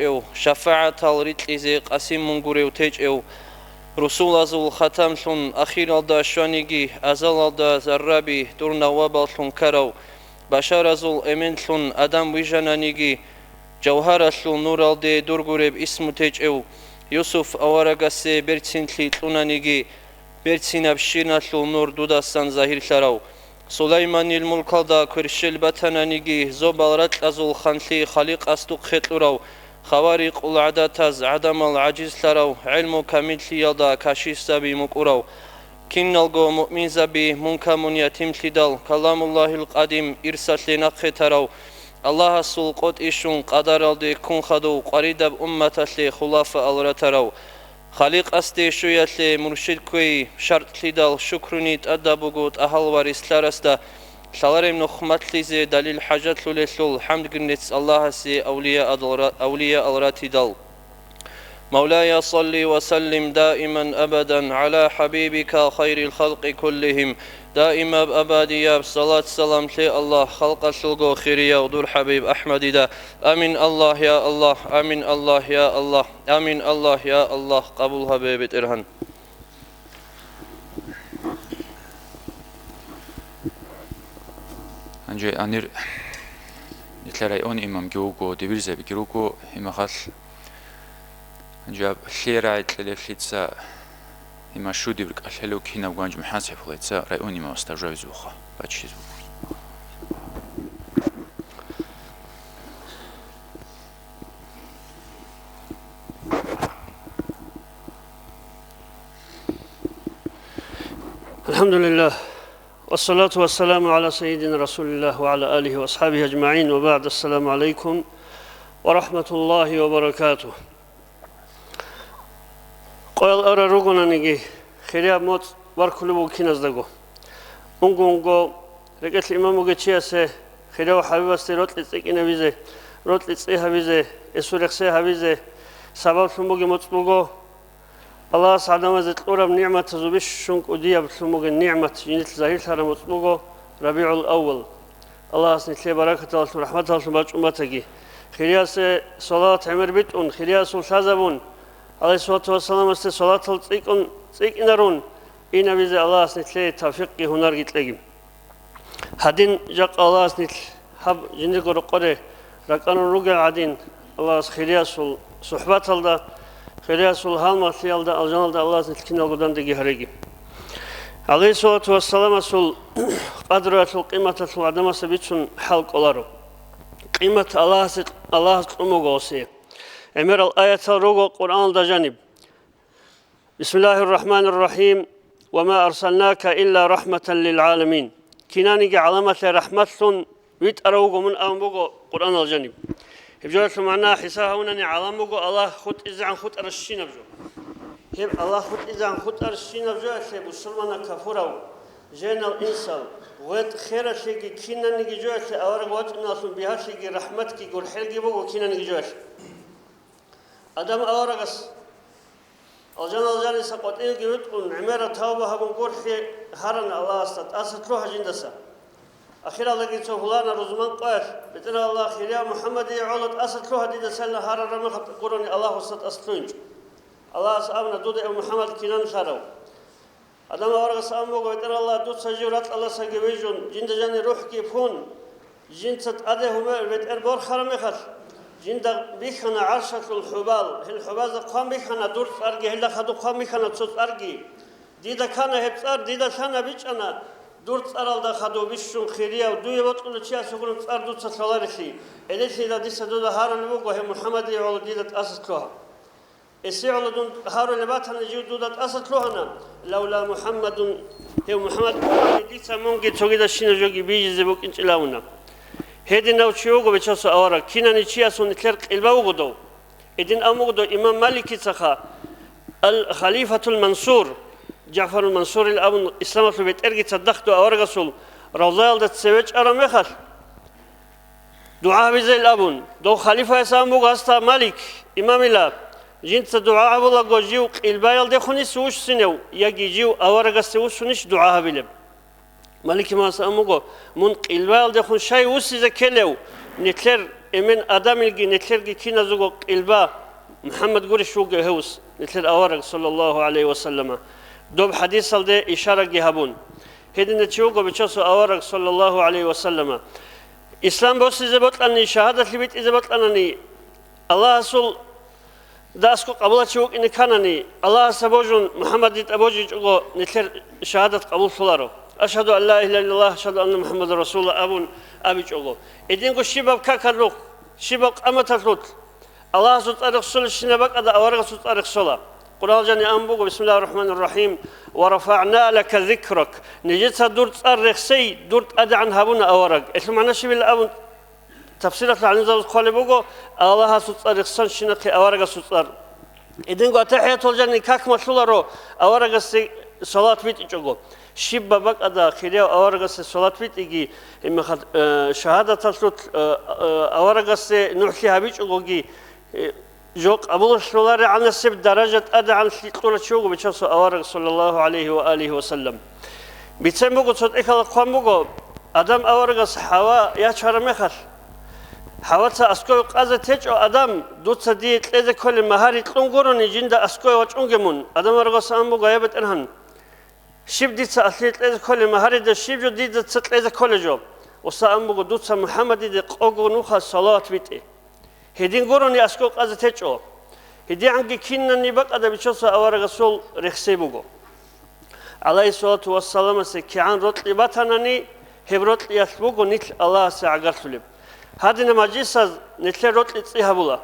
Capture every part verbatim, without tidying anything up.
течӀев, шафагӀатал рикьизе къасим мун гурев течӀев, русулазул хатамлъун ахиралда щваниги, азалалда зарраби дур навабаллъун ккарав, башаразул эменлъун Адам вижананиги, жавгьаралъул нуралде дур гуреб исму течӀев, Юсуф аварагасе берцинлъи кьунаниги, берцинаб щиналъул нур дудасан загьирлъарав, Сулайманил мулкалда кверщел батананиги, зобал ракьазул ханлъи Халикъас духъе кьурав, хаварикъул гӀадатаз гӀадамал гӀажизлъарав, гӀелму камиллъиялда кашишзаби мукӀурав, киналго муъминзаби мункамун ятимлъидал, Каламуллагьил къадим ирсалъе нахъе тарав, Аллагьасул къотӀи щун къадаралде ккун хадув къваридаб умматалъе хулафаал ратарав, Халикъасде щуялъе муршид кквей шартлъидал шукруни тӀадаб буго тӀагьал варислъарасда, лъалареб нух малъизе далил хӀажатлъулелъул хӀамдгирнец Аллагьасе авлияадал ра-, авлияал ратидал. مولاي صل وسلم دائما أبدا على حبيبك خير الخلق كلهم. Даимаб абадияб салат-салам лъе, Аллагь, халкъалъулго хирияв дур ХӀабиб АхӀмадида. Амин, Аллагь, я Аллагь, амин, Аллагь, я Аллагь, амин, Аллагь, я Аллагь, къабул гьабе, БетӀергьан. Гьанже гьанир нилъер район имамги вуго, дибирзабиги руго, имахал. Гьанже аб лъе рагӀи кьелеблъица, имашудиб рикӀкӀалъелев кинаб гванж МухӀаммад Сайфуллайца район имамасда жавизе вуха, баччизе вуго. الحمد لله. والصلاة والسلام على سيدنا رسول الله وعلى آله وأصحابه أجمعين، وبعد، السلام عليكم ورحمة الله وبركاته. Къоял ара ругонаниги, хирияб моцӀ баркулеб буго киназдаго. Унго-унго рекӀелъ имам вугев чиясе хирияв ХӀабибасде рокьи цӀикӀкӀинабизе, рокьи цӀи гьабизе, эсул рехсей гьабизе сабаблъун бугеб моцӀ буго. Аллагьас гӀадамазе кьураб нигӀматазул бищун кӀудияблъун бугеб нигӀмат жиндилъ загьирлъараб моцӀ буго РабигӀул-аввал. Аллагьас нилъее баракаталъун, рахӀматалъун бачӀун батаги. Хириясе салават гӀемер битӀун, хириясул лъазабун, гӀалайгьиссалату вассаламасде салатал цӀикӀкӀун, цӀикӀкӀинарун, инабизе Аллагьас нилъее тавфикъги гьунарги кьеги. Гьадин, жакъа Аллагьас нилъ гьаб жиндирго рокъоре ракӀарун ругел гӀадин, Аллагьас хириясул сухӀбаталда, хириясул гьалмагълъиялда, алжаналда Аллагьас нилъ киналго дандеги гьареги. ГӀалайгьиссалату вассаламасул къадруялъул, къиматалъул гӀадамасда бицун хӀал кӀоларо. Къимат Аллагьасе, Аллагьас кьун буго гьесие. ГӀемерал аятал руго Къуръаналда жаниб. بسم الله الرحمن الرحيم. وما أرسلناك إلا رحمة للعالمين. Кинаниги гӀаламалъе рахӀматлъун витӀарав вуго мун абун буго Къуръанал жаниб. Гьеб жоялъул магӀна хӀисаб гьабунани гӀалам буго Аллагь хутӀизегӀан хутӀаращинаб жо. Гьеб Аллагь хутӀизегӀан хутӀаращинаб жоялъе бусурманав, капурав, женал, инсал, гъветӀ, хералъеги, кинаниги жоялъе авараг вачӀиналъун бигьалъиги рахӀматги гурхӀелги буго кинаниги жоялъе. Адам аварагас алжан-алжаниса къватӀивги витӀун, гӀемераб тавба гьабун гурхӀи гьарана Аллагьасда, тӀаса лъугьа жиндаса. Ахиралдаги цо гьулана рузман къоялъ, БетӀергьан Аллагь, хирияв МухӀаммадие гӀоло тӀаса лъугьа дида, цайилан гьарараб мехалъ гурони Аллагьасда тӀаса лъугьинчӀо. Аллагьас абуна: «Дуда, эв МухӀаммад, кинан лъарав?» Адам аварагас абун буго: «БетӀергьан Аллагь, дуца жив ракьалдасаги вижун, жинда жанир рухӀги пун, жинца тӀаде гьумер бетӀер борхараб мехалъ, жинда бихьана гӀаршалъул хӀубал, гьел хӀубазда хъван бихьана дур цӀарги, гьелда хадуб хъван бихьана цо цӀарги. Дида ккана гьеб цӀар, дида лъана бичӀчӀана, дур цӀаралда хадуб бищун хирияв, дуе бокьулев чияс вугилан цӀар дуца лъаларелъи. Гьелелъидал дица дуда гьарулеб буго, гьев МухӀаммадие гӀоло дида тӀаса лъугьа». Эсигьула дун гьарулеб батани, жив дуда тӀаса лъугьана, лавла МухӀаммадун, гьев МухӀаммад пулани, дица мунги цогидащинаб жоги бижизе букӀинчӀила абуна. Гьединав чи вуго, бечасул авараг, кинани чиясул нилъер къилба вуго дов. Гьедин абун буго дов имам Маликицаха, ал-Халифатул Мансур, Жафарул Мансурил абун, исламалъул бетӀерги цадахъ дов аварагасул равзаялда цеве чӀараб мехалъ, дугӀа гьабизейил абун, дов халифаяс абун буго гьасда: «Малик, имамила, жинца дугӀа гьабулаго жив къилбаялдехун вуссинев, яги жив аварагасде вуссунищ дугӀа гьабилеб?» Малик имамас абун буго: «Мун къилбаялдехун щай вуссизе ккелев, нилъер эмен адамилги нилъерги киназего къилба МухӀаммад гурищ вуго гьевс, нилъер авараг, саллаллагьу гӀалайгьи вассаллама, доб хӀадисалде ишараги гьабун. Гьединав чи вуго Бичасул авараг, саллаллагьу гӀалайгьи вассаллама. Ислам босизе бокьани, шагьадалъи битӀизе бокьанани, Аллагьасул дасго къабулав чи вукӀине кканани, Аллагьасда божун, МухӀаммадида божичӀого, нилъер шагьадат къабуллъуларо. «Ашгьаду ан ла илагьа иллаллагь, ашгьаду анна МухӀаммадан расулуллагь», – абун абичӀого. Эдинго щибаб какалъулъ, щибаб къаматалъулъ, Аллагьасул цӀар рехсолебщинаб бакӀалда аварагасул цӀар рехсола. Къуръан жани абун буго: «Бисмиллагьир рахӀманир рахӀим. Ва рафагӀна лака зикрак». Нижеца дур цӀар рехсей, дур тӀадегӀан гьабуна авараг. Гьелъул магӀна щибила абун, тафсиралъул гӀалимзабаз хъвалеб буго, Аллагьасул цӀар рехсон щинахъе аварагасул цӀар. Эдинго АтахӀиятул жани как малъуларо аварагасде салават битӀичӀого. Щибаб бакӀалда хирияв аварагасе салават битӀиги, гьебмехалъ, э, шагьадаталъулъ, э, э, аварагасде нугӀлъи гьабичӀогоги, э, жо къабуллъуларегӀанасеб даража тӀадегӀанлъи кьурав чи вуго Бичасул авараг, саллаллагьу гӀалайгьи ва алигьи вассаллам. Бицен буго, цо тӀехьалда хъван буго, Адам аварагас ХӀава ячараб мехалъ, ХӀаваца аскӀове къазе течӀо: «Адам, дуца дие кьезе кколеб магьари кьун гурони, жинда аскӀове вачӀунге мун». Адам аварагас абун буго: «Я БетӀергьан, щиб дица алъие кьезе кколеб магьарида, щиб жо дидаца кьезе кколеб жо?» Гьесда абун буго: «Дуца МухӀаммадиде къого нуха салават битӀе». Гьедин гурони аскӀов къазе течӀо. ГьедигӀанги кинабниги бакӀалда Бичасул аварагасул рехсей буго. ГӀалайгьиссалату вассаламасе кигӀан рокьи батанани, гьеб рокьиялъ буго нилъ Аллагьасе гӀагарлъулеб. Гьадинаб мажлисаз нилъер рокьи цӀи гьабула.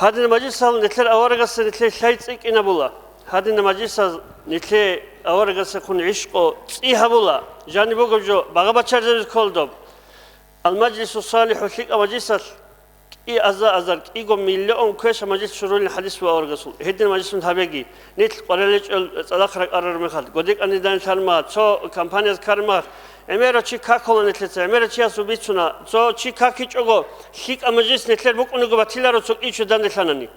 Гьадинаб мажлисал нилъер аварагасе нилъер лъай цӀикӀкӀинабула. Гьадинаб мажлисаз нилъер аварагасехун гӀишкъо цӀи гьабула. Жаниб бугеб жо багъа-бачаризабизе ккола доб. Ал-Мажлису ссалихӀу, лъикӀаб мажлисалъ кӀи аза-азар, кӀиго миллион квеша мажлис чурулин хӀадис ва аварагасул. Гьедин мажлисун гьабеги, нилъ къварилъичӀел цӀалахъ ракӀарараб мехалъ, годекӀанидани лъарма, цо компанияз карма, гӀемерав чи какула нилъеца, гӀемерав чиясул бицуна, цо чи какичӀого, лъикӀаб мажлис нилъер букӀунего батиларо цо кӀичӀо данделъанани.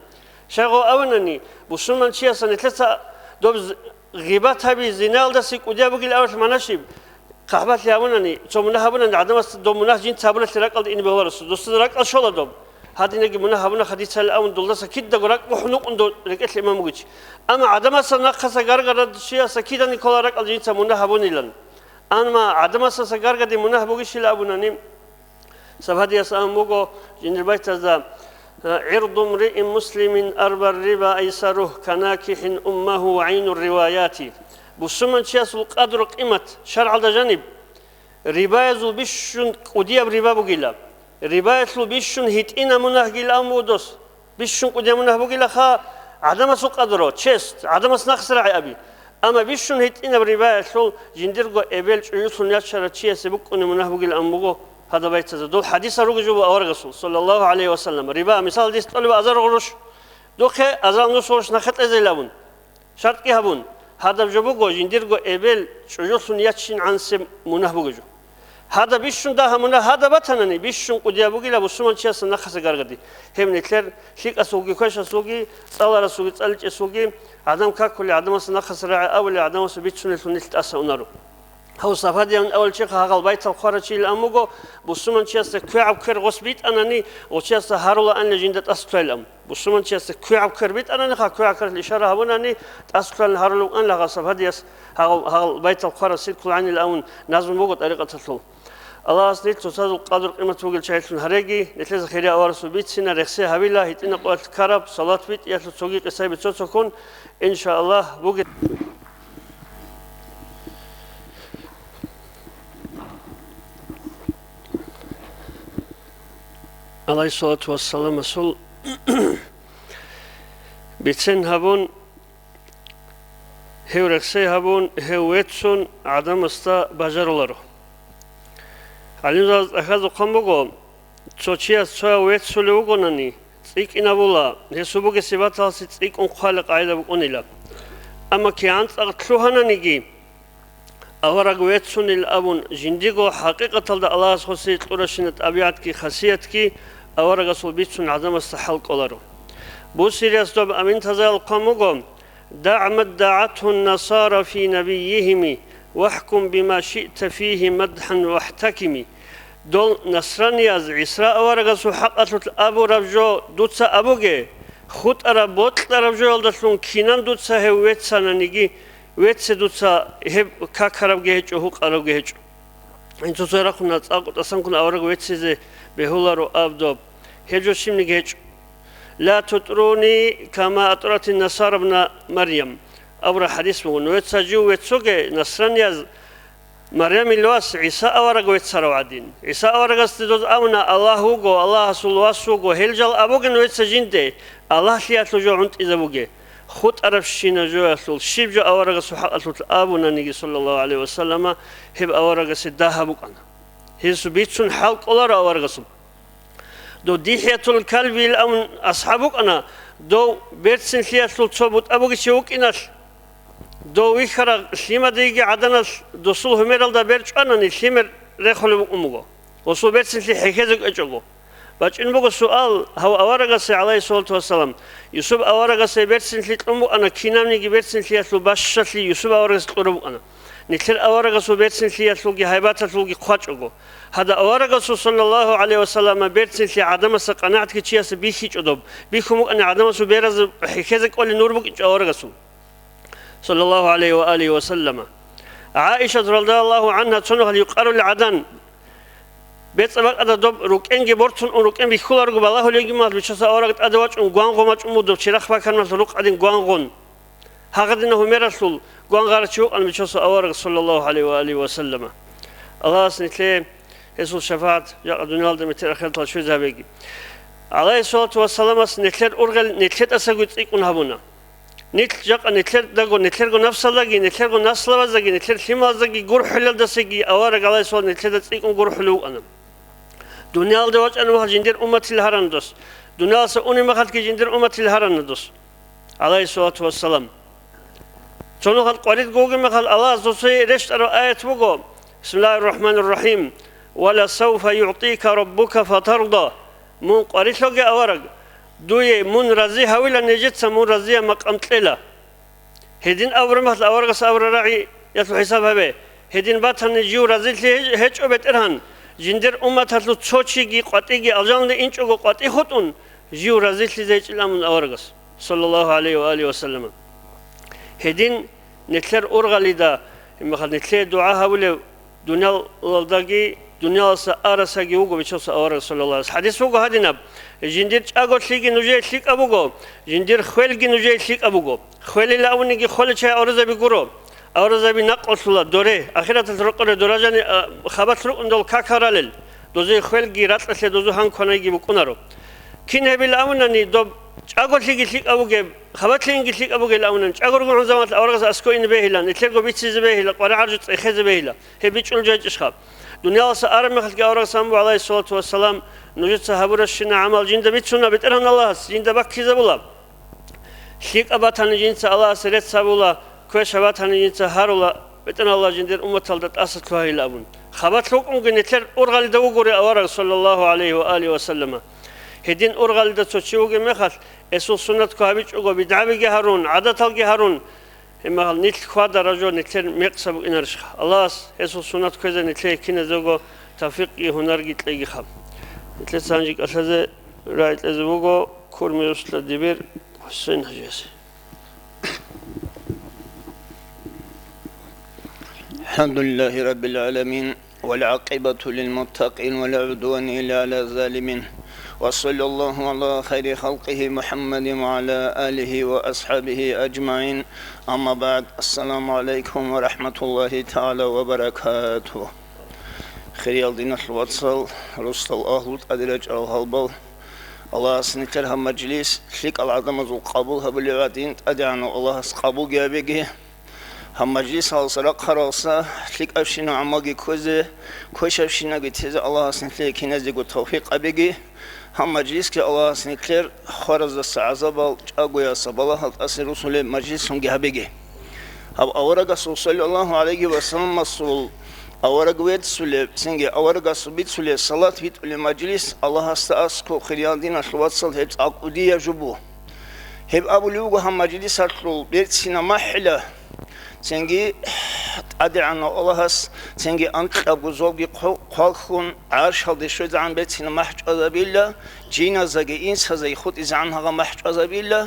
Щайгъо абунани, бусурман чияса нилъеца доб з-, гъибат гьаби, зинаялдаса кӀудияб бугил абулъ манашиб? ХъахӀбалъи гьабунани, цо мунагь гьабунани, гӀадамас доб мунагь жинца гьабуналъе ракӀалде ине бегьуларасул. Досда ракӀал щола доб. Гьадинаги мунагь гьабунаха дица гьел абун, долдаса кидаго ракӀ бухӀун вукӀун дол рекӀелъе имам вугич. Амма гӀадамасда нахъаса гаргарав чияса киданиги ккола ракӀал жинца мунагь гьабунилан. Амма гӀадамасдаса гаргаде мунагь бугищила абунани, Сабгьадияс абун буго жиндир байтазда: «ГӀирду мриин муслимин арба риба айсаругь канакихӀин уммагьу ва гӀайну риваяти». Бусурманчиясул къадру-къимат шаргӀалда жаниб, рибаязул бищун кӀудияб риба бугила. Рибаялъул бищун гьитӀинаб мунагьгил абун буго дос. Бищун кӀудияб мунагь бугилаха, гӀадамасул къадру, чест, гӀадамас нахъсарагӀи аби. Амма бищун гьитӀинаб рибаялъул жиндирго эбел чӀужулъун ячарав чиясе букӀунеб мунагь бугилан буго гьадаб байтазда. Дол хӀадисал ругел жо буго аварагасул, саллаллагьу гӀалайгьи вассаллам. Риба, мисал, дис тӀолеб азар гъуруш, духъе азар нус гъуруш нахъе кьезейилан абун. ШартӀги гьабун, гьадаб жо буго, жиндирго эбел чӀужулъун ячинегӀансеб мунагь бугеб жо. Гьадаб бищун дагьаб мунагь гьадаб батанани, бищун кӀудияб бугила бусурманчиясда нахъаса гаргаде. Гьеб нилъер лъикӀасулги квешасулги, цӀаларасулги цӀаличӀесулги, гӀадам какулел, гӀадамасда нахъаса рагӀи абулел, гӀадамасул бицунеллъун нилъ тӀаса унаро. Гьав Сабгьадиявин авал чехъа гьагъал байтал хъварав чийилан буго, бусурманчиясда квегӀаб квер гъос битӀанани, гъочиясда гьарулаанила жинда тӀаса кквейилан. Бусурманчиясда квегӀаб квер битӀанани, ха, квегӀаб кверлъи ишара гьабунани, тӀаса кквелин гьарулев вукӀанила гьагъа Сабгьадияс, гьагъав, гьагъал байтал хъварав силкул гӀанил авун назму буго тӀарикъаталъул. Аллагьас нилъ цоцазул къадру-къимат бугел чагӀилъун гьареги, нилъеца хирияб аварасул бицина, рехсей гьабила, гьитӀина къоялъ ккараб, салават битӀиялъул цоги къисаби цо-цоккун, иншааллагь, бугеб. Алайгьиссалату вассаламасул бицен гьабун, гьев рехсей гьабун, гьев веццун гӀадамасда бажаруларо. ГӀалимзабаз тӀахьазухъан буго, цо чияс цояв веццулев вугонани, цӀикӀкӀинабула, гьесул бугеб сипаталъе цӀикӀкӀун хъвалеб къагӀида букӀунила. Амма кигӀан цӀакъ лъугьананиги, авараг веццунел абун, жиндиго хӀакъикъаталда Аллагьас гъосие кьуращина тӀабигӀатги хасиятги аварагасул бицун гӀадамасда хӀал кӀоларо. Бусирияс доб аминтазаялъухъан буго: «ДагӀ ма ддагӀатгьу ннасара фи набиййигьими, вахӀкум бима шиъта фигьи мадхӀан вахӀтакими». Дол насранияз ГӀиса аварагасул хӀакъалъулъ абураб жо дуца абуге, хутӀараб бокьараб жоялдалъун кинан дуца гьев веццананиги, вецце дуца гьеб какарабги гьечӀо, гьукъарабги гьечӀо. Инсуца рахъуна цӀакъ тӀасанккун авараг веццизе бегьуларо аб доб. Гьеб жо щибниги гьечӀо. «Ла тутӀруни кама атӀратин насара бна Марьям», абураб хадис буго. Нужеца жив веццоге, насранияз Марямил вас ГӀиса авараг веццарав гӀадин. ГӀиса аварагасде доз абуна, Аллагь вуго, Аллагьасул вас вуго, гьел жал абуге нужеца жинде, Аллагьлъиялъул жо гӀунтӀизабуге. ХутӀарабщина жоялъул, щиб жо аварагасул хӀакъалъулъ абунаниги, саллаллагьу гӀалайгьи ва саллама, гьеб аварагасе дагь гьаб букӀана. Гьесул бицун хӀал кӀоларо аварагасул. Дов ДихӀятул Калбиян абун асхӀаб вукӀана, дов берцинлъиялъул цо бутӀа бугев чи вукӀиналъ, дов вихьарав лъимадайги гӀаданалъ досул гьумералда бер чӀванани, лъимер рехулеб букӀун буго, досул берцинлъи хӀехьезе кӀвечӀого. БачӀун буго суал гьав аварагасе, гӀалайгьиссалату вассалам. Юсуп аварагасе берцинлъи кьун букӀана, кинабниги берцинлъиялъул бащалъи Юсуп аварагасе кьураб букӀана. Нилъер аварагасул берцинлъиялъулги гьайбаталъулги хъвачӀого. Гьадаб аварагасул, саллаллагьу гӀалайгьи ва саллама, берцинлъи гӀадамасда къанагӀатги чиясе бихьичӀо доб. Бихьун букӀани гӀадамасул беразда хӀехьезе кӀолеб нур букӀинчӀо аварагасул, саллаллагьу гӀалайгьи ва алигьи ва саллама. ГӀаишат, радияллагьу гӀангьа, цо нухалъ юкъарулел гӀадан, бецӀа бакӀалда доб рукӀенги бортун ун рукӀен бихьуларого балагьулеб йигимал, Бичасул авараг тӀаде вачӀун гвангъун вачӀун буго, доб черах бакармалъ рукъ гӀадин гвангъун. Гьагъадинав гьумералъул гвангъарав чи вукӀана Бичасул авараг, саллаллагьу гӀалайгьи ва алигьи ва саллама. Аллагьас нилъее гьесул шафагӀат жакъа дуниялда, метер ахираталда щвезе гьабеги. ГӀалайгьиссалату вассаламас нилъер ургъел нилъеда тӀасаги цӀикӀкӀун гьабуна. Нилъ жакъа нилъедаго, нилъерго напсалдаги, нилъерго наслабаздаги, нилъер лъималаздаги гурхӀулелдасаги авараг, гӀалайгьиссалам, нилъеда цӀикӀкӀун гурхӀулев вукӀана. Дуниялалде вачӀараб мехалъ жиндир умматилан гьарана дос. Дуниялалдаса унеб мехалъги жиндир умматилан гьарана дос, гӀалайгьиссалату вассалам. Цо нухалъ къваридго вугеб мехалъ Аллагьас досие рещтӀараб аят буго: «Бисмиллагьир рахӀманир рахӀим. Ва ла савфа югӀтика раббука фатарда». Мун къварилъуге, авараг, дуе мун рази гьавила, нижеца мун разияб макъам кьела. Гьедин абураб мехалъ аварагас абураб рагӀиялъул хӀисаб гьабе. Гьедин батани, жив разилъи гьеч-, гьечӀо БетӀергьан, жиндир умматалъул цо чиги къватӀиги алжаналде инчӀого къватӀи хутӀун, жив разилъизе гьечӀила мун аварагас, саллаллагьу гӀалайгьи ва алигьи ва саллама. Гьедин нилъер ургъалида, гьебмехалъ нилъее дугӀа гьабулев дуниялалдаги, дуниялалдаса арасаги вуго Бичасул авараг, саллаллагьу гӀалайгьи ва саллам. ХӀадис буго гьадинаб: «Жиндир чӀаголъиги нужее лъикӀаб буго, жиндир хвелги нужее лъикӀаб буго». Хвелил абуниги холечай аварагзаби гуро. Аварагзаби накъулъула, доре, ахираталъ рокъоре доражани, а, хабалъ рукӀун дол какал ралел. Дозие хвелги ракьалъе дозул гьан кванайги букӀунаро. Кин гьебил абунани, доб чӀаголъиги лъикӀаб бугеб, хабалъинги лъикӀаб бугел абунани, чӀаго ругогӀан заманалъ аварагас аскӀове ине бегьила, нилъерго бицизе бегьила, къваригӀараб жо цӀехезе бегьила. Гьеб бичӀчӀулеб жо гьечӀищха? Дуниялалдаса араб мехалъги аварагас абун буго, гӀалайгьиссалату вассалам: «Нужеца гьабурабщинаб гӀамал жинда бицуна, БетӀергьан Аллагьас, жинда баккизабула. ЛъикӀаб батани, жинца Аллагьасе рецц гьабула, квешаб батани, жинца гьарула, БетӀергьан Аллагь жиндир умматалда тӀаса лъугьайила», – абун. Хабалъ вукӀунги нилъер ургъалида вугоре авараг, саллаллагьу гӀалайгьи ва алигьи ва саллама. Гьедин ургъалида цо чи вугеб мехалъ, гьесул суннатго гьабичӀого, бидгӀабиги гьарун, гӀадаталги гьарун, гьебмехалъ нилъ хьвадараб жо нилъер мекъса букӀинарищха? Аллагьас гьесул суннат кквезе нилъее киназего тавфикъги гьунарги кьегиха. Нилъеца гьанже кӀалъазе рагӀи кьезе буго Курмиусла дибир ХӀусейн-хӀажиясе. الحمد لله رب العالمين، والعاقبة للمتقين، ولا عدوان إلا على الظالمين. وصلى الله على خير خلقه محمد وعلى آله وأصحابه أجمعين. أما بعد، السلام عليكم ورحمة الله تعالى وبركاته. Хириял диналъул вацал, росдал агьлу, тӀаде рачӀарал гьалбал, Аллагьас нилъер гьаб мажлис лъикӀал гӀадамазул къабул гьабулев гӀадин, ТӀадегӀанав Аллагьас къабулги гьабеги. Гьаб мажлисалдаса рахъаралдаса лъикӀабщинаб гӀамалги кквезе, квешабщинабги тезе Аллагьас нилъее киназего тавфикъ гьабеги. Гьаб мажлисги Аллагьас нилъер хвараздаса гӀазабал, чӀагояса балагьал тӀаса росулеб мажлисунги гьабеги. Гьаб аварагасул, саллаллагьу гӀалайгьи ва салламасул, авараг веццулеб, цинги аварагасул бицулеб салат битӀулеб мажлис Аллагьасда аскӀоб, хириял диналъул вацал, гьеб цӀакъ кӀудияб жо буго. Гьеб абулеб буго гьаб мажлисалъул берцинаб махӀила, цинги ТӀадегӀанав Аллагьас цинги анкьабго зобги хъу-, хъвалхьун, гӀаршалде щвезегӀан берцинаб махӀ чӀвазабила, жиназаги инсазаги хутӀизегӀан гьагъа махӀ чӀвазабила,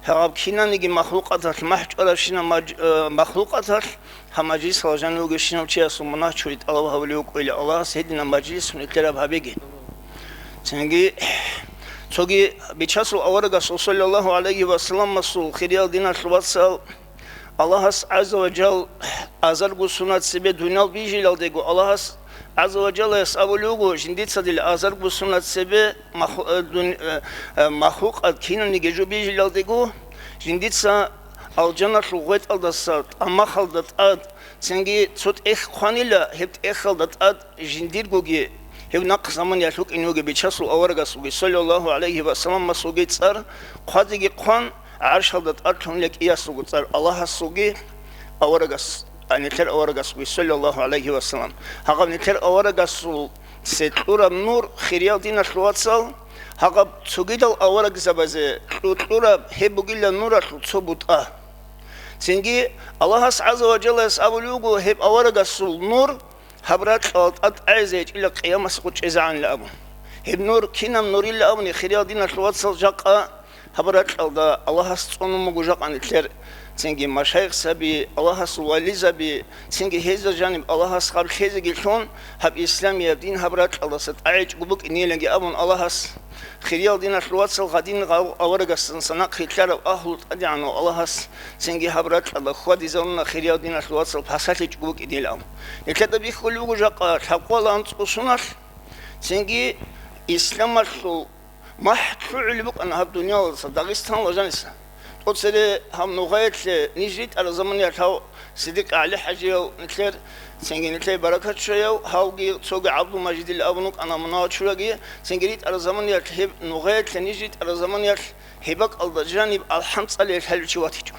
гьагъаб кинаниги махлукъаталъ махӀ чӀварабщинаб маж-, э, махлукъаталъ гьаб мажлисалда жанив вугевщинав чиясул мунагь чури тӀалаб гьабулев вукӀуила Аллагьас гьединаб мажлисун нилъер гьаб гьабиги. Цинги цоги Бичасул аварагасул саллаллагьу гӀалайгьи ва салламасул хириял диналъул вацал, Аллагьас гӀазза ва жал азарго сунат цебе дуниял бижилалдего, Аллагьас гӀазза ва жаллаяс абулев вуго, жиндица дила азарго сунат цебе маху-, э, дун-, э, э, махлукъат кинаниги жо бижилалдего, жиндица алжаналъул гъветӀалдаса тӀамахалда тӀад цинги цо тӀехь хъванила, гьеб тӀехьалда тӀад жиндиргоги гьев нахъ заманиялъ вукӀине вугев Бичасул аварагасулги, саллаллагьу гӀалайгьи ва салламасулги цӀар хъвазеги хъван, гӀаршалда тӀад лъугьунила кӀиясулго цӀар Аллагьасулги аварагас, а, нилъер аварагасулги, саллаллагьу гӀалайгьи ва саллам. Гьагъаб нилъер аварагасул се кьураб нур, хириял диналъул вацал, гьагъаб цогидал аварагзабазе кьу-, кьураб гьеб бугила нуралъул цо бутӀа. Цинги Аллагьас гӀазза ва жаллаяс абулев вуго, гьеб аварагасул нур гьаб ракьалда тӀад тӀагӀизе гьечӀила къиямасеб къо чӀезегӀанила абун. Гьеб нур кинаб нурила абуни, хириял диналъул вацал, жакъа гьаб ракьалда Аллагьас цӀунун буго жакъа нилъер цинги машайихзаби, Аллагьасул вализаби, цинги гьезда жаниб Аллагьас гьаб лъезеги лъун, гьаб исламияб дин гьаб ракьалдаса тӀагӀичӀго букӀинеяги абун Аллагьас. Хириял диналъул вацал, гьадин гъав-, аварагасдаса нахъе лъарав агьлу ТӀадегӀанав Аллагьас цинги гьаб ракьалда хьвадизавуна, хириял диналъул вацал, пасалъичӀого вукӀинилан. Нилъеда бихьулеб буго жакъа лъабкъоялда анцӀго суналъ, цинги исламалъул махӀ лъугӀулеб букӀана гьаб дуниялалдаса Дагъистаналда жаниса. ТӀоцере гьаб нугъаялъе ниж ритӀараб заманиялъ гьав Сиддикъ ГӀалихӀажияв нилъер, цинги нилъее баракат щвеяв, гьавги цоги ГӀабдулмажидил абун вукӀана мунагьал чураги, цинги ритӀараб заманиялъ гьеб нугъаялъе ниж ритӀараб заманиялъ гьеб бакӀалда жаниб алхӀам цӀалиялъ гьалев чи ватичӀо.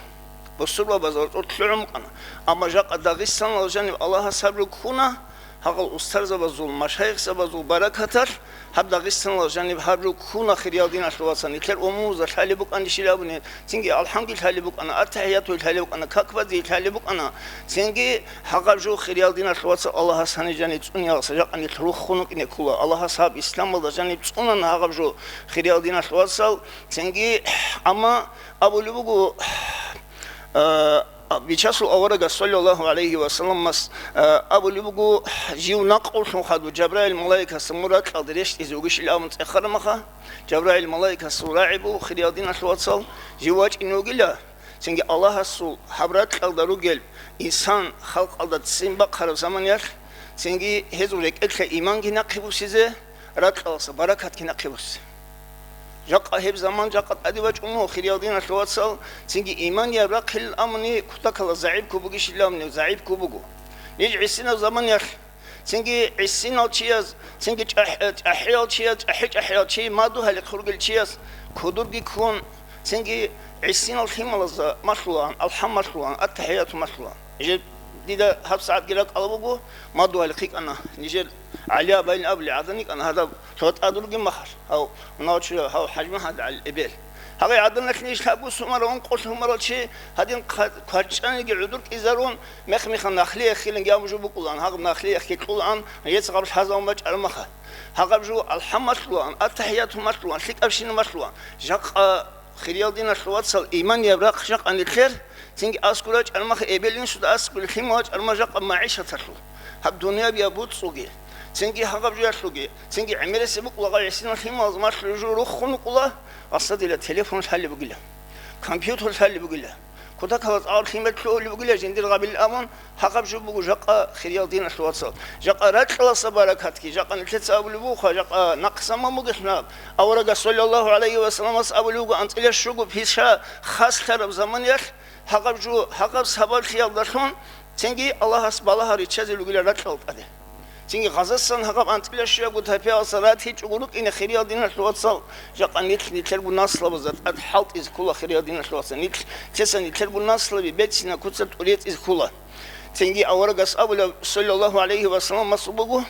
Бусурбабазул рокьулъ лъугӀун букӀана. Амма жакъа Дагъистаналда жаниб Аллагьас гьаб жо ккуна, гьагъал устарзабазул, машайихзабазул баракаталъ гьаб Дагъистаналда жаниб гьаб жо ккуна, хириял диналъул вацал, нилъер умумузда лъалеб букӀанищила абуни, цинги алхӀамги лъалеб букӀана, аттахӀиятуги лъалеб букӀана, какбази лъалеб букӀана, цинги гьагъаб жо, хириял диналъул вацал, Аллагьас гьаниб жаниб цӀуниялдаса жакъа нилъ руххун вукӀине ккола. Аллагьас гьаб исламалда жаниб цӀунана гьагъаб жо, хириял диналъул вацал, цинги, амма абулеб буго, А, Бичасул аварагас, саллаллагьу гӀалайгьи ва салламас, а, абулеб буго, жив накъуллъун хадув Жабраил малаикасда мун ракьалда рещтӀизе вугищил абун цӀехараб маха, Жабраил малаикасул рагӀи буго, хириял диналъул вацал, жив вачӀине вугила, цинги Аллагьасул гьаб ракьалда ругел инсан халкъалда ццин бахъараб заманиялъ, цинги гьезул рекӀелъа иманги нахъе бусизе, ракьалдаса баракатги нахъе босизе. Жакъа гьеб заман жакъа тӀаде бачӀун буго, хириял диналъул вацал, цинги иманияб рахъилел амуни кутакалда загӀипго бугищилан, загӀипго буго. Ниж гӀисинаб заманиялъ, цинги гӀисинал чияз, цинги чӀахӀ-, чӀахӀиял чияз, чӀахӀи-чӀахӀиял чи, мадугьалихъ ругел чияз кодорги ккун, цинги гӀисинал лъималазда малъулаан, алхӀам малъулаан, аттахӀияту малъулаан. Жеб дида гьабсагӀатги ракӀалда буго, мадугьалихъ йикӀана, нижер ГӀали абайин абулей гӀадан йикӀана, гьадаб лъо тӀад ругин махалъ, гьав, мунагьал чурав, гьав ХӀажмагьад гӀали эбел. Гьагъай гӀаданалъ ниж лъабго сумара, ункъо сумарал чи гьадин хъа-, кварчӀаниги гӀодор кӀизарун, мех-мехалъ нахлиялъ хилин гьаб жо букӀулаан, гьагъаб нахлиялъ кьулаан, гьечӀеб гьаб лъазабун бачӀараб маха. Гьагъаб жо алхӀам малъулаан, аттахӀияту малъулаан, лъикӀабщинаб малъулаан. Жакъа, хириял диналъул вацал, иманияб рахъ жакъа нилъер, цинги аскӀор рачӀараб маха, эбел-инсуда аскӀор лъимал рачӀараб мах жакъа магӀишаталъул, гьаб дуниябияб буцӀцӀуги, цинги гьагъаб жоялъулги, цинги гӀемерисеб букӀула гъай гӀисинал лъималаз малъулеб жо руххун рукӀула, гьасда дила телефон лъалеб бугила, компьютер лъалеб бугила, кутакалда тӀагӀур лъимер лъугьулеб бугила жиндир гъабил абун, гьагъаб жо буго жакъа, хириял диналъул вацал. Жакъа ракьалдаса баракатги, жакъа нилъеца абулеб бугоха, жакъа нахъ заман бугелъ наб, аварагас, саллаллагьу гӀалайгьи ва салламас, абулеб буго, анцӀила щуго пиша хаслъараб заманиялъ, гьагъаб жо, гьагъаб сабаблъиялдалъун цинги Аллагьас балагь риччазе ругила ракьал тӀаде. Цинги гъазасан гьагъаб анцӀила щуябго тайпаялдаса ратичӀого рукӀине, хириял диналъул вацал, жакъа нилъ нилъерго наслабазда тӀад хӀалтӀизе ккола, хириял диналъул вацал, нилъ, цесан нилъерго наслаби берцинаб куцалъ тӀурецӀизе ккола. Цинги аварагас абула, саллаллагьу гӀалайгьи ва салламас, буго,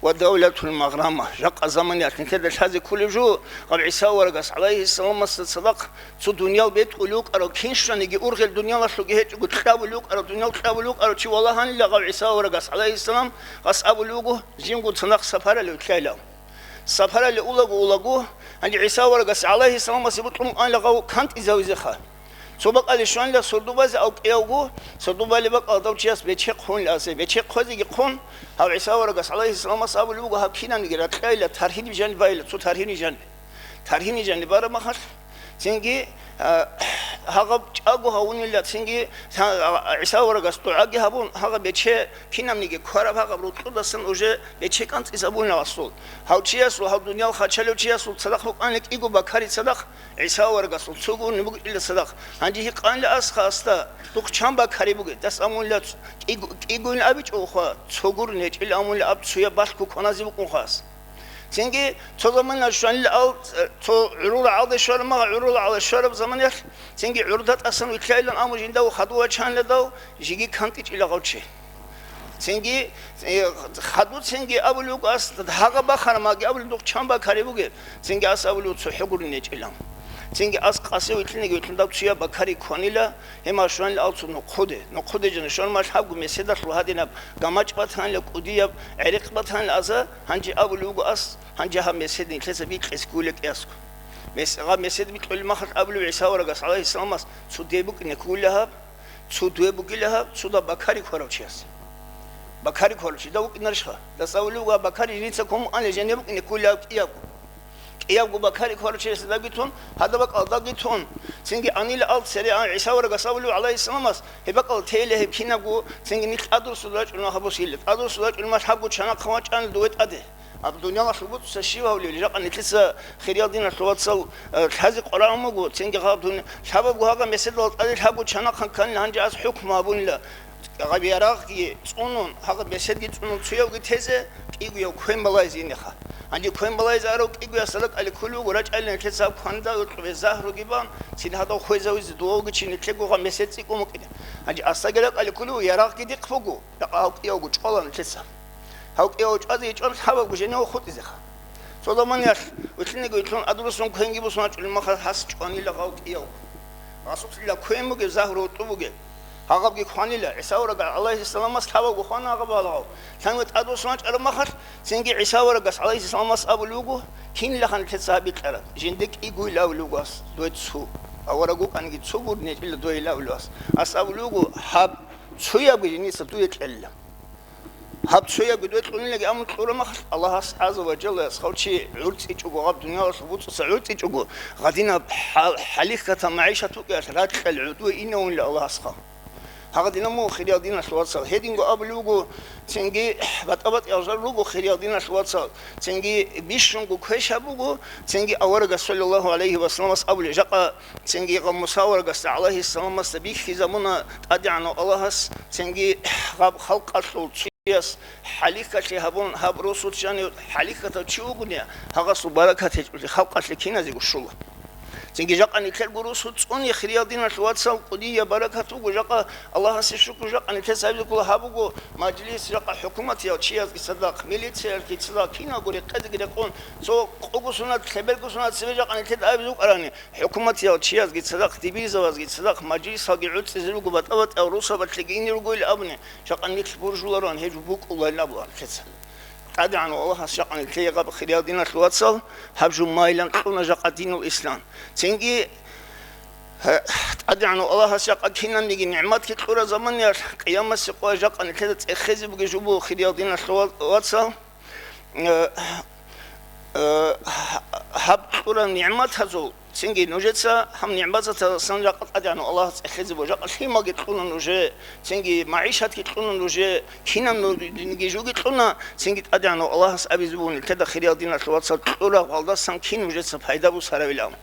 ва давлатул магърама. Жакъа заманиялъ нилъеда лъазе кколеб жо, гъаб ГӀиса аварагас, гӀалайгьиссаламасда цадахъ, цо дуниял бетӀулев вукӀарав, кинщаниги ургъел дуниялалъулги гьечӀого, кьабулев вукӀарав, дуниял кьабулев вукӀарав чи валагьанила гъав ГӀиса аварагас, гӀалайгьиссалам, гъас абулев вуго, жинго цадахъ сапаралев вилълъайилан. Сапаралев улаго-улаго, гьанже ГӀиса аварагас, гӀалайгьиссаламасе бокьун букӀанила гъав кантӀизавизеха. Цо бакӀалде щванила сордо базе алкӀиявго, сордо балеб бакӀалда дав чияс бече хъунила асе. Бече хъвезеги хъун, гьав ГӀиса аварагас, гӀалайгьиссаламас, абулеб буго, гьаб кинабниги ракьайила, таргьиниб жаниб байила, цо таргьиниб жаниб. Таргьиниб жаниб бараб махалъ, цинги, а, гьагъаб чӀаго гьавунила, цинги, а, ГӀиса аварагас дугӀаги гьабун, гьагъаб бече кинабниги квараб гьагъаб рокьудасан уже бече кӀанцӀизабуна асул. Гьав чиясул, гьав дуниял хачалев чиясул цадахъ букӀана кӀиго бакари цадахъ, ГӀиса аварагасул цо гурни бугила цадахъ. Гьанже гьикъанила асха асда, духъ чан бакари бугеб? Дас амулла кӀиго-, кӀигойин абичӀо хва, цо гурни гьечӀила амулла аб цояб балъго кваназе букӀун хас. Цинги цо замана щванила ал, цо гӀурул гӀалде щвараб мага, гӀурул гӀалде щвараб заманаялъ, цинги гӀурда тӀасан вилълъайилан аму жинда хадув вачанила дав, жиги кантӀичӀила гъав чи. Цинги, э, хадуцинги абулев вуго ас, гьагъа бахара маги абулев, духъ чан бакари бугеб? Цинги ас абулев, цохӀо гурин гьечӀилан. Цинги ас къасе вилълъинеги вилълъун дав цояб бакари кванила, гьеб машинал алцун нухъуде. Нухъуде жана щван малъ гьабго меседалъул гьадинаб гамачӀ батанила, кӀудияб гӀерекъ батанила аза, гьанже абулев вуго ас, гьанже гьаб месед нилъеца бикьес ккула кӀиясго. Мес-, гьаб месед бикьулеб махалъ абулев ГӀиса аварагас, гӀалайгьиссаламас, цо дей букӀине ккула гьаб, цо дуе бугила гьаб, цо даб бакари кварав чияс. Бакари кварав чи дав вукӀинарищха? Дас абулев вуго, бакари жинца ккун букӀана, жене букӀине ккула гьаб кӀиябго. КӀиябго бакари ккварав чиясда битун, гьадаб бакӀалдаги тун, цинги анила ал цере ан ГӀиса аварагас абулев гӀалайгьиссаламас, гьеб бакӀал тейила гьеб кинабго, цинги нилъ тӀадурсуда рачӀунел гьабусила. ТӀадурсуда рачӀунел мал гьабго чанахъан вачӀанил дуе тӀаде. Аб дуниялалъул буцӀца щив гьавлил, жакъа нилъеца хириял диналъул вацал, э, лъазе къварагӀун буго, цинги гьаб дуни-, лъабабго гьагъа меседал тӀаде лъабго чанахъан кканил гьанже аз хӀукму гьабунила. Гьаб ярагъги цӀунун, гьагъаб меседги цӀунун цоявги тезе, кӀигояв квен балайзе инеха. Гьанже квен балайзе арав кӀигоясда ракӀалде кколев вуго, рачӀайилан нилъеца гьаб кванда гьоркьобе загьруги бан, цин гьадав хвезавизе дугьавги чи нилъего гьаб месед цӀикӀкӀун букӀине. Гьанже асдаги ракӀалде кколев вуго, ярагъги дихъ буго, ракъа гьав кӀиявго чӀвалан нилъеца. Гьав кӀияв чӀвазе ичӀван лъабабго жинав хутӀизеха. Цо заманиялъ вилълъинеги вилълъун, адурусун квенги бусун вачӀулеб махалъ гьас чӀванила гъав кӀияв. Гъасулъила квен бугеб, загьру гьоркьоб бугеб. Гьагъабги хванила, ГӀиса аварагас, гӀалайгьиссаламас, лъабабго хвана гьагъаб гьалагъав. Лъанго тӀадвуссун вачӀараб махалъ, цинги ГӀиса аварагас, гӀалайгьиссаламас, абулев вуго, кинилаха нилъеца гьаб бикьараб? Жинде кӀигойила абулев вуго ас, дуе цо. Авараг вукӀаниги цо гурин гьечӀила дуе илан абулев ас. Ас абулев вуго, гьаб цоябги жинца дуе кьела. Гьаб цоябги дуе кьунилаги амун кьураб махалъ, Аллагьас гӀазза ва жаллаяс гьав чи гӀурцӀичӀого, гьаб дуниялалъул буцӀуса гӀурцӀичӀого, гьадинаб хӀал-, хӀалихьатаб магӀишат букӀиялъ ракьалъ гӀодове инавунила Аллагьас гьав. Гьагъадинаб мун, хириял диналъул вацал, гьединго абулев вуго, цинги батӀа-батӀиял жал руго, хириял диналъул вацал, цинги бищунго квешаб буго, цинги аварагас, саллаллагьу гӀалайгьи ва салламас, абулеб жакъа, цинги гъаб Муса аварагасда, гӀалайгьиссаламасда, бихьизабуна ТӀадегӀанав Аллагьас, цинги гъаб халкъалъул цо чияс хӀалихьалъи гьабун, гьаб росулъ жанив хӀалихьатав чи вугони, гьагъасул баракат гьечӀолъи халкъалъе киназего щола. Цинги жакъа нилъерго росу цӀуни, хириял диналъул вацал, кӀудияб баракат буго, жакъа Аллагьасе шукру, жакъа нилъеца гьабизеккула гьаб буго мажлис, жакъа хӀукуматиял чиязги цадахъ, милициялъги цадахъ, киналго рекъезеги рекъон, цо къуго сунат, лъеберго сунат цебе жакъа нилъеда абизе вукӀарани, хӀукуматиял чиязги цадахъ, дибирзавазги цадахъ, мажлисалги гӀуцӀизе руго, батӀа-батӀиял росабалъеги ине ругойилан абуни, жакъа нилъ буржуларон гьеб жо букӀулайилан абула нилъеца. ТӀадегӀанав Аллагьас жакъа нилъее гьаб, хириял диналъул вацал, гьаб жумайилан кьуна жакъа динул ислам. Цинги, гье, ТӀадегӀанав Аллагьас жакъа кинабниги нигӀматги кьураб заманиялъ, къиямасе къоялъ жакъа нилъеда цӀехезе бугеб жо буго, хириял диналъул ва-, вацал. Э, э, гьаб кьураб нигӀматазул Цинги нужеца гьаб нигӀматаздасан жакъа ТӀадегӀанав Аллагьас цӀехезе буго. Жакъа лъималги кьуна нужее, цинги магӀишатги кьуна нужее, кинаб нужеги жоги кьуна, цинги ТӀадегӀанав Аллагьас абизе буго нилъеда, хириял диналъул вацал, кьураб гьалдасан кин нужеца пайда бусаравилан.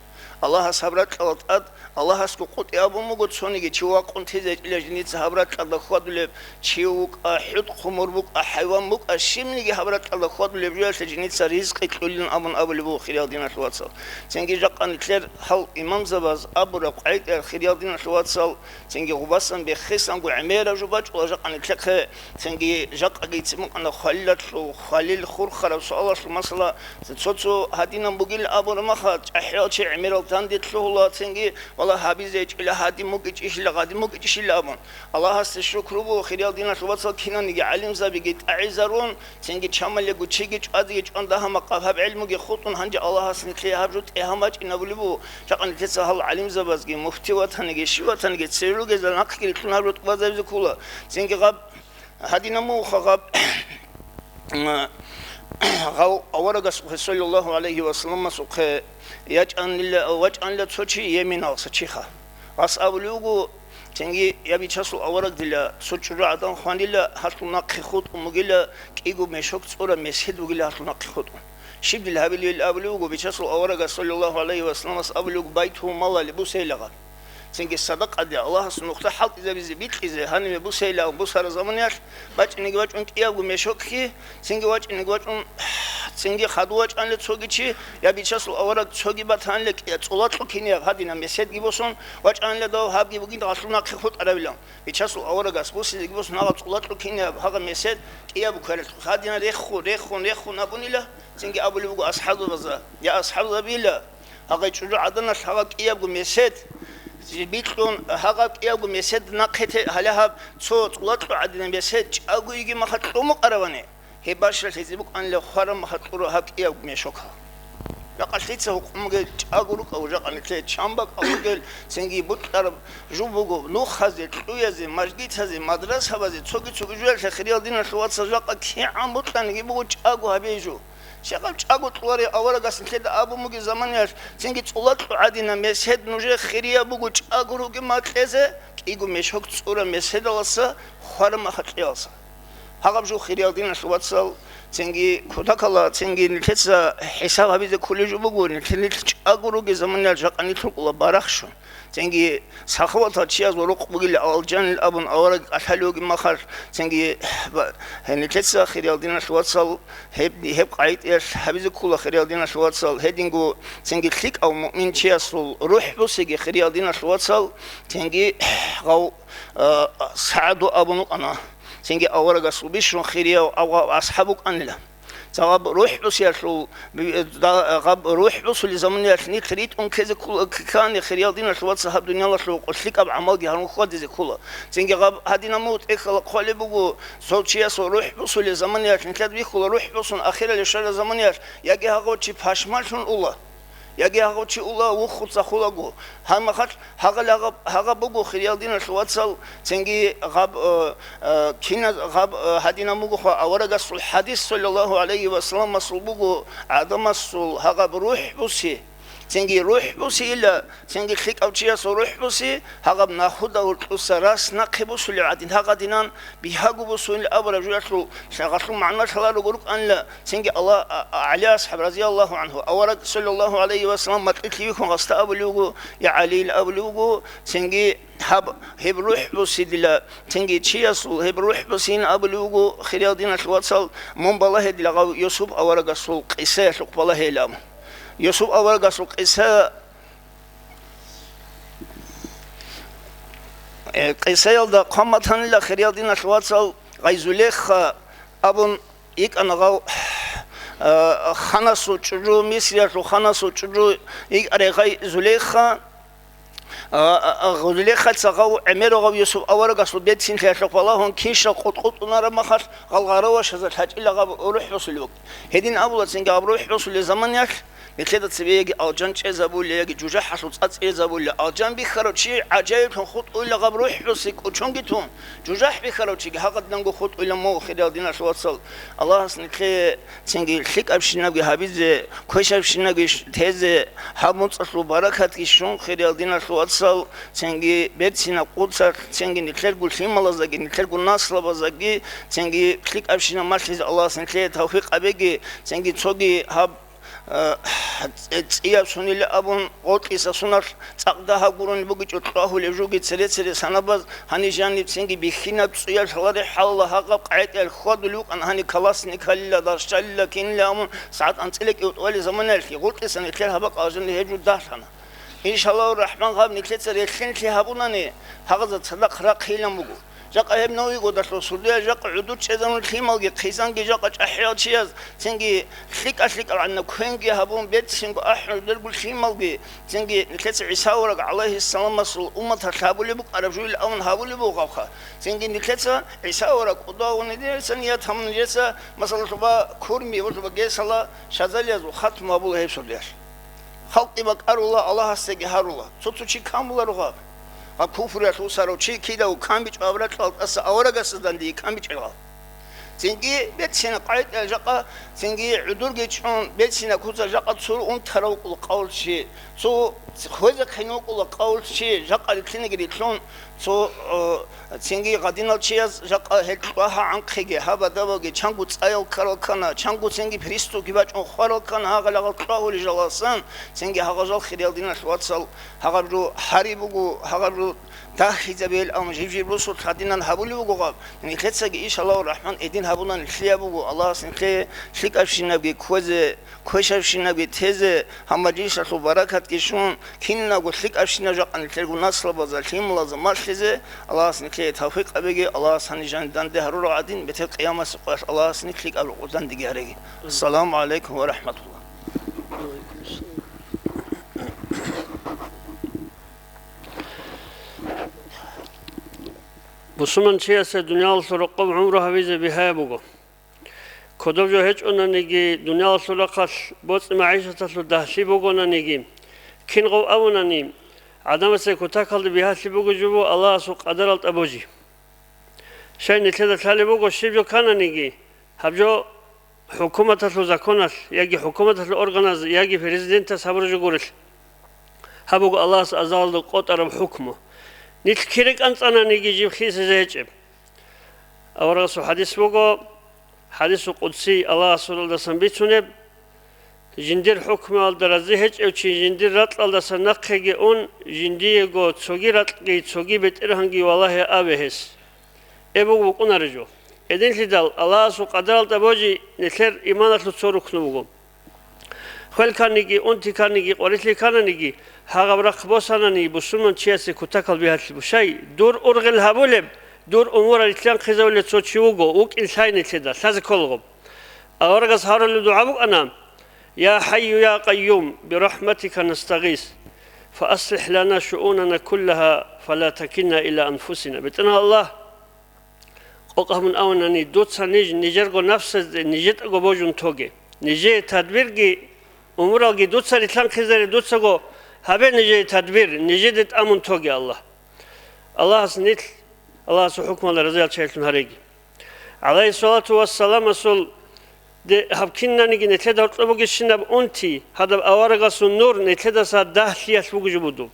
Аллагьас гьаб ракьалда тӀад, Аллагьасго къотӀи абун буго, цониги чи вакъун тезе гьечӀила жиница гьаб ракьалда хьвадулеб, чи вукӀа, хӀутӀ-хъумур букӀа, хӀайван букӀа, щибниги гьаб ракьалда хьвадулеб жоялъе жиница ризкъи кьулин абун абулеб буго, хириял диналъул вацал. Цинги жакъа нилъер гьал имамзабаз абураб къагӀидаялъ, хириял диналъул вацал, цинги гъубасан бехисанго гӀемераб жо бачӀула жакъа нилъехъе, цинги жакъаги цебукъана хвалилалъул, хвалил хурхараб суалалъул масала, цо-цо гьадинан бугил абураб маха, чӀахӀиял чи гӀемерал данде лъугьула, цинги, вала, гьабизе гьечӀила, гьадин букӀичӀищила, гъадин букӀичӀищила абун. Аллагьасде шукру буго, хириял диналъул вацал, кинаниги гӀалимзабиги тӀагӀизарун, цинги чамалего чиги чӀвазеги чӀван дагьа-макъаб гьаб гӀелмуги хутӀун, гьанже Аллагьас нилъее гьаб жо тӀегьан бачӀинабулеб буго, жакъа нилъеца гьал гӀалимзабазги, муфти ватаниги, щив ватаниги цеве ругезал нахъги рилълъун гьаб жо тӀубазабизе ккола. Цинги гъаб, гьадинаб муха гъаб, гъав аварагасухъе, саллаллагьу гӀалайгьи вассаламасухъе, ячӀанила, вачӀанила цо чи Йеменалса чиха. Гъас абулев вуго, цинги, я Бичасул авараг, дила цо чӀужугӀадан хванила, гьалъул нахъе хутӀун бугила кӀиго мешок цӀураб месед бугила гьалъул нахъе хутӀун. Щиб дила гьабилеб? Абулев вуго, Бичасул аварагас, саллаллагьу гӀалайгьи вассаламас, абулев вуго, байтулмалали бусейила гъаб. Цинги садакъаде, Аллагьас нухда хӀалтӀизабизе, бикьизе, гьаниве бусейилан бусараб заманаялъ, бачӀинеги бачӀун кӀиябго мешокги, цинги вачӀинеги вачӀун, цинги хадув вачӀанила цоги чи, я Бичасул авараг, цоги батанила кӀи-, цӀулакьу кинияб гьадинаб меседги босун, вачӀанила дов гьабги бугин гъалъул нахъе хутӀаравилан. Бичасул аварагас бусизеги босун гьагъаб цӀулакьу кинияб гьагъаб месед кӀиябго ккаралъухъ гьадинаб реххун, реххун, реххун абунила, цинги абулеб буго асхӀабзабазда, я асхӀабзабила, гьагъай чӀужугӀаданалъ гьагъаб кӀиябго месед, бикьун, гьагъаб кӀиябго месед нахъе те-, гьале гьаб цо цӀулакьу гӀадинаб месед чӀаго йигей маха кьумукъаравани, гьеб бащалъизе букӀанила хвараб маха кьураб гьаб кӀиябго мешокал. Жакъа лъица гьукъун бугел чӀаго рукӀа, жакъа нилъее чан бакӀал ругел, цинги бутӀараб жо буго, нухазе, кьуязе, мажгитазе, мадрасабазе, цоги-цоги жоялъе, хириял диналъул вацал, жакъа кигӀан бутӀаниги буго чӀаго гьабей жо. Щай гьаб чӀаго кьураб аварагас нилъеда абун бугеб заманаялъ, цинги цӀулакьу гӀадинаб месед нужее хирияб буго чӀаго ругеб макьезе, кӀиго мешок цӀураб меседаласа, хвараб маха кьиялса. Гьагъаб жо, хириял диналъул вацал, цинги кутакала, цинги нилъеца хӀисаб гьабизе кколеб жо буго, нилъ, нилъ чӀаго ругеб заманаялъ жакъа нилъ рукӀула барахщун. Цинги сахаватал чиясул рукъ бугила алжанил абун авараг кӀалъалев вугеб махалъ, цинги ба-, гье, нилъеца, хириял диналъул вацал, гьеб, гьеб къагӀидаялъ гьабизе ккола, хириял диналъул вацал, гьединго цинги лъикӀав муъмин чиясул рухӀ бусиги, хириял диналъул вацал, цинги гъав, а, СагӀду абун вукӀана. Цинги аварагасул бищун хирияв авгъав асхӀаб вукӀанила. Гъаб рухӀ бусиялъул, би-, да-, гъаб рухӀ бусулел заманаялъ нилъ ритӀун ккезе ккола, к-, ккани, хириял диналъул вацал, гьаб дуниялалъул къулъ лъикӀаб гӀамалги гьарун хьвадизе ккола. Цинги гъаб гьадинаб мугъ тӀехьалда хъвалеб буго, цо чиясул рухӀ бусулел заманаялъ нилъеда бихьула, рухӀ бусун ахиралде щвараб заманаялъ яги гьагъав чи пашманлъун ула. Яги гьагъав чи ула вухуца хулаго. Гьанмахалъ гьагъал гьагъаб, гьагъаб буго, хириял диналъул вацал, цинги гъаб, э, э, киназ гъаб, э, гьадинаб буго хва, аварагасул хӀадис, саллаллагьу гӀалайгьи вассаламасул буго, гӀадамасул гьагъаб рухӀ буси. Цинги рухӀ бусийила, цинги лъикӀав чиясул рухӀ буси, гьагъаб нахуда гьуркьуса рас нахъе бусулев гӀадин, гьагъадинан бигьаго бусунил абураб жоялъул лъагъалъул магӀна лъаларого рукӀанила, цинги Алла-, а-, а-, ГӀали асхӀаб, разияллагьу гӀангьу, авараг, саллаллагьу гӀалайгьи вассалам, макьилъ вихьун гъасда абулев вуго, я ГӀалил абулев вуго, цинги гьаб, гьеб рухӀ бусидила, цинги чиясул гьеб рухӀ бусин абулев вуго, хириял диналъул вацал, мун балагье дила гъав Юсуп аварагасул къисаялъухъ балагьейилан. Юсуп аварагасул къиса Э, къисаялда хъван батанила, хириял диналъул вацал, гъай Зулейха абун йикӀана гъав, э, ханасул чӀужу, Мисриялъул ханасул чӀужу йикӀарай гъай Зулейха. А, а, а, Зулейхаца гъав гӀемерав гъав Юсуп аварагасул берцинлъиялъухъ балагьун, киншал къутӀ-къутӀунараб махалъ, гъал гъаравашазда лъачӀила гъаб рухӀ бусулев вуго. Гьедин абула цинги гъаб рухӀ бусулел заманаялъ, нилъеда цебе яги алжан чӀезабулеб, яги жужахӀалъул цӀацӀи гьезабулеб. Алжан бихьарав чи гӀажаиблъун хутӀуйла гъаб рухӀ буси кӀочонги тун. ЖужахӀ бихьарав чиги гьагъадинанго хутӀуйла мугъ, хириял диналъул вацал. Аллагьас нилъее цинги лъикӀабщинабги гьабизе, квешабщинабги ш-, тезе, гьаб муцӀалъул баракатги щун, хириял диналъул вацал, цинги берцинаб къуцалъ, цинги нилъерго лъималаздаги, нилъерго наслабаздаги, цинги лъикӀабщинаб малъизе Аллагьас нилъее тавфикъ гьабеги, цинги цоги гьаб Э, цӀи-, цӀияб сунила абун, гъоркьиса суналъ цӀакъ дагьаб гурони бугичӀо кьвагьулеб жуги цере-цере санабаз, гьаниб жаниб цинги бихьинаб цӀуяб лъаларе хӀалла гьагъаб къагӀидаялъ хьвадулев вукӀана гьаниб каласникалила, даршалила, кинила абун, сагӀат анцӀила кӀиутӀвали заманаялъги, гъоркьиса нилъер гьаб къажан гьеб жо дагьлъана. Иншаллагьу рахман, гьаб нилъеца релълъинлъи гьабунани, гьагъазда цадахъ рахъилан буго. Жакъа гьеб Новый годалъул сурдуя жакъа гӀудур чӀезарун лъималги хъизанги жакъа чӀахӀиял чияз, цинги лъикӀа-лъикӀалгӀанна квенги гьабун, берцинго ахӀун жидерго лъималги, цинги нилъеца ГӀиса авараг гӀалайгьиссаламасул умматалъ гьабулеб букӀараб жуйилан абун гьабулеб буго гьабха. Цинги нилъеца ГӀиса авараг кӀудавун гьединаб ният гьабун нилъеца, масала, лъуба курми ва лъуба гесала шазалиязул хатму гьабула гьеб сурдуялъ. Халкъи бакӀарула, Аллагьасдаги гьарула. Цо-цо чи камуларо гьаб. Гьаб куфруялъ усарав чи кидаго камбичӀо гьаб ракьалда тӀаса аварагасда дандеги камбичӀел гьал. Цинги берцина къагӀидаялъ жакъа, цинги гӀудурги чӀун, берцина куца жакъа цо унтарав вукӀула къавулчи, цо хвезехъин вукӀула къавулчи, жакъа рилълъинеги рилълъун, цо, о, Цинги гъадинал чияз жакъа гьел кьвагьа гӀанхъиги, гьаб адабалги чанго цӀаял ккарал ккана, чанго цинги приступги бачӀун хварал ккана гьагъал-гьагъал кьвагьулел жалалсан, цинги гьагъал жал, хириял диналъул вацал, гьагъаб жо гьари буго, гьагъаб жо дагьизабейилан жиб-жиб росулъ гьадинан гьабулеб буго гьаб. Нилъецаги, иншаллагьу рахман, гьедин гьабунани лъияб буго, Аллагьас нилъее лъикӀабщинабги кквезе, квешабщинабги тезе, гьаб мажлисалъул баракатги щун, кинабго лъикӀабщинаб жакъа нилъерго наслабазда, лъималазда малъизе Аллагьас нилъее тавфикъ гьабеги. Аллагьас гьаниб жаниб данде гьарурал гӀадин, бетӀер къиямасеб къоялъ Аллагьас нилъ лъикӀаб рукъов дандеги гьареги. Ассаламу гӀалайкум ва рахӀматуллагь. Бусурманчиясе дуниялалъул рокъоб гӀумру гьабизе бигьаяб буго. Кодоб жо гьечӀонаниги, дуниялалъул рахъалъ боцӀи-магӀишаталъул дагьлъи бугонаниги, кингъов абунани, гӀадамасе кутакалда бигьалъи бугеб жо буго Аллагьасул къадаралда божи. Щай нилъеда лъалеб буго, щиб жо ккананиги, гьаб жо хӀукуматалъул законалъ, яги хӀукуматалъул органаз, яги президентас гьабураб жо гурелъ. Гьаб буго Аллагьас азалалда къотӀараб хӀукму. Нилъ кире кӀанцӀананиги, жиб хисизе гьечӀеб. Аварагасул хӀадис буго, хӀадисул къудси Аллагьас суралдасан бицунеб: «Жиндир хӀукмуялда рази гьечӀев чи жиндир ракьалдаса нахъеги ун, жиндиего цоги ракьги, цоги бетӀергьанги валагье», абе гьес. Эб буго букӀунаре жо. Гьединлъидал Аллагьасул къадаралда божи нилъер иманалъул цо рукну буго. Хвел кканиги, унти кканиги, къварилъи ккананиги, гьагъаб рахъ босанани, бусурман чиясе кутакал бигьалъи бу. Щай, дур ургъел гьабулеб, дур умурал рилълъанхъизавулев цо чи вуго, вукӀин лъай нилъеда, лъазе кколаго. Аварагас гьарулеб дугӀа букӀана: «Я ХӀайю, я Къайюм, бирахӀматика настагъис, фааслихӀ лана шуунана куллагьа, фала такилна иля анфусина». БетӀергьан Аллагь, къокъ гьабун абунани, дуца ниж нижерго напсазде нижетӀаго божун тоге. Нижее тадбирги умуралги дуца рилълъанхъизаре дуцаго гьабе нижее тадбир, нижеде тӀамун тоге, Аллагь. Аллагьас нилъ Аллагьасул хӀукмалда разиялчагӀилъун гьареги. ГӀалайгьиссалату вассаламасул де-, гьаб кинаниги нилъеда гьоркьоб бугебщинаб унти, гьадаб аварагасул нур нилъедаса дагьлъиялъ буго жо буго.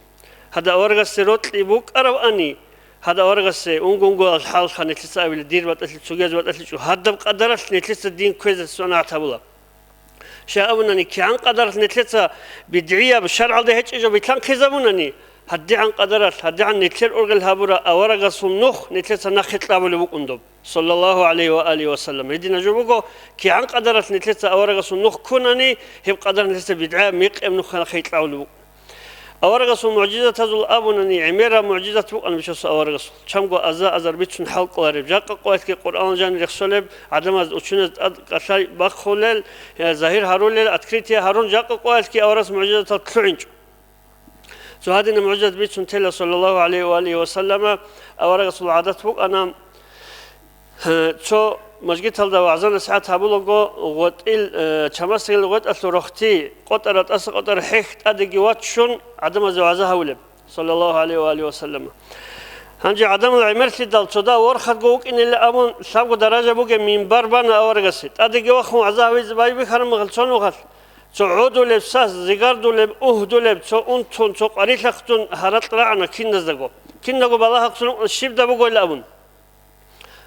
Гьадаб аварагасде рокьи букӀаравани, гьадаб аварагасе унго-унгоял хӀалха нилъеца абила, дир батӀалъи, цогияз батӀалъи чӀу, гьадаб къадаралъ нилъеца дин кквезе сунагӀат гьабула. Щай абунани, кигӀан къадаралъ нилъеца бидгӀияб, шаргӀалда гьечӀеб жо билълъанхъизабунани, гьадигӀан къадаралъ, гьадигӀан нилъер ургъел гьабураб аварагасул нух нилъеца нахъе кьабулеб букӀун доб. Саллаллагьу гӀалайгьи ва алигьи ва саллам. Гьединаб жо буго, кигӀан къадаралъ нилъеца аварагасул нух ккунани, гьеб къадар нилъеца бидгӀаяб мекъияб нух нахъе кьабулеб букӀун. Аварагасул мугӀжизатазул абунани, гӀемераб мугӀжизат букӀана бицасул аварагасул. Чамго аза-азар бицун хӀалкӀолареб, жакъа къоялъги Къуръан жанир рехсолеб, гӀадамаз, учуназ тӀад кӀалъай бахъулел, э, загьир гьарулел, открытие гьарун, жакъа къоялъги аварагас мугӀжизатал лъугӀинчӀо. Цо гьадинаб мугӀжизат бицун тела, саллаллагьу гӀалайгьи ва алигьи ва саллама, аварагасул гӀадат букӀана, э, цо мажгиталда вагӀза-насихӀат гьабулаго, гъветӀил, э, чамасдагил гъветӀалъул рохти къотӀара, тӀаса къотӀара хӀех тӀадеги ваччун, гӀадамазе вагӀза гьавулеб, саллаллагьу гӀалайгьи ва алигьи ва саллама. Гьанже гӀадамал гӀемерлъидал цо дагь ворхадго вукӀинилан абун, лъабго даража бугеб минбар бана аварагасе. ТӀадеги вахун вагӀза гьавизе байбихьараб мехалъ цо нухалъ, цо гӀодулеб сас, зигардулеб, угьдулеб, цо унтун, цо къварилъахдун гьаракь рагӀана киназдаго. Киназдаго балагьахъун рукӀана щибда бугойилан абун.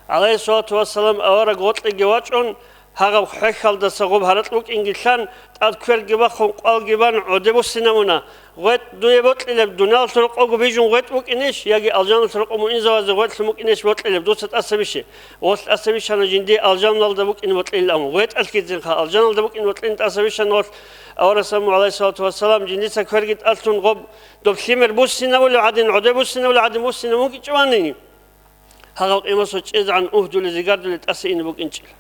ГӀалайгьиссалату вассалам авараг гъоркьеги вачӀун, Гьагъаб хӀехьалдаса гъоб гьаракь букӀинги лъан, тӀад кверги бахъун, къвалги бан, гӀоде буссинабуна. ГъветӀ дуе бокьилеб, дуниялалъул рокъого бижун гъветӀ букӀинищ, яги алжаналъул рокъо муинзавазе гъветӀлъун букӀинищ бокьилеб, дуца тӀаса бише. Гъолъ тӀаса бищана жиндие алжаналда букӀине бокьилилан. ГъветӀалъ ккезинха, алжаналда букӀине бокьине тӀаса бищана гъолъ. Аварагас абун, гӀалайгьиссалату вассалам, жиндица кверги тӀалъун гъоб доб лъимер буссинабулев гӀадин, гӀоде буссинабулев гӀадин буссинабун букӀинчӀо ванин. Гьагъаб къимасо чӀезегӀан угьдулел, зигардулел тӀаса ине букӀинчӀила.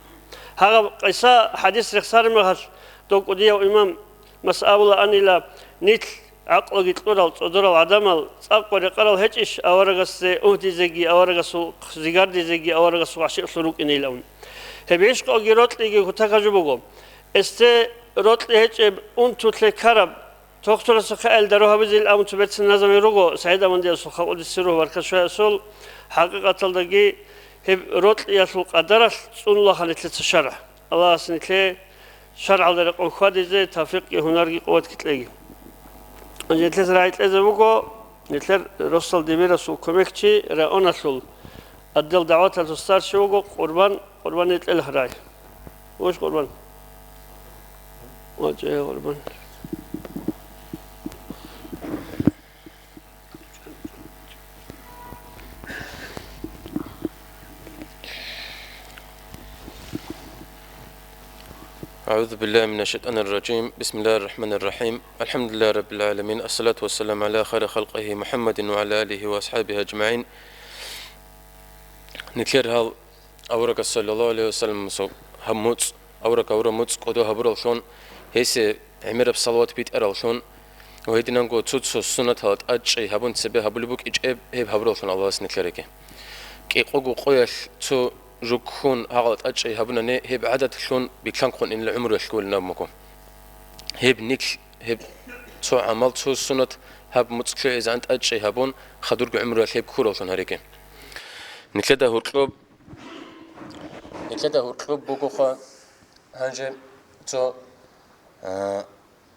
Гьагъаб къиса, хӀадис рехсараб мехалъ, дов кӀудияв имам масъабула анила, нилъ гӀакълуги кьурал, цӀодорал гӀадамал, цӀакъго рекъарал гьечӀищ аварагасде угьдизеги, аварагасул зигардизеги, аварагасул гӀашикълъун рукӀинейилан. Гьеб гьищ къоги рокьиги кутакаб жо буго. Эсде рокьи гьечӀеб унтулъе ккараб, Тохтурасухъе аялда рогьабизил абун цо берцин назами руго, СагӀид Амандиасул халкъудиси ругьу баркат щвеасул, хӀакъикъаталдаги гьеб рокьиялъул къадаралъ цӀунулаха нилъеца шаргӀ. Аллагьас нилъее шаргӀалда рекъон хьвадизе тавфикъги гьунарги къуватги кьеги. Нилъеца рагӀи кьезе буго, нилъер росдал дибирасул кумекчи районалъул отдел дагӀваталъул старший вуго Къурбан, Къурбан гьечӀел гьарай. Вуш Къурбан? ВачӀая, Къурбан. أعوذ بالله من الشيطان الرجيم. بسم الله الرحمن الرحيم. الحمد لله رب العالمين. الصلاة والسلام على خير خلقه محمد وعلى آله وأصحابه أجمعين. Нилъер гьал аварагас, саллаллагьу гӀалайгьи ва саллам, гьаб муцӀ, авараг гьавураб муцӀ кӀодо гьабураллъун, гьесие гӀемераб салават битӀараллъун ва гьединанго цо-цо суннатал тӀадчӀей гьабун цебе гьабулеб букӀинчӀеб гьеб гьабураллъун Аллагьас нилъереги. КӀикъого къоялъ цо жо ккун гьагъал тӀадчӀей гьабунани, гьеб гӀадатлъун билълъанхъун инел гӀумруялъ кколин абун буго. Гьеб нилъ, гьеб цо гӀамал, цо суннат гьаб муцӀ лъугӀизегӀан тӀадчӀей гьабун, хадурго гӀумруялъ гьеб ккураллъун гьареги. Нилъеда гьоркьоб, нилъеда гьоркьоб бугоха гьанже цо, а,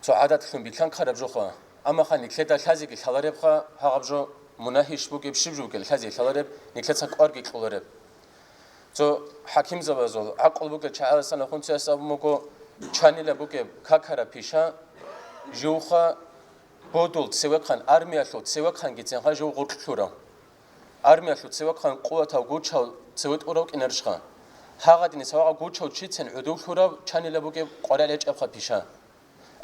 цо гӀадатлъун билълъанхъараб жоха. Амма ха нилъеда лъазеги лъаларебха, гьагъаб жо мунагьищ бугеб, щиб жо бугел лъазе лъалареб, нилъеца кӀварги кьолареб. Цо хӀакимзабазул, гӀакълу бугел чагӀаздасан хунцияс абун буго, чанила бугеб какараб пиша живха бодул цевехъан, армиялъул цевехъангицинха жив гъоркь лъурав. Армиялъул цевехъан къуватав гучав цеве тӀурав кӀинарищха? Гьагъадиниса вагъа гучав чицин гӀодов лъурав чанила бугеб къваригӀел гьечӀебха пиша.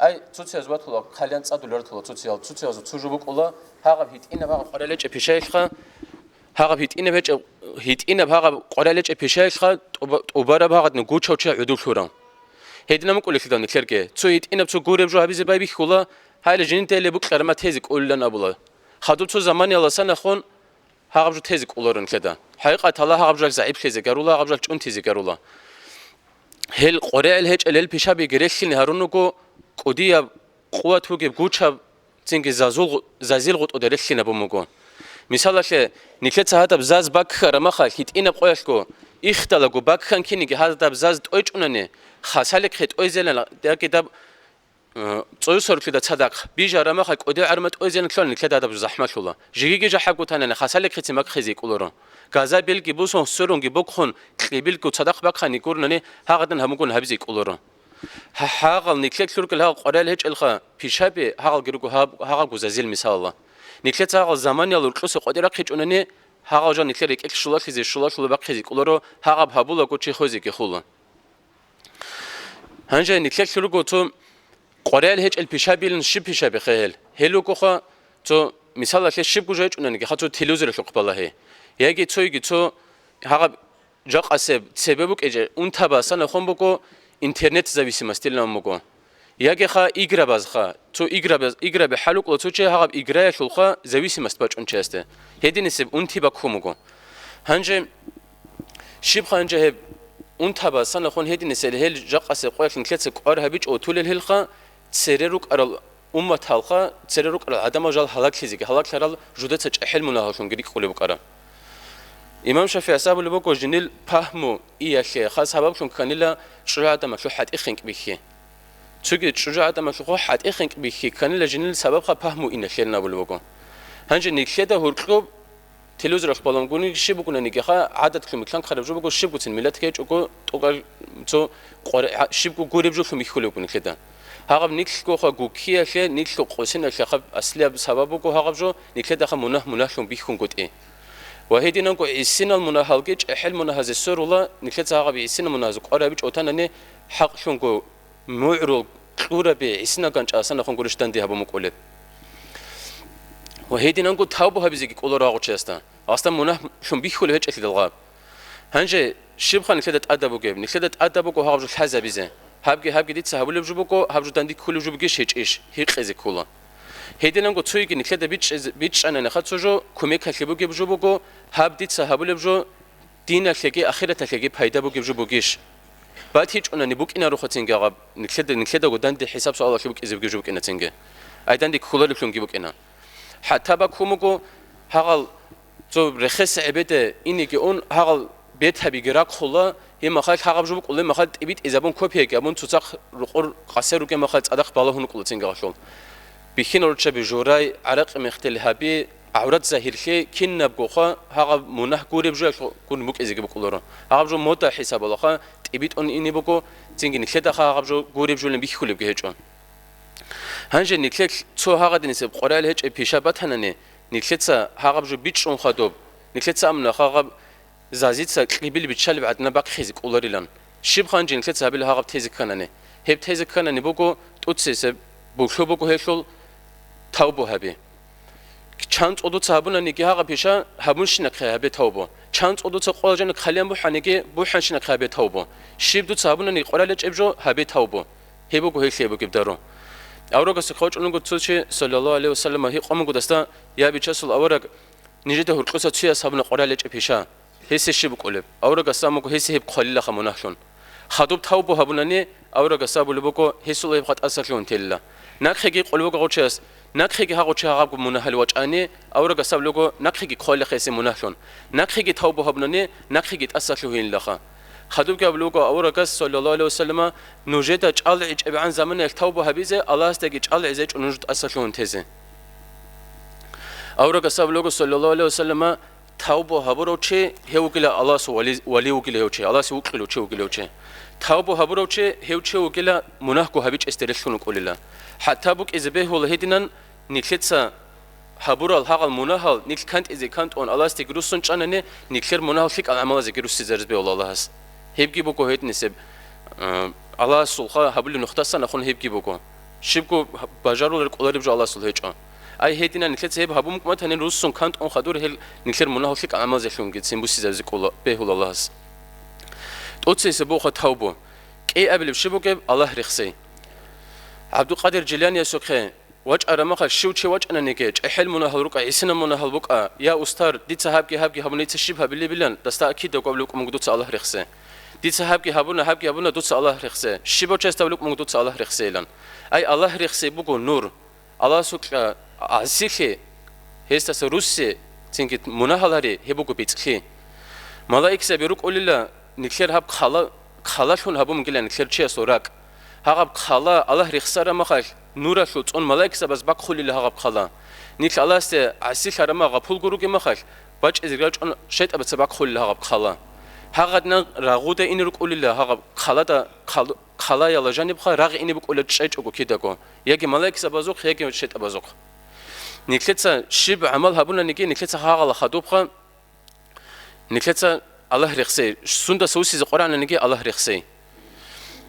Ай, цуцияз ватула, хъалиян цӀадуларатула цуциял, цуциялзул цо жо букӀула, гьагъаб гьитӀинаб гьагъаб къваригӀел гьечӀеб пишаялъха, гьагъаб гьитӀинаб гьечӀеб, гьитӀинаб гьагъаб къваригӀел гьечӀеб пишаялъха, тӀуба-, тӀубараб гьагъадни гучав чи гӀодов лъурав. Гьединаб букӀулелъидал нилъерги, цо гьитӀинаб цо гуреб жо гьабизе байбихьула, гьайла жиндияле букьарама тезе кӀолилан абула. Хадуб цо заманияласан ахун, гьагъаб жо тезе кӀоларо нилъеда. ХӀакъикъаталда гьагъаб жал загӀиплъизе гарула, гьагъаб жал чӀунтизе гарула. Гьел къваригӀел гьечӀел гьел пишабиги релълъине гьарун руго, кӀудияб, къуват бугеб, гучаб, цинги зазул гъу-, зазил гъутӀуда релълъинабун буго. Мисалалъе, нилъеца гьадаб заз баккараб махалъ гьитӀинаб къоялъго, ихдалаго баккан киниги гьадаб заз тӀойчӀунани, хасалихъе тӀойзелан, яги даб Э, цӀуй сорулъида цадахъ бижараб махалъ кӀудияв гӀарма тӀойзеян лъугьани нилъеда гьадаб жо захӀмалъула. Жигиги жахӀаб гутанани, хасалихъе цимакъ хизе кӀоларо. Газа билги бусун, сверунги бухъун, кьибилгу цадахъ бахъани гурнани, гьагъадан гьабунгун гьабизе кӀоларо. Гьа-, гьагъал нилъер лъургел гьагъал къваригӀел гьечӀелха пишаби, гьагъалги руго гьаб-, гьагъаб гузазил мисалалла. Нилъеца гьагъал заманиял уркьусе къватӀир рахъичӀунани, гьагъал жо нилъер рекӀелъ щулалъизе, щулалъула бахъизе кӀоларо, гьагъаб гьабулаго чи хвезеги хула. Гьанже нилъелъ руго цо къваригӀел гьечӀел пишабилан щиб пишабиха гьел? Гьел ругоха цо, мисалалъе, щибго жо гьечӀонаниги, ха цо телевизоралъухъ балагье. Яги цойги цо гьагъаб жакъасеб цебе букӀечӀеб унтаба санахон буго, интернет зависимость дилан буго. Яги ха играбазха, цо играбаз, играби хӀалукӀла цо чи гьагъаб играялъулха зависимость бачӀун чиясда. Гьединисеб унти баккун буго. Гьанже щибха гьанже гьеб унтаба санахон гьединисел гьел жакъасе къоялъ нилъеца кӀвар гьабичӀо тулел гьелха, цере рукӀарал умматалха, цере рукӀарал гӀадамал жал гьалаглъизеги, гьалаглъарал жудеца чӀехӀел мунагьаллъунги рикӀкӀулеб букӀара. Имам ШафигӀас абулеб буго, жинил пагьму иялъе хас гьабаблъун кканила чӀужугӀадамалъул хӀатӀихъенкӀ бихьи. Цоги чӀужугӀадамалъухъ хӀатӀихъенкӀ бихьи кканила жинил сабабха пагьму иналъе абулеб буго. Гьанже нилъеда гьоркьоб Телевизоралъ балагьунгуниги щиб букӀунанигиха, гӀадатлъун бикьанхъараб жо буго, щибгоцин миллатги гьечӀого, тӀокӀал цо къваригӀа-, щибго гуреб жолъун бихьулеб буго нилъеда. Гьагъаб нилъгоха гуккиялъе, нилъго къосиналъе хаб аслияб сабаб буго гьагъаб жо, нилъедаха мунагь-мунагьлъун бихьунгутӀи. Ва гьединанго гӀисинал мунагьалги чӀехӀел мунагьазе сверула, нилъеца гьагъаб гӀисинал мунагьазе къварабичӀо танани, хӀакълъунго мугӀрул кьураби гӀисинал ганчӀаласан ахун гурищ данде гьабун букӀулеб. Ва гьединанго тавбу гьабизеги кӀоларо гьагъу чиясда. Гьасда мунагьлъун бихьулеб гьечӀелъидал гъаб. Гьанже щибха нилъеда тӀадаб бугеб? Нилъеда тӀадаб буго гьаб жо лъазабизе. Гьабги, гьабги дица гьабулеб жо буго, гьаб жо данде кколеб жо бугищ гьечӀищ, гьикъизе ккола. Гьединанго цоги нилъеда бичӀчӀиз-, бичӀчӀанани хъацо жо, кумекалъе бугеб жо буго, гьаб дица гьабулеб жо диналъеги ахираталъеги пайда бугеб жо бугищ? БатичӀунани букӀинаро хъацинги гьаб, нилъеда, нилъедаго данде хӀисаб-суалалъе букӀизе бугеб жо букӀинацинги. Ай данде кколареблъунги букӀина. ХӀатта баккун буго, гьагъал цо рехес гӀебеде инеги ун, гьагъал бетабиги рахъула, гьеб махалъ гьагъаб жо букӀула, гьеб махалъ тӀибитӀизабун копиягабун цоцахъ рукъур къасер ругеб махалъ цӀадахъ балагьун рукӀула цинги гьалъул. Бихьинал руччаби журай, гӀаракъи мехтел гьаби, гӀаврат загьирлъи, кинабгоха гьагъаб мунагь гуреб жоялъ гун букӀизеги букӀуларо. Гьагъаб жо мода хӀисабалаха, тӀибитӀун ине буго, цинги нилъедаха гьагъаб жо гуреб жолин бихьулебги гьечӀо. Гьанже нилъелъ цо гьагъадинисеб къваригӀел гьечӀеб пиша батанани, нилъеца гьагъаб жо бичӀчӀун хадуб, нилъеца амна гьагъаб зазица кьибил биччалеб гӀадина бахъизе кӀоларилан. Щиб гьанже нилъеца гьабила гьагъаб тезе кканани? Гьеб тезе кканани буго, тӀуцесеб булъу буго гьелъул, тавбу гьабе. Чан цӀодоца гьабунаниги гьагъаб пиша, гьабунщинахъе гьабе тавбу. Чан цӀодоца къоялъ жаниб хъалиян бухӀаниги, бухӀанщинахъе гьабе тавбу. Щиб дуца гьабунаниги къваригӀел гьечӀеб жо, гьабе тавбу. Гьеб буго гьелъие бугеб дару. Аварагасухъе вачӀун вуго цо чи, саллаллагьу гӀалайгьи вассаллама, гьикъун буго дасда: «Я, Бичасул авараг, нижеда гьоркьоса цояс гьабуна къваригӀел гьечӀеб пиша». Гьесие щиб букӀулеб? Аварагас абун буго, гьесие гьеб хъвалилаха мунагьлъун. Хадуб тавбу гьабунани, аварагас абулеб буго, гьесул гьеб хатӀасалъугьун телила. Нахъеги кьолеб буго гъов чияс, нахъеги гьагъов чи гьагъабго мунагьал вачӀани, аварагас абулеб буго, нахъеги хъвалилаха гьесие мунагьлъун. Нахъеги тавбу гьабунани, нахъеги тӀасалъугьинилаха. Хадубги абулеб буго аварагас, саллаллагьу гӀалайгьи вассаллама, нужеда чӀалгӀичӀебгӀан заманаялъ тавбу гьабизе, Аллагьасдаги чӀалгӀизе гьечӀо нуж тӀасалъугьун тезе. Аварагас абулеб буго, саллаллагьу гӀалайгьи вассаллама, тавбу гьабурав чи гьев вугила Аллагьасул вали, вали вугила гьев чи, Аллагьасе вукьулев чи вугила гьев чи. Тавбу гьабурав чи гьев чи вугила мунагьго гьабичӀесде релълъун вукӀулила. ХӀатта букӀизе бегьула гьединан, нилъеца гьабурал гьагъал мунагьал нилъ кантӀизе кантӀун Аллагьасдеги руссун чӀанани, нилъер мунагьал лъикӀал гӀамалазеги руссизараз бегьула Аллагьас. Гьебги буго гьединисеб, э, Аллагьасулха гьабулеб нухдасан ахун гьебги буго. Щибго бажарулел кӀолареб жо Аллагьасул гьечӀо. Ай гьединан нилъеца гьеб гьабун букӀматани, руссун кантӀун хадур гьел нилъер мунагьал лъикӀал гӀамалзелъунги цин буссизаризе кӀола, бегьула Аллагьас. ТӀоцесеб буха тавбу. КӀиабилеб щиб бугеб? Аллагь рехсей. ГӀабдулкъадир Жиляниясухъе вачӀараб махалъ щив чи вачӀананиги, чӀехӀел мунагьал рукӀа, гӀисинал мунагьал букӀа, я, устар, дица гьабги-гьабги гьабуна, дица щиб гьабилебилан, дасда акидаго абулеб букӀун буго дуца Аллагь рехсе. Дица гьабги гьабуна, гьабги гьабуна, дуца Аллагь рехсе. Щибав чиясда абулеб букӀун дуца Аллагь рехсейилан. Ай, Аллагь рехсей буго нур. Аллагьасукьа гӀасилъи, гьесдаса русси, цинги мунагьал гьари, гьеб буго бецӀлъи. Малаикзаби рукӀулила нилъер гьаб хъала, хъалалъун гьабун бугила нилъер чиясул ракӀ. Гьагъаб хъала Аллагь рехсараб махалъ, нуралъул цӀун малаикзабаз бахъулила гьагъаб хъала. Нилъ Аллагьасде гӀасилъараб мах гъапулго ругеб махалъ, бачӀизе рачӀун шайтӀабаца бахъулила гьагъаб хъала. Гьагъадинан рагъуда ине рукӀулила гьагъаб хъалада, хъал-, хъалаяла жанибха рагъ ине букӀула чӀечӀого кидаго, яги малаикзабазухъ, яги шайтӀабазухъ. Нилъеца щиб гӀамал гьабунаниги, нилъеца гьагъала хадубха, нилъеца Аллагь рехсей. Сундаса усизе къварананиги Аллагь рехсей.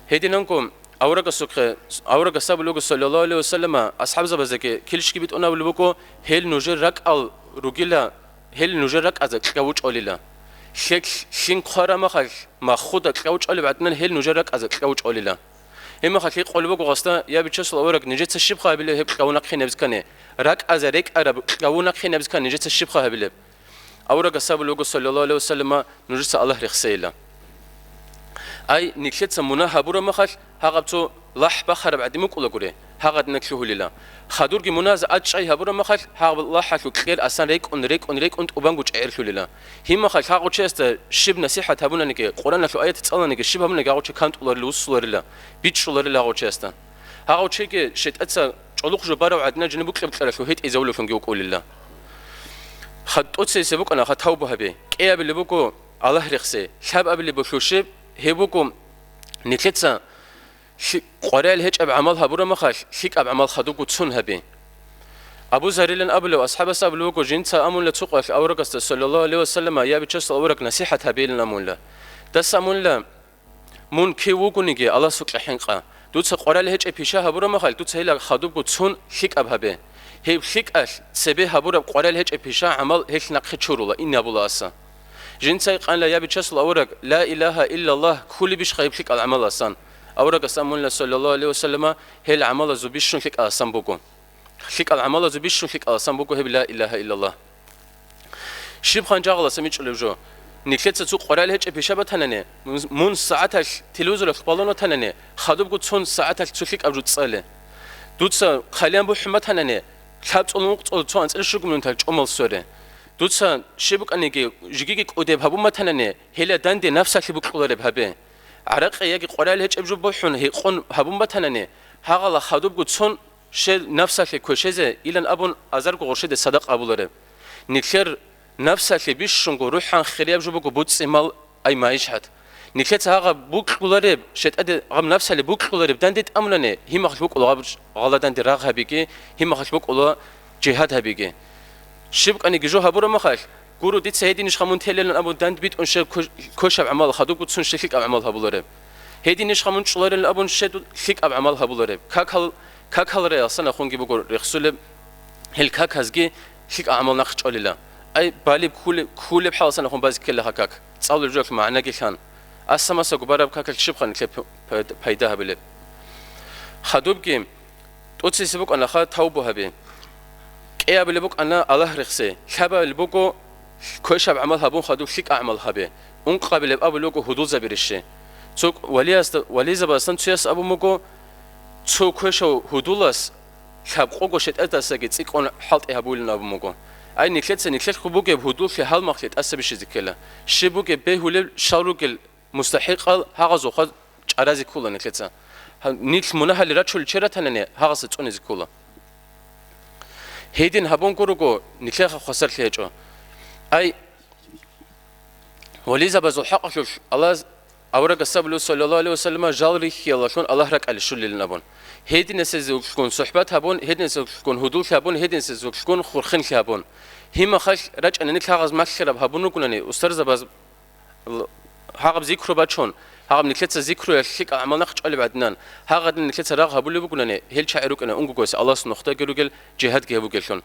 Гьединанго аварагасухъе, аварагас абулего, саллаллагьу гӀалайгьи вассаллама, асхӀабзабаздаги килщги битӀун абулеб буго, гьел нужер ракӀал ругила, гьел нужер ракӀазда кьавучӀолила. Лъе-, лъим хъвараб махалъ, маххуда кьавучӀолеб гӀадинан гьел нужер ракӀазда кьавучӀолила. Гьеб махалъ гьикъулеб буго гъасда, я Бичасул авараг, нижеца щибха гьабилеб гьеб кьаву нахъинабиз ккани? РакӀазда рекӀараб кьаву нахъинабиз ккани нижеца щибха гьабилеб? Аварагас абулеб буго, саллаллагьу гӀалайгьи вассаллама, нужеца Аллагь рехсейила. Ай, нилъеца мунагь гьабураб махалъ, гьагъаб цо лахӀ бахараб гӀадин букӀулагури, гьагъадинаб лъугьулила. Хадурги мунагьазе ачӀай гьабураб махалъ, гьагъаб лахӀалъул кьер асан рекӀун, рекӀун, рекӀун тӀубанго чӀегӀерлъулила. Гьеб махалъ гьагъав чиясда щиб насихӀат гьабунаниги, Къуръаналъул аят цӀаланиги, щиб гьабунаги гьагъав чи кантӀуларила, вуссуларила, бичӀчӀуларила гьагъав чиясда. Гьагъав чиги шайтӀаца чӀолохъ жо барав гӀадинаб жиндир букьа-букьаралъув гьетӀизавулевлъунги вукӀулила. ТӀоцебесеб букӀана ха тавба гьабе, кӀиабилеб буго Аллагь рехсе, лъабабилеб буго лъушеб, гьеб буго нилъеца лъи-, къваригӀел гьечӀеб гӀамал гьабураб махалъ, лъикӀаб гӀамал хадубго цун гьабе. Абу Заррилан абулев асхӀабас абулеб буго, жинца амула цо къоялъ аварагасда, саллаллагьу гӀалайгьи вассаллама, я Бичасул авараг, насихӀат гьабейилан амула. Даса амула, мун кив вугониги, Аллагьасукьа хӀинкъа. Дуца къваригӀел гьечӀеб пиша гьабураб махалъ, дуца гьелда хадубго цун лъикӀаб гьабе. Гьеб лъикӀалъ цебе гьабураб къваригӀел гьечӀеб пиша гӀамал гьелъ нахъе чурула, ин гьабула аса. Жинца гьикъанила, я Бичасул авараг, ла илагьа иллаллагь кколебищха гьеб лъикӀал гӀамаласан? Аварагас амула, саллаллагьу гӀалайгьи вассаллама, гьел гӀамалазул бищун лъикӀаласан буго. ЛъикӀал гӀамалазул бищун лъикӀаласан буго гьеб ла илагьа иллаллагь. Щиб хъан жагъаласа мичӀулев жо? Нилъеца цо къваригӀел гьечӀеб пиша батанани, мун, мун сагӀаталъ телевизоралъ балун ватанани, хадубго цун сагӀаталъ цо лъикӀаб жо цӀале. Дуца хъалиян бухӀун батанани, лъабцӀул ункъцӀул цо анцӀила щуго минуталъ чӀумал свере. Дуца щиб букӀаниги, жигиги кӀудеб гьабун батанани, гьелда данде напсалъе букьулареб гьабе. ГӀаракъи яги къваригӀел гьечӀеб жо бухӀун, гьикъун гьабун батанани, гьагъала хадубго цун Щел напсалъе квешезе илан абун азарго гъурщиде садакъа гьабулареб. Нилъер напсалъе бищунго рухӀан хирияб жо буго буцӀцӀимал, ай, магӀишат. Нилъеца гьагъаб букьулареб, щетӀаде гьаб напсалъе букьулареб данде тӀамунани, гьимахъ букӀула гъаб гъала данде рагъ гьабиги, гьимахъ букӀула жигьад гьабиги. Щиб кӀаниги жо гьабураб махалъ, гуро, дица гьединищха мун телилан абун дандбитӀун щел квеш-, квешаб гӀамал, хадубго цун щел лъикӀаб гӀамал гьабулареб. Гьединищха мун чӀоларилан абун щел лъикӀаб гӀамал гьабулареб. Какал Какал раял санахунги буго рехсулеб, гьел каказги лъикӀа гӀамал нахъ чӀвалила. Ай, балеб ккулеб, ккулеб хӀаласанахун базе ккела гьа как, цӀалулеб жоялъ магӀнаги лъан. Аса-масаго бараб какалъ щибха нилъер п-, п-, пайда гьабилеб? Хадубги, тӀоцесе букӀана ха тавбу гьабе. КӀиабилеб букӀана Аллагь рехсе, лъабабилеб буго квешаб гӀамал гьабун хадуб лъикӀа гӀамал гьабе. Ункъабилеб абулеб буго гьудулзабирищи. Цо валиясда, вализабаздасан цояс абун буго, цо квешав гьудулас лъабкъого шетӀадасаги цӀикӀкӀун хӀалтӀи гьабулин абун буго. Ай, нилъеца нилъелъго бугеб гьудуллъи гьалмагълъи тӀаса бищизе ккела. Щиб бугеб бегьулеб, щал ругел мустахӀикъал, гьагъазухъа чӀаразе ккола нилъеца. Гьа, нилъ мунагьалде рачулел чер ратанани, гьагъаса цӀунизе ккола. Гьедин гьабун гурого, нилъеха хвасарлъи гьечӀо. Ай, вализабазул хӀакъалъулъ Аллагь, аварагас абулеб, саллаллагьу гӀалайгьи вассаллама, жал рихьиялалъун Аллагь ракӀалде щолилин абун. Гьединасезулъгун сухӀбат гьабун, гьединасезулъгун гьудуллъи гьабун, гьединасезулъгун хурхинлъи гьабун. Гьимахалъ рачӀана нилъ гьагъаз малъараб гьабун ругунани, устарзабаз гьагъаб зикру бачун, гьагъаб нилъеца зикруялъ лъикӀал гӀамал нахъ чӀвалеб гӀадинан, гьагъадин нилъеца рагъ гьабулеб бугунани, гьел чагӀи рукӀана унгогояс Аллагьас нухдаги ругел, жигьадги гьабугеллъун.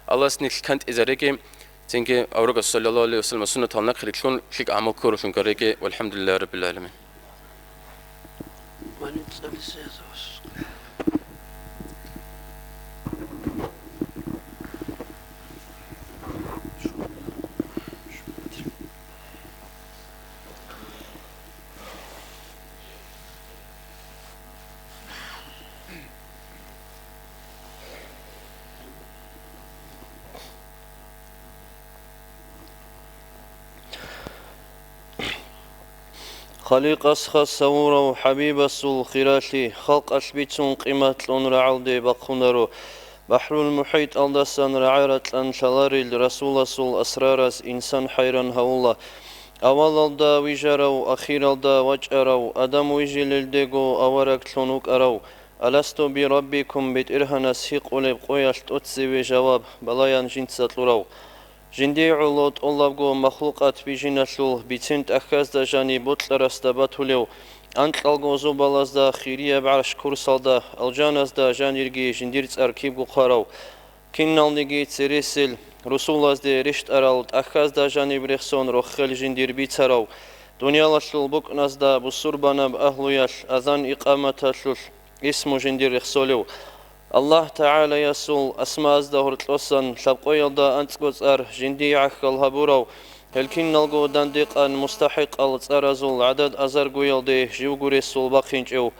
Аллагьас нилъ кантӀизареги, цинги аварагас саллаллагьу гӀалайгьи вассаллама суннатал нахъ рилълъун лъикӀ гӀамал ккуралъун гареги, валхӀамдулиллагьи раббил гӀаламин. Халикъас хас гьавурав ХӀабибасул хиралъи, халкъалъ бицун къимат кьун рагӀалде бахъунаро. БахӀрул-МухӀитӀалдасан рагӀа-ракьан лъаларел Расуласул асрарас инсан хӀайран гьавула. Авалалда вижарав, ахиралда вачӀарав, Адам вижилелдего авараглъун вукӀарав, «Аласту би раббикум?» БетӀергьанас гьикъулеб къоялъ тӀоцеве жаваб балаян жинца кьурав. Жиндие гӀоло тӀолабго махлукъат бижиналъул бицен тӀахьазда жаниб бокьарасда батулев, анкьалго зобалазда, хирияб гӀарш-курсалда, алжаназда жанирги жиндир цӀар кибго хъварав, киналниги цересел русулазде рещтӀарал, тӀахьазда жаниб рехсон рохел жиндир бицарав, дуниялалъул букӀназда бусурбанаб агьлуялъ азан-икъаматалъулъ исму жиндир рехсолев, Аллагь ТагӀалаясул асмаазда гьоркьосан лъабкъоялда анцӀго цӀар жиндие гӀахьал гьабурав, гьел киналго дандекъан мустахӀикъал цӀаразул гӀадад азаргоялде живго ресул бахъинчӀев,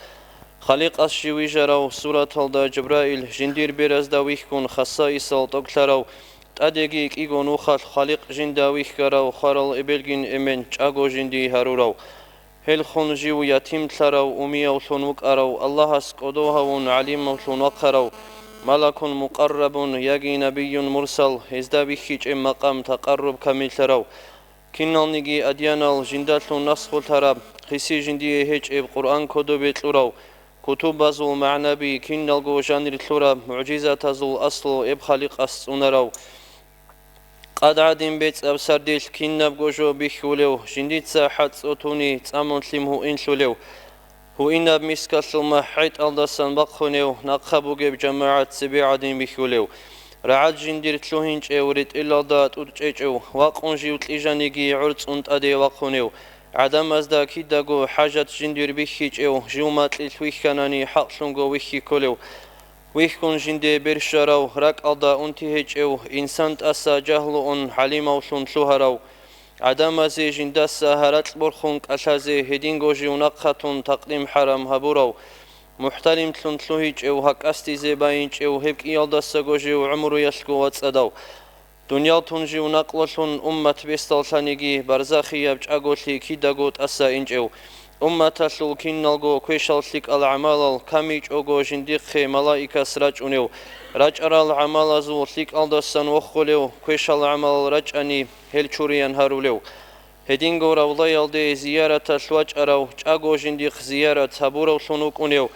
Халикъас жив вижарав сураталда Жабраил жиндир беразда вихьун хасаисал тӀоглъарав, тӀадеги кӀиго нухалъ Халикъ жинда вихьарав хварал эбелгин эмен чӀаго жиндие гьарурав, гьелхун жив ятимлъарав, умиявлъун вукӀарав, Аллагьас кӀодо гьавун гӀалимавлъун вахъарав, малакун мукъаррабун яги набийюн мурсал, гьезда бихьичӀеб макъам такъарруб камиллъарав. Киналниги адьянал жиндалъун насхулъараб, хиси жиндие гьечӀеб Къуръан кодобе кьурав, кутубазул магӀнаби киналго жанир лъураб, мугӀжизатазул аслу эб Халикъас цӀунарав. Къад гӀадин бецӀаб сардилъ кинабго жо бихьулев, жиндица хӀацӀцӀо туни цӀамун лъим гьуинлъулев, гьуинаб мискалъул махӀ хӀетӀалдасан бахъунев, нахъа бугеб жамагӀат цебе гӀадин бихьулев, рагӀад жиндир лъугьинчӀев, ретӀелалда тӀутӀчӀечӀев, вакъун жив кьижаниги гӀорцӀун тӀаде вахъунев, гӀадамазда кидаго хӀажат жиндир бихьичӀев, жив макьилъ вихьанани хӀакълъунго вихьи кколев, вихьун жинде берщарав, ракӀалда унти гьечӀев, инсан тӀаса жагьлуун гӀалимавлъун лъугьарав, гӀадамазе жиндаса гьаракь борхун кӀалъазе гьединго жив нахъатун такъдим-хӀарам гьабурав, мухӀтаримлъун лъугьичӀев, гьакӀасдизе байинчӀев, гьеб кӀиялдасаго жив гӀумруялъго вацӀцӀадав, дуниял тун жив накълулъун уммат бесдаллъаниги барзахияб чӀаголъи кидаго тӀаса инчӀев, умматалъул киналго квешал лъикӀал гӀамалал камичӀого жиндихъе малаикас рачӀунев, рачӀарал гӀамалазул лъикӀалдасан вохулев, квешал гӀамалал рачӀани гьел чуриян гьарулев. Гьединго равлаялде зияраталъ вачӀарав, чӀаго жиндихъ зиярат гьабуравлъун вукӀунев,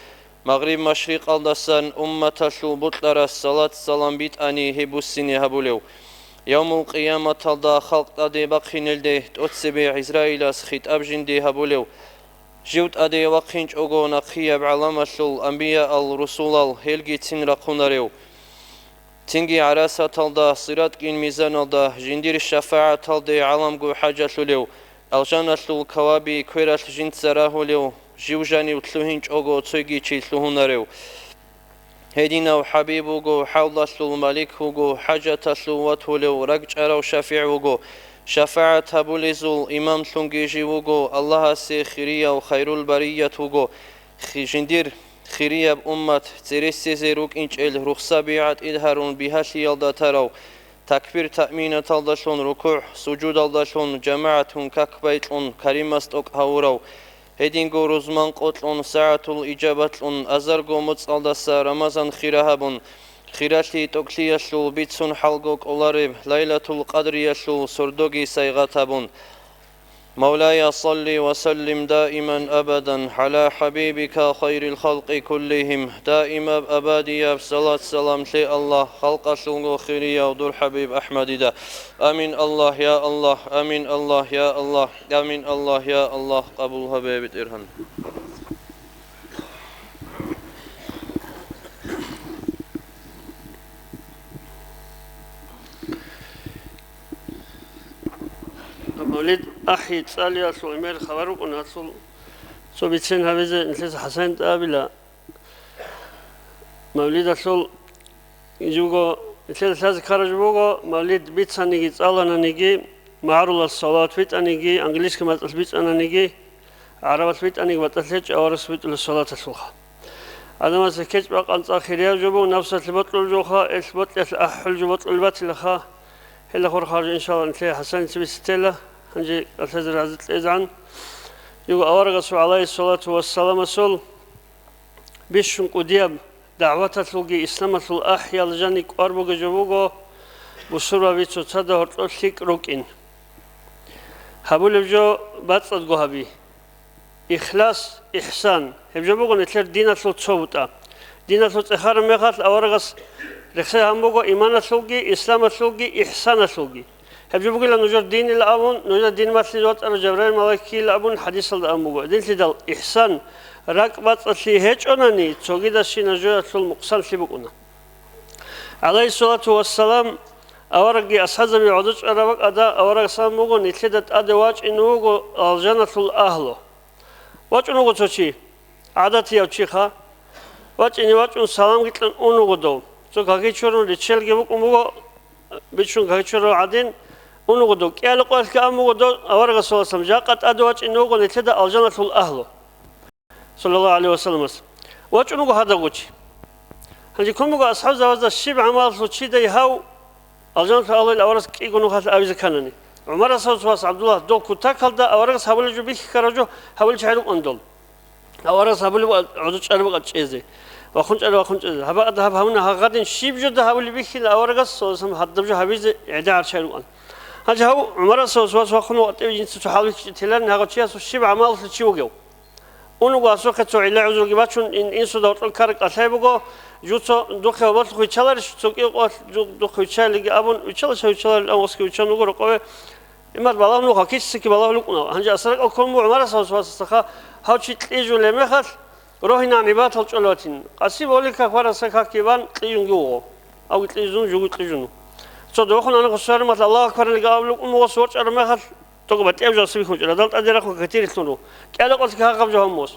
Магъриб-машрикъалдасан умматалъул букьарас салат-салам битӀани гьеб буссине гьабулев. Явмул-къияматалда халкъ тӀаде бахъинелде тӀоцебе ГӀизраилас хитӀаб жинде гьабулев. Жив тӀаде вахъинчӀого нахъияб гӀаламалъул анбияал-русулал гьелгицин рахъунарев. Цинги гӀарасаталда, сиратӀгин мизаналда, жиндир шафагӀаталде гӀаламго хӀажалъулев, алжаналъул каваби квералъ жинца рагьулев, жив жанив лъугьинчӀого цоги чи лъугьунарев. Гьединав ХӀабиб вуго, хӀавлалъул малик вуго, хӀажаталъув ватулев, ракӀчӀарав шафигӀ вуго, шафагӀат гьабулезул имамлъунги жив вуго, Аллагьасе хирияв хайрул барият вуго, хи-, жиндир хирияб уммат цересезе рукӀинчӀел рухсаби гӀатӀид гьарун бигьалъиялда тарав, такбир-таъминаталдалъун рукугӀ, сужудалдалъун жамагӀатун как байкьун каримас тӀокӀ гьавурав, гьединго рузман къокьун сагӀатул ижабатлъун азарго моцӀалдаса Рамазан хира гьабун, хиралъи тӀокӀлъиялъул бицун хӀалго кӀолареб Лайлатул Къадриялъул сордоги сайгъат гьабун. مولاي صل وسلم دائما أبدا على حبيبك خير الخلق كلهم. Даимаб абадияб салат-салам лъе, Аллагь, халкъалъулго хирияв дур ХӀабиб АхӀмадида. Амин, Аллагь, я Аллагь, амин, Аллагь, я Аллагь, амин, Аллагь, я Аллагь, къабул гьабе, БетӀергьан. Мавлид ахӀи цӀалиялъул гӀемер хабар рукӀуна, гьалъул цо бицен гьабизе нилъеца хӀасанин тӀабила. Мавлидалъул жибго нилъеда лъазе ккараб жо буго, мавлид бицаниги цӀалананиги, магӀарулас салават битӀаниги, английский мацӀалъ бицананиги, гӀарабалъ битӀаниги батӀалъ гьечӀо, аварагас битӀулеб салаталъулха. Адамасе кечӀ бакъан цӀакъ хирияб жо буго, напсалъе бокьулеб жоха, элъ бокьиялъ ахӀулеб жо бокьулеб батилаха. Гьелда хурхараб жо, иншалла, нилъее хӀасаница бицетела, гьанже кӀалъазе рази кьезегӀан. Йиго аварагасул, гӀалайгьиссалату вассаламасул, бищун кӀудияб дагӀваталъулги исламалъул ахӀиял жани кӀвар бугеб жо буго, бусурбаби цоцазда гьоркьор лъикӀ рукӀин. Гьабулеб жо бацӀцӀадго гьаби. Ихлас, ихсан, гьеб жо буго нилъер диналъул цо бутӀа. Диналъул цӀехараб мехалъ аварагас рехсей гьабун буго иманалъулги, исламалъулги, ихсаналъулги. Гьеб жо бугила нужер динил абун, нужер дин малъизе ватӀарав Жабраил малаикил абун хӀадисалда абун буго. Гьединлъидал ихсан, ракӀбацӀцӀалъи гьечӀонани, цогидабщинаб жоялъул мукъсанлъи букӀуна. ГӀалайгьиссалату вассалам, аварагги асхӀабзаби гӀодор чӀараб бакӀалда, аварагас абун буго, нилъеда тӀаде вачӀине вуго алжаналъул агьлу. ВачӀун вуго цо чи, гӀадатияв чиха. ВачӀине вачӀун, саламги кьун ун вуго дов. Цо каки чурун риччалги букӀун буго, бичун каки чурун гӀадин, ун вуго дов. КӀиабилеб къоялъги абун буго дов аварагас, саллаллагьу гӀалайгьи ва саллам, жакъа тӀаде вачӀине вуго нилъеда алжаналъул агьлу. Саллаллагьу гӀалайгьи ва салламас. ВачӀун вуго гьадав чи. Гьанже ккун буго асхӀабзабазда щиб гӀамалалъул чидай гьав алжаналъул агьлуйилан аварагас кӀиго нухалъ абизе кканани. ГӀумарас вас ГӀабдуллагь, дол кутакалда аварагас гьабулеб жо бихьи ккараб жо гьабулел чагӀи рукӀун дол. Аварагас гьабулеб гӀодор чӀараб бакӀалда чӀезе. вахъун чӀезе, вахъун чӀезе. Гьаб гьаб гьабуна гьагъадин щиб жода гьабулеб бихьила аварагас, саллаллагьу гӀалайгьи вассаллам, гьадаб жо гьабизе гӀедегӀарчагӀи рукӀан. Гьанже гьав ГӀумарасул васвас вахъун ватӀиве жинца цо хӀалбихьичӀеб теларин, гьагъав чиясул щиб гӀамалалъул чи вугев? Унго асухъе цо гӀилла-гӀузруги бачун, ин-, инсуда гьоркьор ккараб кӀалъай буго, жуцо духъе гьоболлъухъ виччаларищ, цо кӀикъоялъ жу-, духъ виччайилиги абун, виччалаша виччаларил авгъосги виччан вуго рокъове. Имар балагьун вуха, кисисаки балагьулукъунал. Гьанже асаракал ккун буго ГӀумарас гьав васасаха, гьав чи кьижулеб мехалъ, рогьинан гӀибадатал чӀолев ватин. Къаси болика хвараса какги бан кьижунги вуго. Авги кьижун, жуги кьижун. Цо дохун ана хусаримал Аллагьу акбар лига абулукъун вуго сорчӀараб мехалъ, тӀокӀаб батӀияб жо асибихьун чӀара, дал тӀаде рахун катирилъун ру. КӀиабилеб къоялъги гьагъаб жо гьаммос.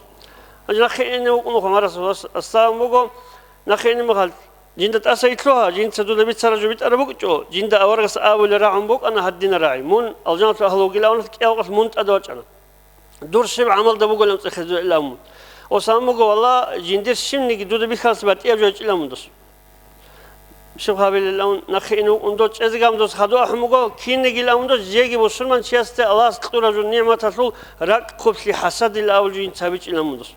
Гьанже нахъе ине вукӀун вуго ГӀумарас, ас-, ассаламу буго, нахъе ине мехалъ, жинда тӀаса итлъугьа, жинца дуда бицараб жо битӀараб букӀичӀо, жинда аварагас абулел рагӀун букӀана гьадинаб рагӀи, мун алжаналъул агьлу вугилан, кӀиабилеб къоялъ мун тӀаде вачӀана. Дур щиб гӀамалда бугилан цӀехезулилан мун. Ва салам буго, валла, жиндир щибниги дуда бихьалас батӀияб жо гьечӀилан мун дос. Щиб гьабилилан нахъе ин вукӀун дос чӀезеган дос хадув ахӀун буго, кинигилан мун дос жеги бусурманчиясде Аллагьас кьураб жо нигӀматалъул ракӀ хъублъи хӀасадилан абулеб жо инца гьабичӀилан мун дос.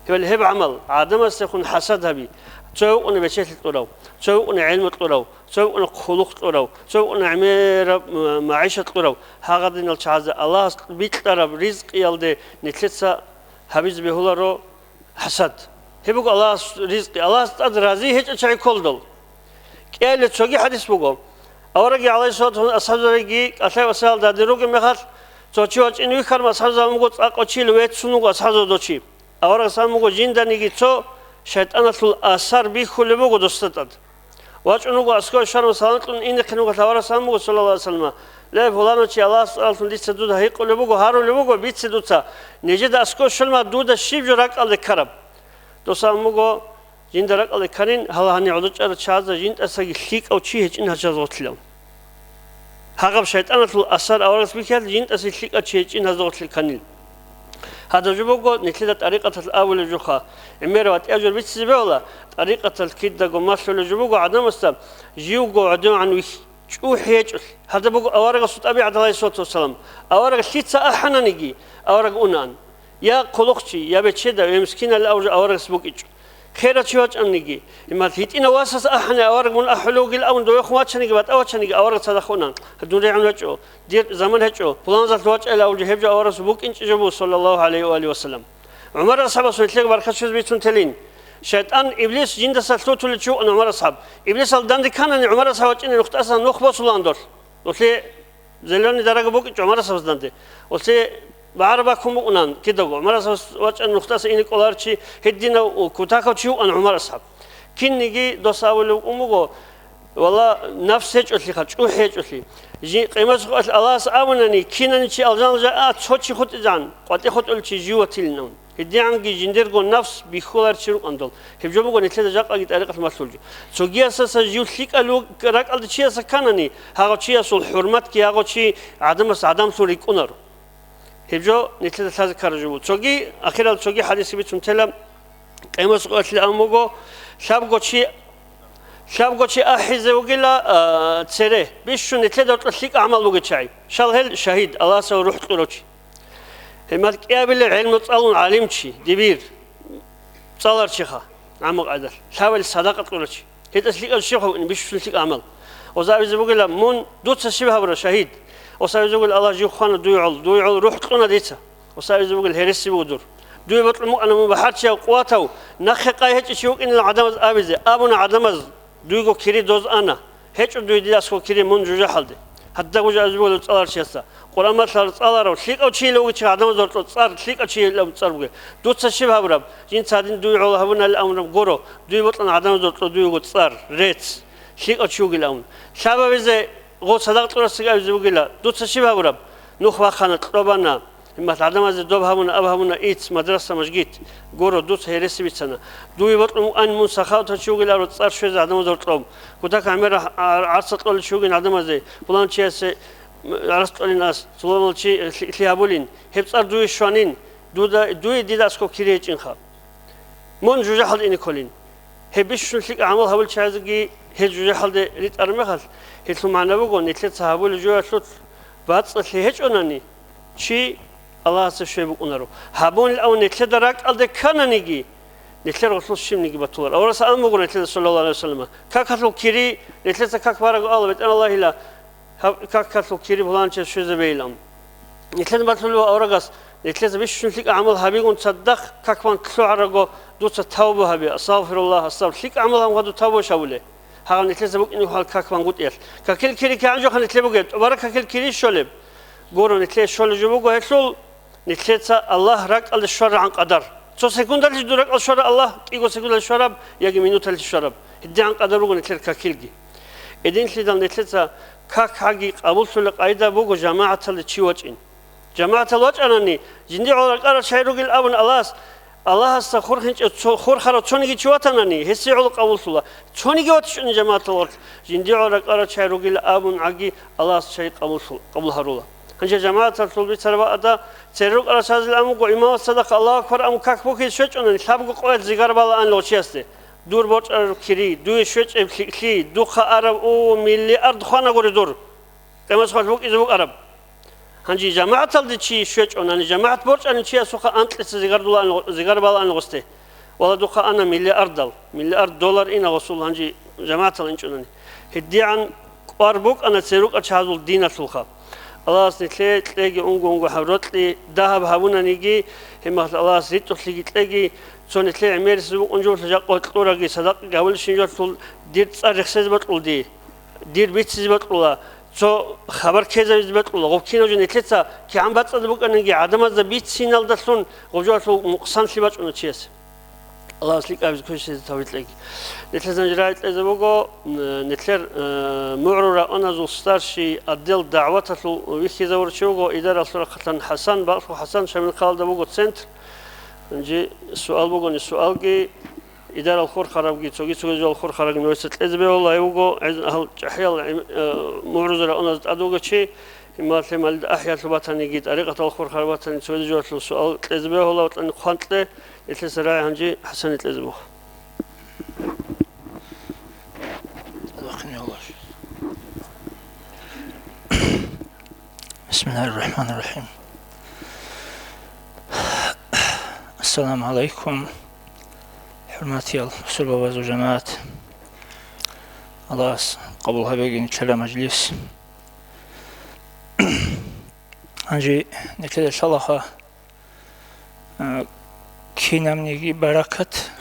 Гьеб гьеб гӀамал, гӀадамасдехун хӀасад гьаби, цо вукӀуна бечелъи кьурав, цо вукӀуна гӀелму кьурав, цо вукӀуна хъулухъ кьурав, цо вукӀуна гӀемераб, м-, магӀишат кьурав, гьагъадинал чагӀазда Аллагьас бикьараб ризкъиялде нилъеца гьабизе бегьуларо хӀасад. Гьеб буго Аллагьас ризкъи, Аллагьас тӀад рази гьечӀел чагӀи кколдал. КӀиабилеб цоги хӀадис буго. Аварагги, гӀалайгьиссалату вассалам, асхӀабзабиги кӀалъай-васиялда гьадин ругеб мехалъ, цо чи вачӀине вихьараб асхӀабзабан буго, цӀакъав чиял веццун вуго асхӀабзабазул чи. Аварагас абун буго, жинданиги цо шайтӀаналъул асар бихьулеб буго досда тӀад. ВачӀун вуго аскӀове щвараб салам кьун инехъин вуго, аварагас абун буго, саллаллагьу гӀалайгьи вассаллама: «Ле, пуланав чи, Аллагьас цӀаралъун дица дуда гьикъулеб буго, гьарулеб буго, бице дуца, нижеда аскӀове щвелма дуда щиб жо ракӀалде ккараб?» Дос абун буго, жинда ракӀалде кканин, гьала гьанир гӀодор чӀарал чагӀазда жинтӀасаги лъикӀав чи гьечӀин гьачаз гъорлъилан. Гьагъаб шайтӀаналъул асар аварагас бихьиялъ жинтӀасе лъикӀав чи гьечӀин гьазда гъорлъе кканил. Гьадаб жо буго нилъеда тӀарикъаталъ абулеб жоха. ГӀемераб батӀияб жо бицизе бегьула, тӀарикъаталъ кидаго малъулеб жо буго гӀадамасда живго гӀодовегӀан вихь-, чӀухӀи гьечӀолъи. Гьадаб буго аварагасул тӀабигӀат, гӀалайгьиссалату вассалам. Авараг лъица ахӀананиги, авараг унаан. Я хъулухъчи, я бечедав, я мискинал абурав аварагас букӀинчӀо. Херав чи вачӀаниги, имал гьитӀинав васас ахӀани авараг мун ахӀулев вугил абун довехун вачаниги, батӀа вачаниги, авараг цадахъ унан. Дун регӀун вачӀо, дир заман гьечӀо, пуланзалъ вачӀайилан абулев гьеб жо аварагас букӀинчӀеб жо буго, саллаллагьу гӀалайгьи ва алигьи ва саллам. ГӀумар асхӀабасул нилъеда баркат щвезе бицун телин. ШайтӀан, Иблис жиндаса лъутулев чи вукӀана ГӀумар асхӀаб. Иблисал данде кканани ГӀумар асхӀаб вачӀине нухтасан нух босулаан долъ. Долъе Зеленый дорога букӀинчӀо ГӀумарасабазданде. Осе багӀараб бакун букӀунан кидаго. ГӀумарасабаз вачӀан нухдаса ине кӀоларчи, гьединав кутакав чи вукӀан ГӀумар асхӀаб. Кинниги дос абулев вукӀун буго, валла, нафс гьечӀолъиха, чӀухӀ гьечӀолъи. Жи-, къимат къоялъ Аллагьас абунани, кинани чи алжан жаа, цо чи хутӀизан, къватӀи хутӀулев чи жив ватилин абун. ГьедигӀанги жиндирго нафс бихьуларчи рукӀандал, гьеб жо буго нилъеда жакъаги тӀарикъалъ малъулги. Цогиясаса жив лъикӀал вуг-, ракӀалда чияса кканани, гьагъав чиясул хӀурматги гьагъав чи гӀадамас гӀадамлъун рикӀкӀунаро. Гьеб жо нилъеда лъазе ккараб жо буго. Цоги, ахирал цоги хӀадиси бицун тела, къемас къоялъ абун буго, лъабго чи, лъабго чи ахӀизе вугила, а, цере, бищун нилъеда гьоркьор лъикӀ гӀамал бугел чагӀи. Щал гьел шагьид, Аллагьасул рухӀ кьурав чи. Гьебмал кӀиабилеб гӀелму цӀалун гӀалимчи, дибир, цӀаларчиха, гӀамму къайдалъ, лъабали садакъа кьурачи. ГьетӀас лъикӀав щиб гьавни бищун лъикӀ гӀамал. Оза абизе бугила, мун, дуца щиб гьабура, шагьид? Оза абизе бугила, Аллагь жив хвана дуй гӀол, дуй гӀол рухӀ кьуна дица. Оза абизе бугила, гьереси буго дур. Дуе бокьун букӀана мун бахӀарчияв къуватав, нахъе къай гьечӀичи вукӀинилан гӀадамаз абизе, абуна гӀадамаз. Дуйго кири доз ана. ГьечӀо дуе дидасго кири мун жужахӀалде. Гьадда гужа азбугьалев цӀаларчиясда. Къуръан малъарав цӀаларав, лъикӀав чийилав вугев чи гӀадамазда гьоркьор цӀар, лъикӀав чийилав цӀар бугеб. Дуца щиб гьабураб? Жинца гьадин дуе гӀола гьабунали абунаб гуро. Дуе бокьана гӀадамазда гьоркьор дуего цӀар, рецц. ЛъикӀав чи вугилан. Лъабабизе гъо цадакъ кьурасдаги абизе бугила. Дуца щиб гьабураб? Нух вахъана, кьобана. Гьиммат гӀадамазе доб гьабуна, аб гьабуна, ицц, мадраса, мажгит. Гуро, дуца гьереси бицана. Дуе бокьун букӀан мун сахаватав чи вугиларо цӀар щвезе гӀадамазда гьоркьоб. Кутак гӀемер гӀар-, гӀарцал кьолел чи вугин гӀадамазе, пулан чиясе, м, гӀарц кьолин ас, пуланал чи лъи-, лъи гьабулин. Гьеб цӀар дуе щванин, дуда, дуе дида аскӀоб кири гьечӀинха. Мун жужахӀалде ине кколин. Гьеб бищун лъикӀ гӀамал гьабулел чагӀазеги гьел жужахӀалде ритӀараб мехалъ, гьелъул магӀна буго, нилъеца гьабулеб жоялъулъ бацӀцӀалъи гьечӀонани, чи Аллагьасда щвей букӀунаро. Гьабунилан нилъеда ракӀалде ккананиги, Нилъер гъолъул щибниги батулар. Аварагас абун буго нилъеда, саллаллагьу гӀалайгьи вассаллама, какалъул кири, нилъеца как бараго абула, БетӀергьан Аллагьила, гьаб какалъул кири пуланчияс щвезабейилан. Нилъеда батулеб аварагас, нилъеца бищун лъикӀаб гӀамал гьабигун цадахъ как бан лъугӀараго, дуца тавба гьабе, астагъфируллагь, астагъфир-, лъикӀаб гӀамал гьабун хадуб тавба щабулеб. Гьагъаб нилъеца букӀине хъван как бангутӀиялъ. Какил кири кигӀан жоха нилъе бугеб, тӀубараб какил кири щолеб? Гуро, нилъе щолеб жо буго гьелъул, нилъеца Аллагь ракӀалде щварабгӀан къадар. Цо секундалъе дур ракӀалде щвараб Аллагь, кӀиго секундалъе щвараб яги минуталъе щвараб. ГьедигӀан къадар буго нилъер какилги. Гьединлъидал нилъеца как гьаги къабуллъулеб къайда буго жамагӀаталде чи вачӀин. ЖамагӀатал вачӀанани, жиндир гӀоло ракӀарал чагӀи ругел абун Аллагьас, Аллагьасда хурхинчӀев цо-, хурхарав цониги чи ватанани, гьесие гӀоло къабуллъула. Цониги ватичӀони жамагӀатал варх, жиндир гӀоло ракӀарал чагӀи ругел абун гӀаги, Аллагьас чагӀи къабуллъу-, къабул гьарула. Гьанже жамагӀаталъул бицараб бакӀалда, церер рукӀарал чагӀазул абун буго, имамас цадахъ Аллагьу акбар абун как бухьизе щвечӀонани, лъабго къоялъ зигар балаанила гъов чиясде. Дур борчӀараб кири, дуе щвечӀеб лъикӀлъи, духъа араб, у, миллиард хванагури дур. Къиямасеб къоялъ букӀизе букӀараб. Гьанже жамагӀаталде чи щвечӀонани, жамагӀат борчӀанин чиясухъа анкьица зигардулаан-, зигар балаан гъосде. Вала, духъа ана миллиардал, миллиард доллар ина гъосул гьанже жамагӀатал инчӀунани. ГьедигӀан кӀвар букӀана церукӀа чагӀазул диналъулха. Аллагьас нилъее кьеги унго-унго гьаб рокьи дагьаб гьабунаниги, гьебмахалъ Аллагьас ритӀухълъиги кьеги, цо нилъее гӀемерисез букӀун жо бугелъул жакъа кьураги садакъаги гьабулебщин жолъул дир цӀар рехсезе бокьула дие. Дир бицизе бокьула, цо хабар ккезабизе бокьула, гъуб кинаб жо нилъеца кигӀан бацӀцӀадаб букӀаниги, гӀадамазда бициналдалъун гъуб жоялъул нукъсанлъи бачӀуна чиясе. Аллагьас лъикӀабизе квешизе тавфикъ кьеги. Нилъеца жанир рагӀи кьезе буго, м, нилъер, э, мугӀрул районазул старший отдел дагӀваталъул вихьизавурав чи вуго, идаралъул рахъалъан ХӀасан, бакълъун ХӀасан, Шамилхъалда буго центр. Гьанже суал бугони, суалги, идарал хурхарабги, цоги-цоги жал хурхарабги нужеца кьезе бегьула, гьев вуго гӀез-, гьал чӀахӀиял гӀим-, э, мугӀрузул районазда тӀад вугев чи, гьималъе малида ахӀиялъул батаниги, тӀарикъатал хурхараб батани, цоги жоялъул суал кьезе бегьула, ватӀани хъван кье, нилъеца рагӀи гьанже ХӀасане кьезе буго. بسم الله الرحمن الرحيم. السلام عليكم. ХӀурматиял бусурбабазул жамагӀат, Аллагьас къабул гьабегин чара мажлис. Гьанже нилъеда лъалаха, а, кинабниги баракат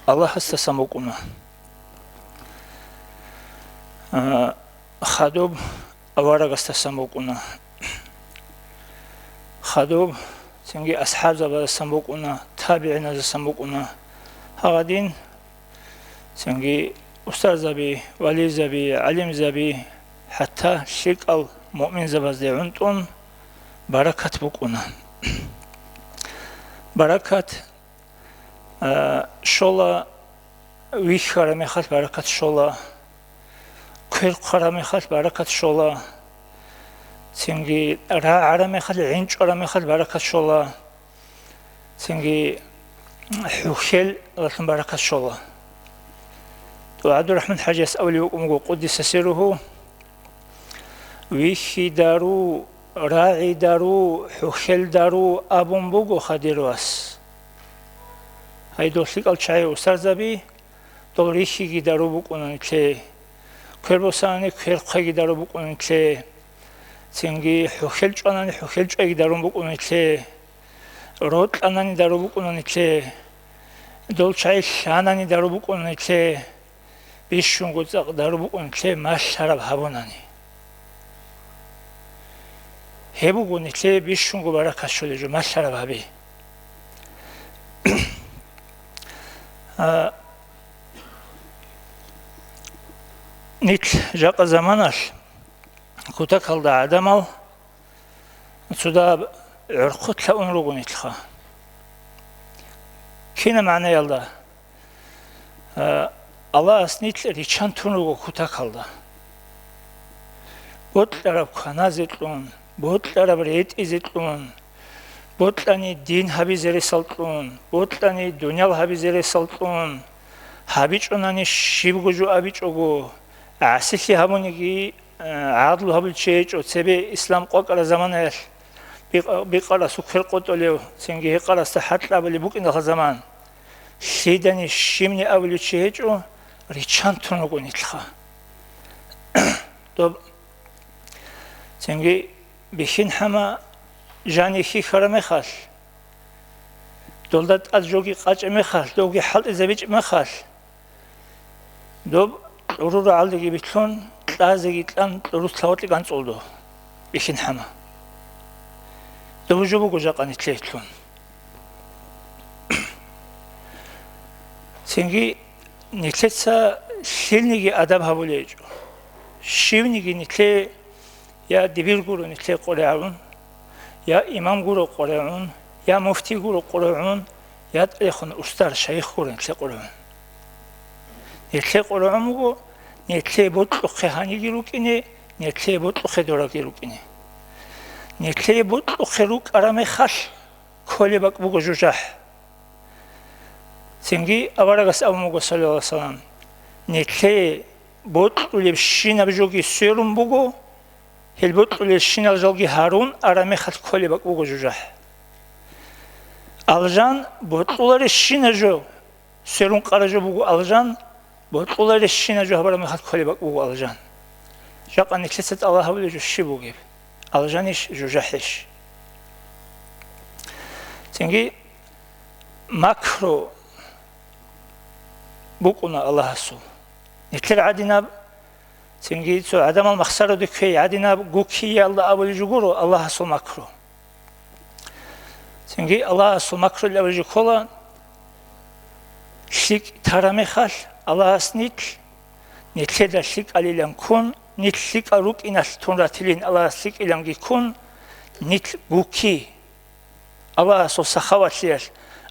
Аллагьасдасан букӀуна. А, хадуб аварагасдасан букӀуна. Хадуб цинги асхӀабзабаздасан букӀуна, табигӀиназасан букӀуна. Гьагъадин цинги устарзаби, вализаби, гӀалимзаби, хӀатта лъикӀал муъминзабазде гӀунтӀун баракат букӀуна. Баракат, а, щола, вихьараб мехалъ баракат щола, квер хъвараб мехалъ баракат щола, цинги рагӀараб мехалъ, гӀин чӀвараб мехалъ баракат щола, цинги хӀухьелалъун баракат щола. ГӀабдурахӀман ХӀажияс абулеб букӀун буго, къуддиса сирругьу, вихьидару, рагӀидару, хӀухьелдару абун буго хадирвас. Гьай, дол лъикӀал чагӀи устарзаби, дол рихьиги дару букӀуна нилъее, квер босанани квер хъвеги дару букӀуна нилъее, цинги хӀухьел чӀванани хӀухьел чӀвайги дарун букӀуна нилъее, рокьанани дару букӀуна нилъее, дол чагӀи лъанани дару букӀуна нилъее, бищунго цӀакъ дару букӀуна нилъее малъараб гьабунани. Гьеб буго нилъее бищунго баракат щолеб жо, малъараб гьаби. А, нилъ жакъа заманалъ кутакалда гӀадамал цо дагьаб гӀурхъулъа ун руго нилъха. Кина магӀнаялда? А, Аллагьас нилъ риччан тун руго кутакалда. Бокьараб кваназе кьун, бокьараб ретӀизе кьун, бокьани дин гьабизе ресал кьун, бокьани дуниял гьабизе ресал кьун, гьабичӀонани щибго жо абичӀого, гӀасилъи гьабуниги, э, гӀадлу гьабулев чи гьечӀо, цебе ислам къвакӀараб заманаялъ бикъ-, бикъарасул квер къотӀулев, цинги гьекъарасда хӀал кьабулеб букӀиндалха заман. Лъидани щибни абулев чи гьечӀо, риччантун руго нилъха. Доб цинги бихьин-хӀама жани хьихьараб мехалъ, долда тӀад жоги къачӀеб мехалъ, довги хӀалтӀизабичӀеб мехалъ, доб кьуру рагӀалдеги билълъун, кьазеги кьан, кьурус лъавакье ганцӀулдо бихьин-хӀама. Доб жо буго жакъа нилъеялъун. Цинги нилъеца лъилниги адаб гьабулей гьечӀо. Щивниги нилъее я дибир гуро нилъее къорегӀарун, я имам гуро къорегӀун, я муфтий гуро къорегӀун, я тӀехун устар, шайих гуро нилъее къорегӀун. Нилъее къорегӀун буго, нилъее бокьухъе гьаниги рукӀине, нилъее бокьухъе дораги рукӀине. Нилъее бокьухъе рукӀараб мехалъ, кколеб бакӀ буго жужахӀ. Цинги аварагас абун буго, саллаллагьу гӀалайгьи вассалам, нилъее бокьулебщинаб жоги сверун буго, гьел бокьулелщинал жалги гьарун араб мехалъ кколеб бакӀ буго жужахӀ. Алжан бокьуларебщина жо, сверун къараб жо буго алжан, бокьуларебщина жо гьабараб мехалъ кколеб бакӀ буго алжан. Жакъа нилъеца тӀалаб гьабулеб жо щиб бугеб? Алжанищ, жужахӀищ? Цинги макру букӀуна Аллагьасул. Нилъер гӀадинаб, цинги цо гӀадамал махсараде кквей гӀадинаб гуккиялда абулеб жо гуро Аллагьасул макру. Цинги Аллагьасул макру абулеб жо ккола, лъикӀ тараб мехалъ Аллагьас нилъ, нилъеда лъикӀалилан ккун, нилъ лъикӀал рукӀиналъ тун ратилин Аллагьас лъикӀиланги ккун, нилъ гукки. Аллагьасул сахаватлъиялъ,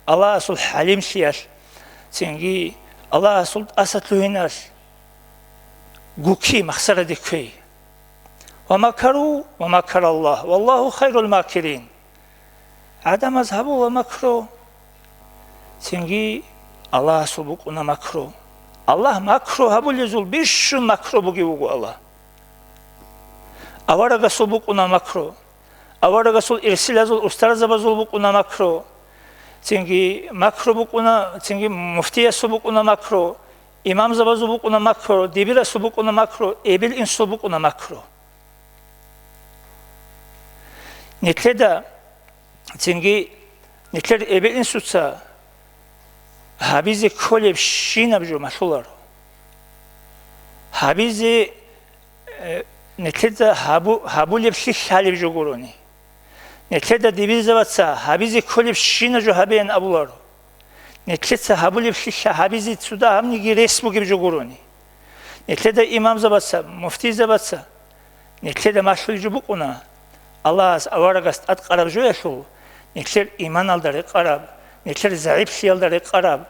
Аллагьасул хӀалимлъиялъ, цинги Аллагьасул тӀасалъугьиналъ гукки махсараде кквей. «Ва макару, ва макараллагь, валлагьу хайрул макирин». ГӀадамаз гьабула макру, цинги Аллагьасул букӀуна макру. Аллагь макру гьабулезул бищун макру бугев вуго Аллагь. Аварагасул букӀуна макру. Аварагасул ирсилазул устарзабазул букӀуна макру, цинги макру букӀуна, цинги муфтиясул букӀуна макру, имамзабазул букӀуна макру, дибирасул букӀуна макру, эбел-инсул букӀуна макру. Нилъеда, цинги нилъер эбел-инсуца гьабизе кколебщинаб жо малъуларо. Гьабизе, э, нилъеда гьабу-, гьабулеблъи лъалеб жо гурони. Нилъеда дибирзабаца гьабизе кколебщина жо гьабеян абуларо. Нилъеца гьабулеблъи лъа-, гьабизе цо дагьабниги рес бугеб жо гурони. Нилъеда имамзабаца, муфтийзабаца, нилъеда малъулеб жо букӀуна, Аллагьас аварагас тӀадкъараб жоялъул, нилъер иманалда рекъараб, нилъер загӀиплъиялда рекъараб,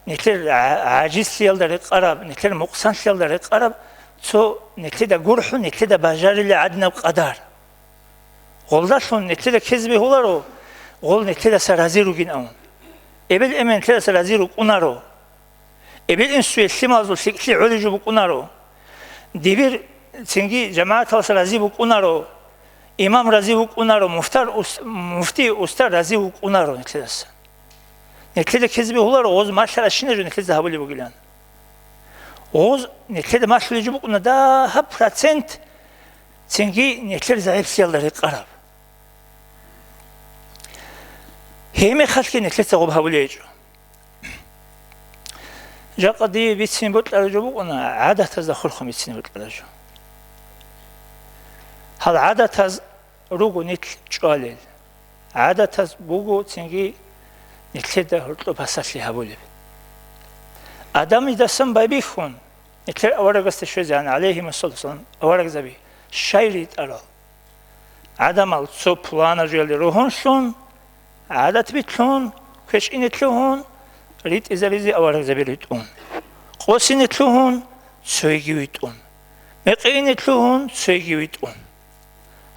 нилъер гӀа-, гӀажизлъиялда рекъараб, нилъер мукъсанлъиялда рекъараб цо нилъеда гурхӀун, нилъеда бажарилел гӀадинаб къадар. Гъолдалъун нилъеда ккезе бегьуларо, гъол нилъедаса рази ругин абун. Эбел-эмен нилъедаса рази рукӀунаро. Эбел-инсуе лъималазул лъикӀлъи гӀолеб жо букӀунаро. Дибир цинги жамагӀаталас рази букӀунаро. Имам рази вукӀунаро, муфтар ус-, муфтий устар рази вукӀунаро нилъедаса. Нилъеда ккезе бегьуларо, гъоз малъаращинаб жо нилъеца гьабулеб бугилан. Гъоз нилъеда малъулеб жо букӀуна дагьаб процент, цинги нилъер загӀиплъиялда рекъараб. Гьеб мехалъги нилъеца гъоб гьабулеб гьечӀо. Жакъа дие бицине бокьараб жо букӀуна, гӀадатазда хурхун бицине бокьараб жо. Гьал гӀадатаз руго нилъ чӀвалел. ГӀадатаз буго цинги нилъеда гьоркьоб пасалъи гьабулеб. Адамидасан байбихьун, нилъер аварагасда щвезегӀан, гӀалайгьимассалам, аварагзаби щай ритӀарал. ГӀадамал цо пуланаб жоялде ругьунлъун, гӀадат битлъун, квешине лъугьун, ритӀизабизе аварагзаби ритӀун. Къосине лъугьун, цойги витӀун. Мекъиине лъугьун, цойги витӀун.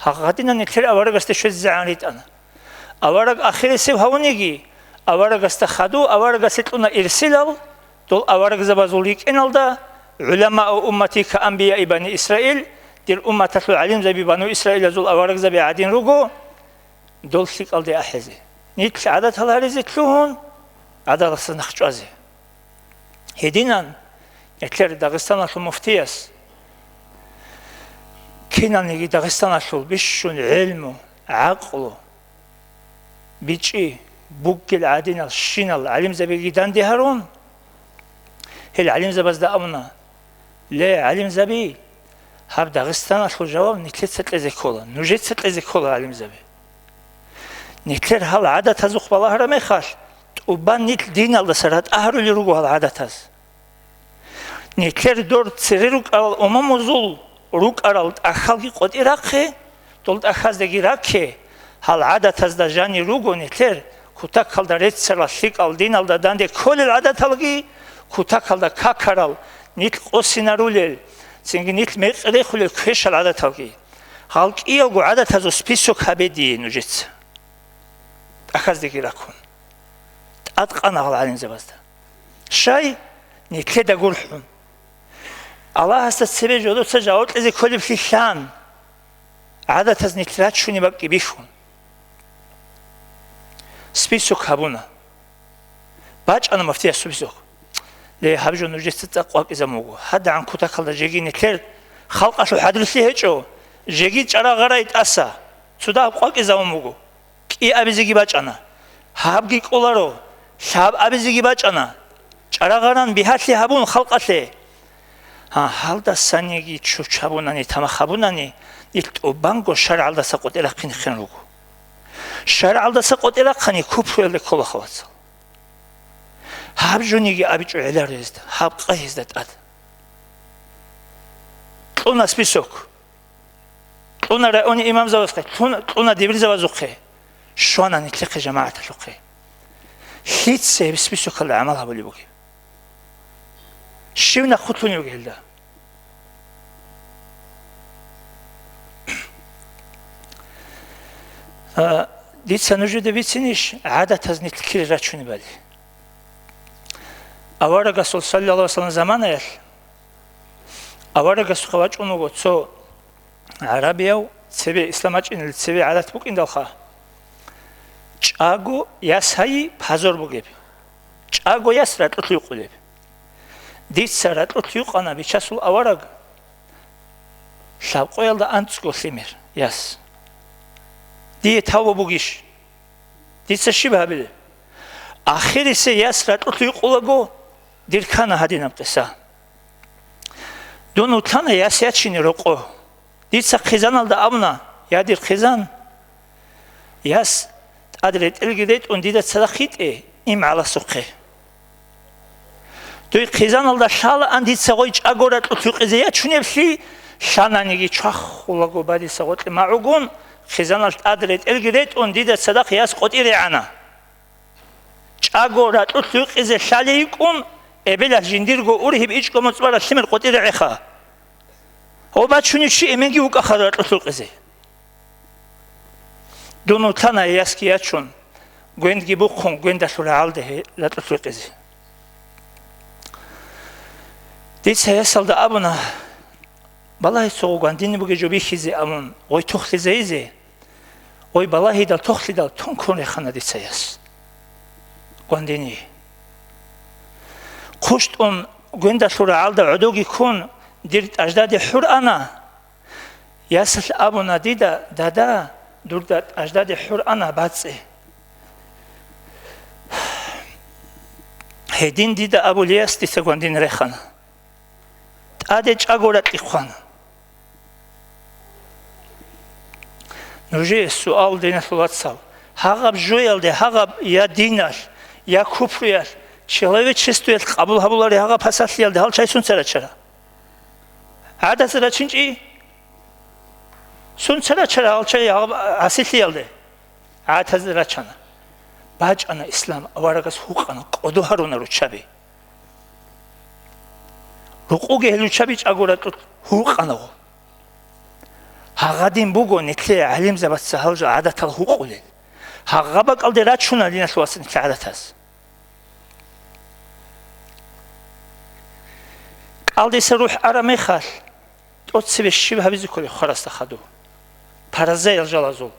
Гьагъадина нилъер аварагасде щвезегӀан ритӀана. Авараг ахирисев гьавуниги, аварагасда хадув аварагасе кьуна ирсилал, дол аварагзабазул рикӀкӀиналда, «ГӀуламау уммати каанбияи бани Исраил», дир умматалъул гӀалимзаби бану Исраилазул аварагзаби гӀадин руго, дол лъикӀалде ахӀизе. Нилъ гӀадатал гьаризе лъугьун, гӀадаласда нахъ чӀвазе. Гьединан, гьелъер Дагъистаналъул муфтияс киналниги Дагъистаналъул бищун гӀелму, гӀакълу, бичӀчӀи бугел гӀадинал щинал гӀалимзабиги данде гьарун, гьел гӀалимзабазда абуна: «Ле, гӀалимзаби, гьаб Дагъистаналъул жаваб нилъеца кьезе ккола, нужеца кьезе ккола, гӀалимзаби. Нилъер гьал гӀадатазухъ балагьараб мехалъ, тӀубан нилъ диналдаса ратӀа гьарулел руго гьал гӀадатаз. Нилъер дор цере рукӀарал умумузул рукӀарал тӀахьалги къотӀи рахъе, дол тӀахьаздаги ракке, гьал гӀадатазда жанир руго нилъер кутакалда реццарал лъикӀал диналда данде кколел гӀадаталги, кутакалда какарал, нилъ къосинарулел, цинги нилъ мекъи рехулел квешал гӀадаталги. Гьал кӀиялго гӀадатазул список гьабе дие нужеца». ТӀахьаздаги раккун, тӀадкъана гьал гӀалимзабазда. Щай? Нилъеда гурхӀун. Аллагьасда цебе жодоца жаваб кьезе кколеблъи лъан, гӀадатаз нилъ рачунеб бакӀги бихьун. Список гьабуна. БачӀана муфтиясул список. Ле, гьаб жо нужеца цӀакъ вакӀизабун буго. ГьадагӀан кутакалда жеги нилъер халкъалъул хӀадрулъи гьечӀо, жеги чӀарагъарай тӀаса, цо дагьаб къвакӀизабун буго. КӀи абизеги бачӀана. Гьабги кӀоларо, лъаб абизеги бачӀана. ЧӀарагъаран бигьалъи гьабун халкъалъе. Гьа, гьалдасаниги чучабунани, тамах гьабунани, нилъ тӀубанго шаргӀалдаса къотӀи рахъинехъин руго. ШаргӀалдаса къотӀи рахъани купруялде ккола, хавацал. Гьаб жониги абичӀо гӀеларо гьезда, гьаб къа гьезда тӀад. Кьуна список. Кьуна райони имамзабазухъе, кьуна, кьуна дибирзабазухъе, щвана нилъехъе жамагӀаталъухъе. Лъица гьеб списокалда гӀамал гьабулеб бугеб? Щив нахъвутлъунев гьелда? А, дица нужеда бицинищ гӀадатаз нилъ кире рачунебали? Аварагасул саллаллагьу гӀалайгьи вассалам заманаялъ аварагасухъе вачӀун вуго цо гӀарабияв, цебе ислам бачӀиналде цебе гӀадат букӀиндалха, чӀаго яс гьайи пазор бугеб, чӀаго яс ракьулъ юкъулеб. Дица ракьулъ юкъана Бичасул авараг, лъабкъоялда анцӀго лъимер яс. Дие тавба бугищ? Дица щиб гьабилеб? Ахирисеб яс ракьулъ юкъулаго, дир ккана гьадинаб къиса. Дун вутлъана яс ячине рокъо. Дица хъизаналда абуна: «Я, дир хъизан, яс тӀад ретӀелги ретӀун дида цадахъ йитӀе им гӀаласухъе. Дуй хъизаналда лъалаан дица гъой чӀаго ракьулъ юкъизе ячунеблъи, лъананиги чвахулаго бадиса гъоркье магӀугун, хъизаналъ тӀад ретӀелги ретӀун дида цадахъ яс къотӀи регӀана. ЧӀаго ракьулъ юкъизе лъалей йикӀун, эбелалъ жиндирго ургьиб ичӀго моцӀ бараб лъимер къотӀи регӀеха. Гьо бачунев чи эменги вукӀаха ракьулъ юкъизе». Дун вутлъана ясги ячун, гвендги бухъун, гвендалъул рагӀалде гьей ракьулъ юкъизе. Дица ясалда абуна: «Балагье цо гъо гвандине бугеб жо бихьизе», – абун, гъой тохлъизайизе. Гъой балагьидал тохлъидал тун ккун рехана дица яс гвандине. ХъущтӀун гвендалъул рагӀалда гӀодовги ккун, дир тӀаждаде хӀур ана. Ясалъ абуна дида: «Дада, дурда тӀаждаде хӀур ана, бацӀцӀе». Гьедин дида абулияс дица гвандин рехана. ТӀаде чӀаго ракьи хъвана. Нужее суал, диналъул вацал, гьагъаб жоялде, гьагъаб я диналъ, я купруялъ, человечествоялъ къабул гьабулари гьагъаб пасалъиялде гьал чай сунца рачара? ГӀадатаз рачинчӀей? Сунца рачара гьал чай гьагъаб гӀасилъиялде? ГӀадатаз рачана. БачӀана ислам, аварагас гьукъана, кӀодо гьаруна руччаби. Рукъуги гьел руччаби чӀаго ракьулъ гьукъана гъо. Гьагъадин буго нилъее гӀалимзабаца гьал жо гӀадатал гьукъулел. Гьагъа бакӀалде рачуна, диналъул вацал, нилъер гӀадатаз. КӀалдиса рухӀ араб мехалъ, тӀоцебе щиб гьабизе кколеб хварасда хадув? Паразаял жалазул.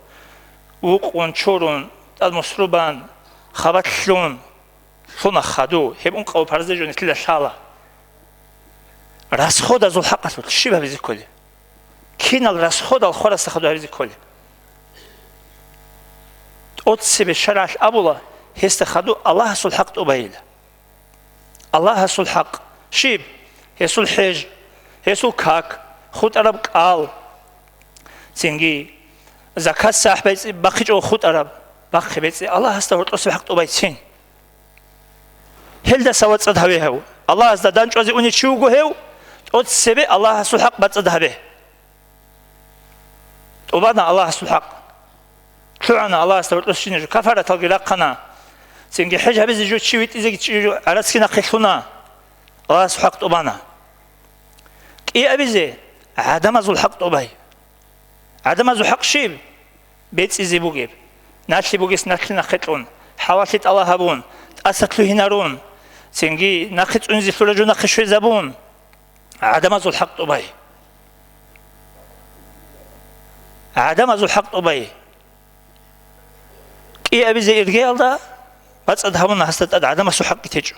Вукъун, чурун, тӀад мусрубан, хабалъ лъун, лъуна хаду, гьеб ункъабго парзабазда жо нилъеда лъала. Расходазул хӀакъалъулъ щиб гьабизе кколеб? Кинал расходал хварасда хаду гьабизе кколеб? ТӀоцебе шаргӀалъ абула, гьесда хаду Аллагьасул хӀакъ тӀубайила. Аллагьасул хӀакъ щиб? Гьесул хӀеж, гьесул как, хутӀараб кӀал, цинги закат сахӀ бецӀи бахъичӀого хутӀараб, бахъи бецӀи Аллагьасда гьоркьосеб хӀакъ тӀубайцин. Гьелдаса вацӀцӀад гьаве гьев. Аллагьасда дандчӀвазе унев чи вуго гьев, тӀоцебе Аллагьасул хӀакъ бацӀцӀад гьабе. ТӀубана Аллагьасул хӀакъ. ЛъугӀана Аллагьасда гьоркьосе жо, кафараталги рахъана. Цинги хӀеж гьабизе жо чи витӀизеги чи жо гӀарацги нахъе лъуна. Аллагьасул хӀакъ тӀубана. КӀиабизе гӀадамазул хӀакъ тӀубай. ГӀадамазул хӀакъ щиб? БецӀизе бугеб. Налъи бугес налъи нахъе кьун, хӀалалъи тӀалаб гьабун, тӀаса лъугьинарун, цинги нахъе цӀунизе лъура жо нахъе щвезабун. ГӀадамазул хӀакъ тӀубай. ГӀадамазул хӀакъ тӀубай. КӀиабизе иргеялда бацӀцӀад гьавуна гьасда тӀад гӀадамасул хӀакъги течӀо.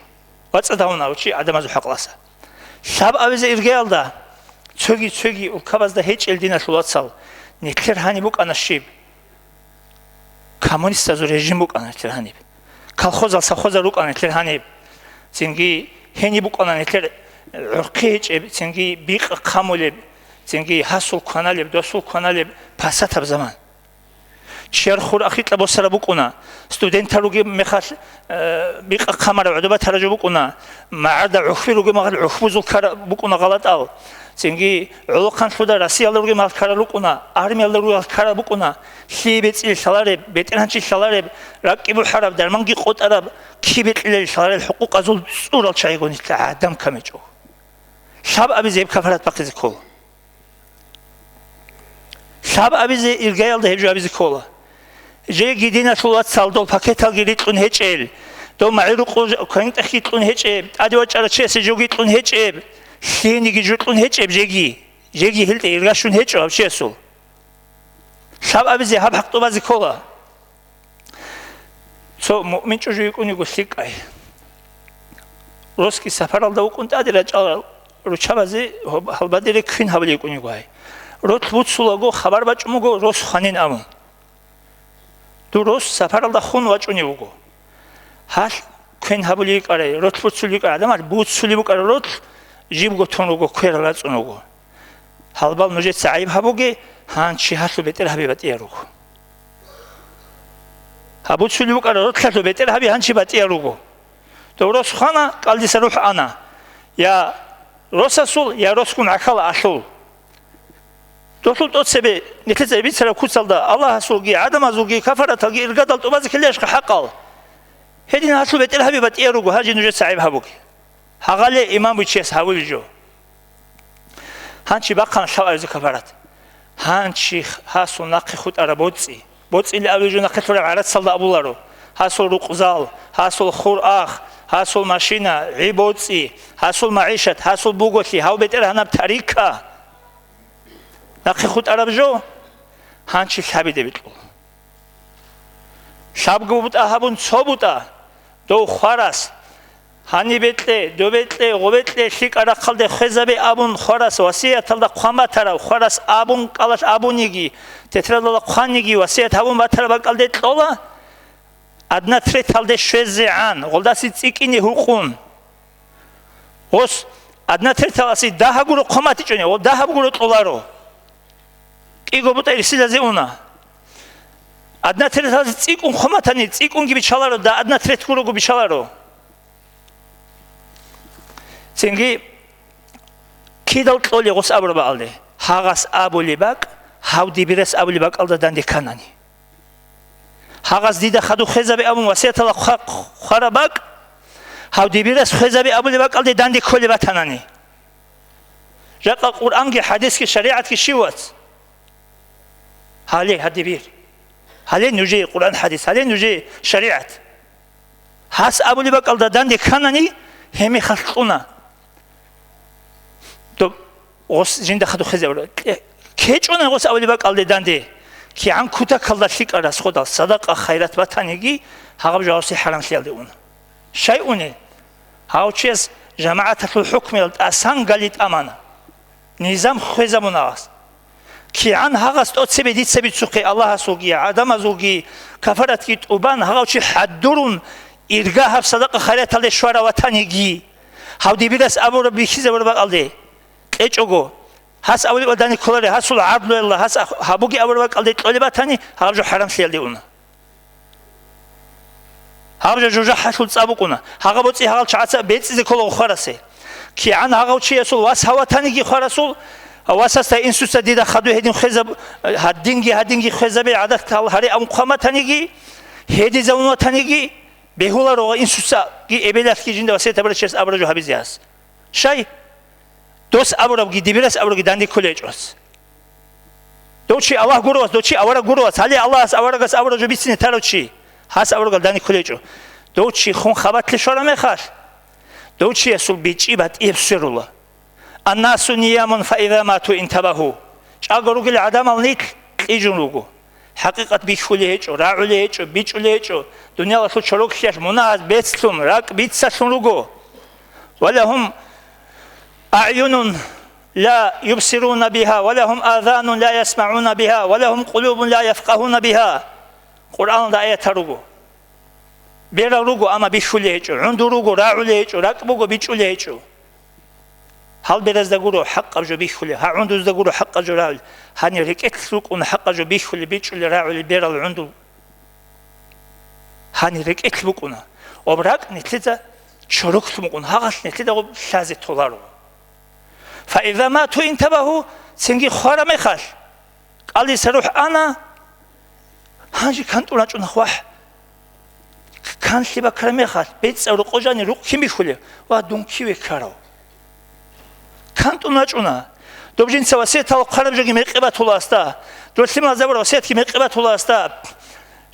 БацӀцӀад гьавуна гьав чи гӀадамазул хӀакъалъа. Лъабабизе иргеялда цоги-цоги улкабазда гьечӀел диналъул вацал, нилъер гьаниб букӀана щиб? Коммунистазул режим букӀана нилъер гьаниб. Колхозал, совхозал рукӀана нилъер гьаниб. Цинги гьениб букӀана нилъер гӀурхъи гьечӀеб, цинги бикъ хъамулеб, цинги гьасул кваналеб, досул кваналеб пасатаб заман. Чияр хур ахикьа босара букӀуна, студентал ругеб мехалъ, э, бикъа хъамара гӀодобатара жо букӀуна, магӀарда гӀухьби ругеб мехалъ гӀухьбузул ккара букӀуна гъалатӀал. Цинги гӀолохъанлъуда Россиялда ругеб мехалъ ккара рукӀуна, армиялда ругеб мехалъ ккара букӀуна, лъие бецӀилел лъалареб, бетӀергьанчи лъалареб, ракӀги бухӀараб, дарманги къотӀараб, кибе кьелел лъаларел хӀукъукъазул цӀурал чагӀигун гьитла гӀадам камичӀо. Лъабабизе гьеб кафарат бахъизе ккола. Лъабабизе иргаялда гьеб жо абизе ккола. Жеги диналъул вацал дол пакеталги рикьун гьечӀел, дол магӀирукъул квен-тӀехги кьун гьечӀеб, тӀаде вачӀарав чиясе жоги кьун гьечӀеб, лъиениги жо кьун гьечӀеб жеги, жеги гьелде иргащун гьечӀо гьав чиясул. Лъабабизе гьаб хӀакъ тӀубазе ккола. Цо муъмин чӀужу йикӀун йиго лъикӀай. Росги сапаралда вукӀун тӀаде рачӀарал руччабазе гьоб-, гьалбадере квен гьабулев йикӀун йиго гьай. Ролъ буцулаго хабар бачӀун буго рос хванин абун. Дур рос сапаралда хун вачӀунев вуго. Гьалъ квен гьабулев йикӀарай, ролъ буцулев йикӀарай гӀадамал, буцулеб букӀараб ролъ жибго тун руго, кверал рацӀцӀун вуго. Гьалбал нужеца гӀайиб гьабуге, гьанчи гьалъул бетӀергьаби батӀиял руго. Гьаб буцулеб букӀараб ролъалъул бетӀергьаби гьанчи батӀиял руго. Дов рос хвана, кӀалдиса рухӀ ана. Я росасул, я росгун гӀахьал алъул. Долъул тӀоцебе нилъеца бицараб куцалда Аллагьасулги, гӀадамазулги, кафараталги иргадал тӀубазе ккелищха хӀакъал? Гьедин гьалъул бетӀергьаби батӀиял руго, гьанчи нужеца гӀайиб гьабуге. Гьагъале иман бугев чияс гьавулеб жо. Гьанчи бахъана лъабабизе кафарат. Гьанчи гьасул нахъе хутӀараб боцӀи. БоцӀили абулеб жо нахъе лъураб гӀарацалда абуларо. Гьасул рукъзал, гьасул хур ах, гьасул машина, гӀи боцӀи, гьасул магӀишат, гьасул буголъи, гьав бетӀергьанаб тарика. Нахъе хутӀараб жо гьанчи лъабиде бикьула. Лъабго бутӀа гьабун цо бутӀа, дов хварас, гьанибе кье, добе кье, гъобе кье, лъикӀа рахъалде хвезабе абун хварас васияталда хъван батараб, хварас абун кӀалалъ абуниги, тетрадалда хъваниги васият гьабун батараб бакӀалде кьола, одна третьалде щвезегӀан, гъолдаси цӀикӀкӀине гьукъун. Гъос одна третьаласе дагьаб гуро хъван батичӀони, гъо дагьаб гуро кьоларо. КӀиго бутӀа ирсилазе уна. Одна третьаласе цӀикӀкӀун хъван батани, цӀикӀкӀунги биччаларо, да одна треть гурого биччаларо. Цинги кидал кьолеб гъос абураб бакӀалде, гьагъас абулеб бакӀ, гьав дибирас абулеб бакӀалда данде кканани. Гьагъас дида хадуб хвезабе абун васияталда хъва-, хъвараб бакӀ, гьав дибирас хвезабе абулеб бакӀалде данде кколеб батанани. Жакъа Къуръанги, хӀадисги, шаригӀатги щив вац? Гьале гьадибир. Гьале нужее Къуръан, хӀадис, гьале нужее шаригӀат. Гьас абулеб бакӀалда данде кканани, гьеб мехалъ кьуна. Доб гъос жинда хадуб хвезабура. КьечӀуна гъос абулеб бакӀалде данде. КигӀан кутакалда лъикӀа расходал, садакъа, хайрат батаниги, гьагъаб жо гъосе хӀарамлъиялде уна. Щай уни? Гьав чияс жамагӀаталъул хӀукмуял тӀасан гали тӀамана. Низам хвезабуна гьас. КигӀан гьагъас тӀоцебе дица бицухъе Аллагьасулги, гӀадамазулги кафаратги тӀубан, гьагъав чи хӀадурун, ирга гьаб садакъа-хайраталде щварав ватаниги, гьав дибирас абураб бихьизабураб бакӀалде кьечӀого, гьас авлеб дани кколаре, гьасул гӀадлуялда гьас гьабуги абураб бакӀалде кьолеб батани, гьаб жо хӀарамлъиялде уна. Гьаб жо жужахӀалъул цӀа букӀуна. Гьагъа боцӀи гьагъал чагӀаца бецӀизе ккола хварасел. КигӀан гьагъав чиясул вас гьав ватаниги хварасул, васасда инсуца дида хадуй гьедин хвезаб-, гьадинги, гьадинги хвезабе гӀадатал гьари абун хъван батаниги, гьедизавун ватаниги, бегьуларо ва инсуцаги эбелалъги жинда васият гьабурав чияс абураб жо гьабизе гьас. Щай? Дос абурабги, дибирас абурабги данде кколечӀос. Дов чи Аллагь гуровас, дов чи авараг гуровас. Гьале Аллагьас аварагас авараг жо бицине тарав чи, гьас аварагал данде кколечӀо. Дов чи хун хабалъе щвараб мехалъ, дов чиясул бичӀчӀи батӀияб сверула. «Аннасу ниямун фаиза мату интабагьу». ЧӀаго ругел гӀадамал нилъ кьижун руго. ХӀакъикъат бихьулей гьечӀо, рагӀулей гьечӀо, бичӀчӀулей гьечӀо. Дуниялалъул чороклъиялъ мунагьаз бецлъун, ракӀ бицалъун руго. «Ва лагьум аъюнун ла юбсируна бигьа, ва лагьум азанун ла ясмагӀуна бигьа, ва лагьум къулубун ла яфкъагьуна бигьа». Къуръаналда аятал руго. Берал руго, амма бихьулей гьечӀо, гӀундул руго, рагӀулей гьечӀо, ракӀ буго, бичӀчӀулей гьечӀо. Гьал беразда гуро хӀакъаб жо бихьулеб, гьа гӀундузда гуро хӀакъаб жо рагӀулеб, гьанир рекӀелъ рукӀуна хӀакъаб жо бихьулеб, бичӀчӀулеб, рагӀулеб берал гӀундул. Гьанир рекӀелъ букӀуна, ва ракӀ нилъеда чороклъун букӀун, гьагъалъ нилъеда гъоб лъазе толаро. «Фаиза мату интабагьу», цинги хвараб мехалъ, кӀалдиса рухӀ ана, гьанже кантӀун рачӀуна хвахӀ. Канлъи баккараб мехалъ, бецӀав рокъо жанир рукъ кин бихьулев ва дун киве ккарав? КантӀун рачӀуна. Доб жинца васиятал хъвараб жоги мекъи батула асда. Доб лъималазабураб васиятги мекъи батула асда.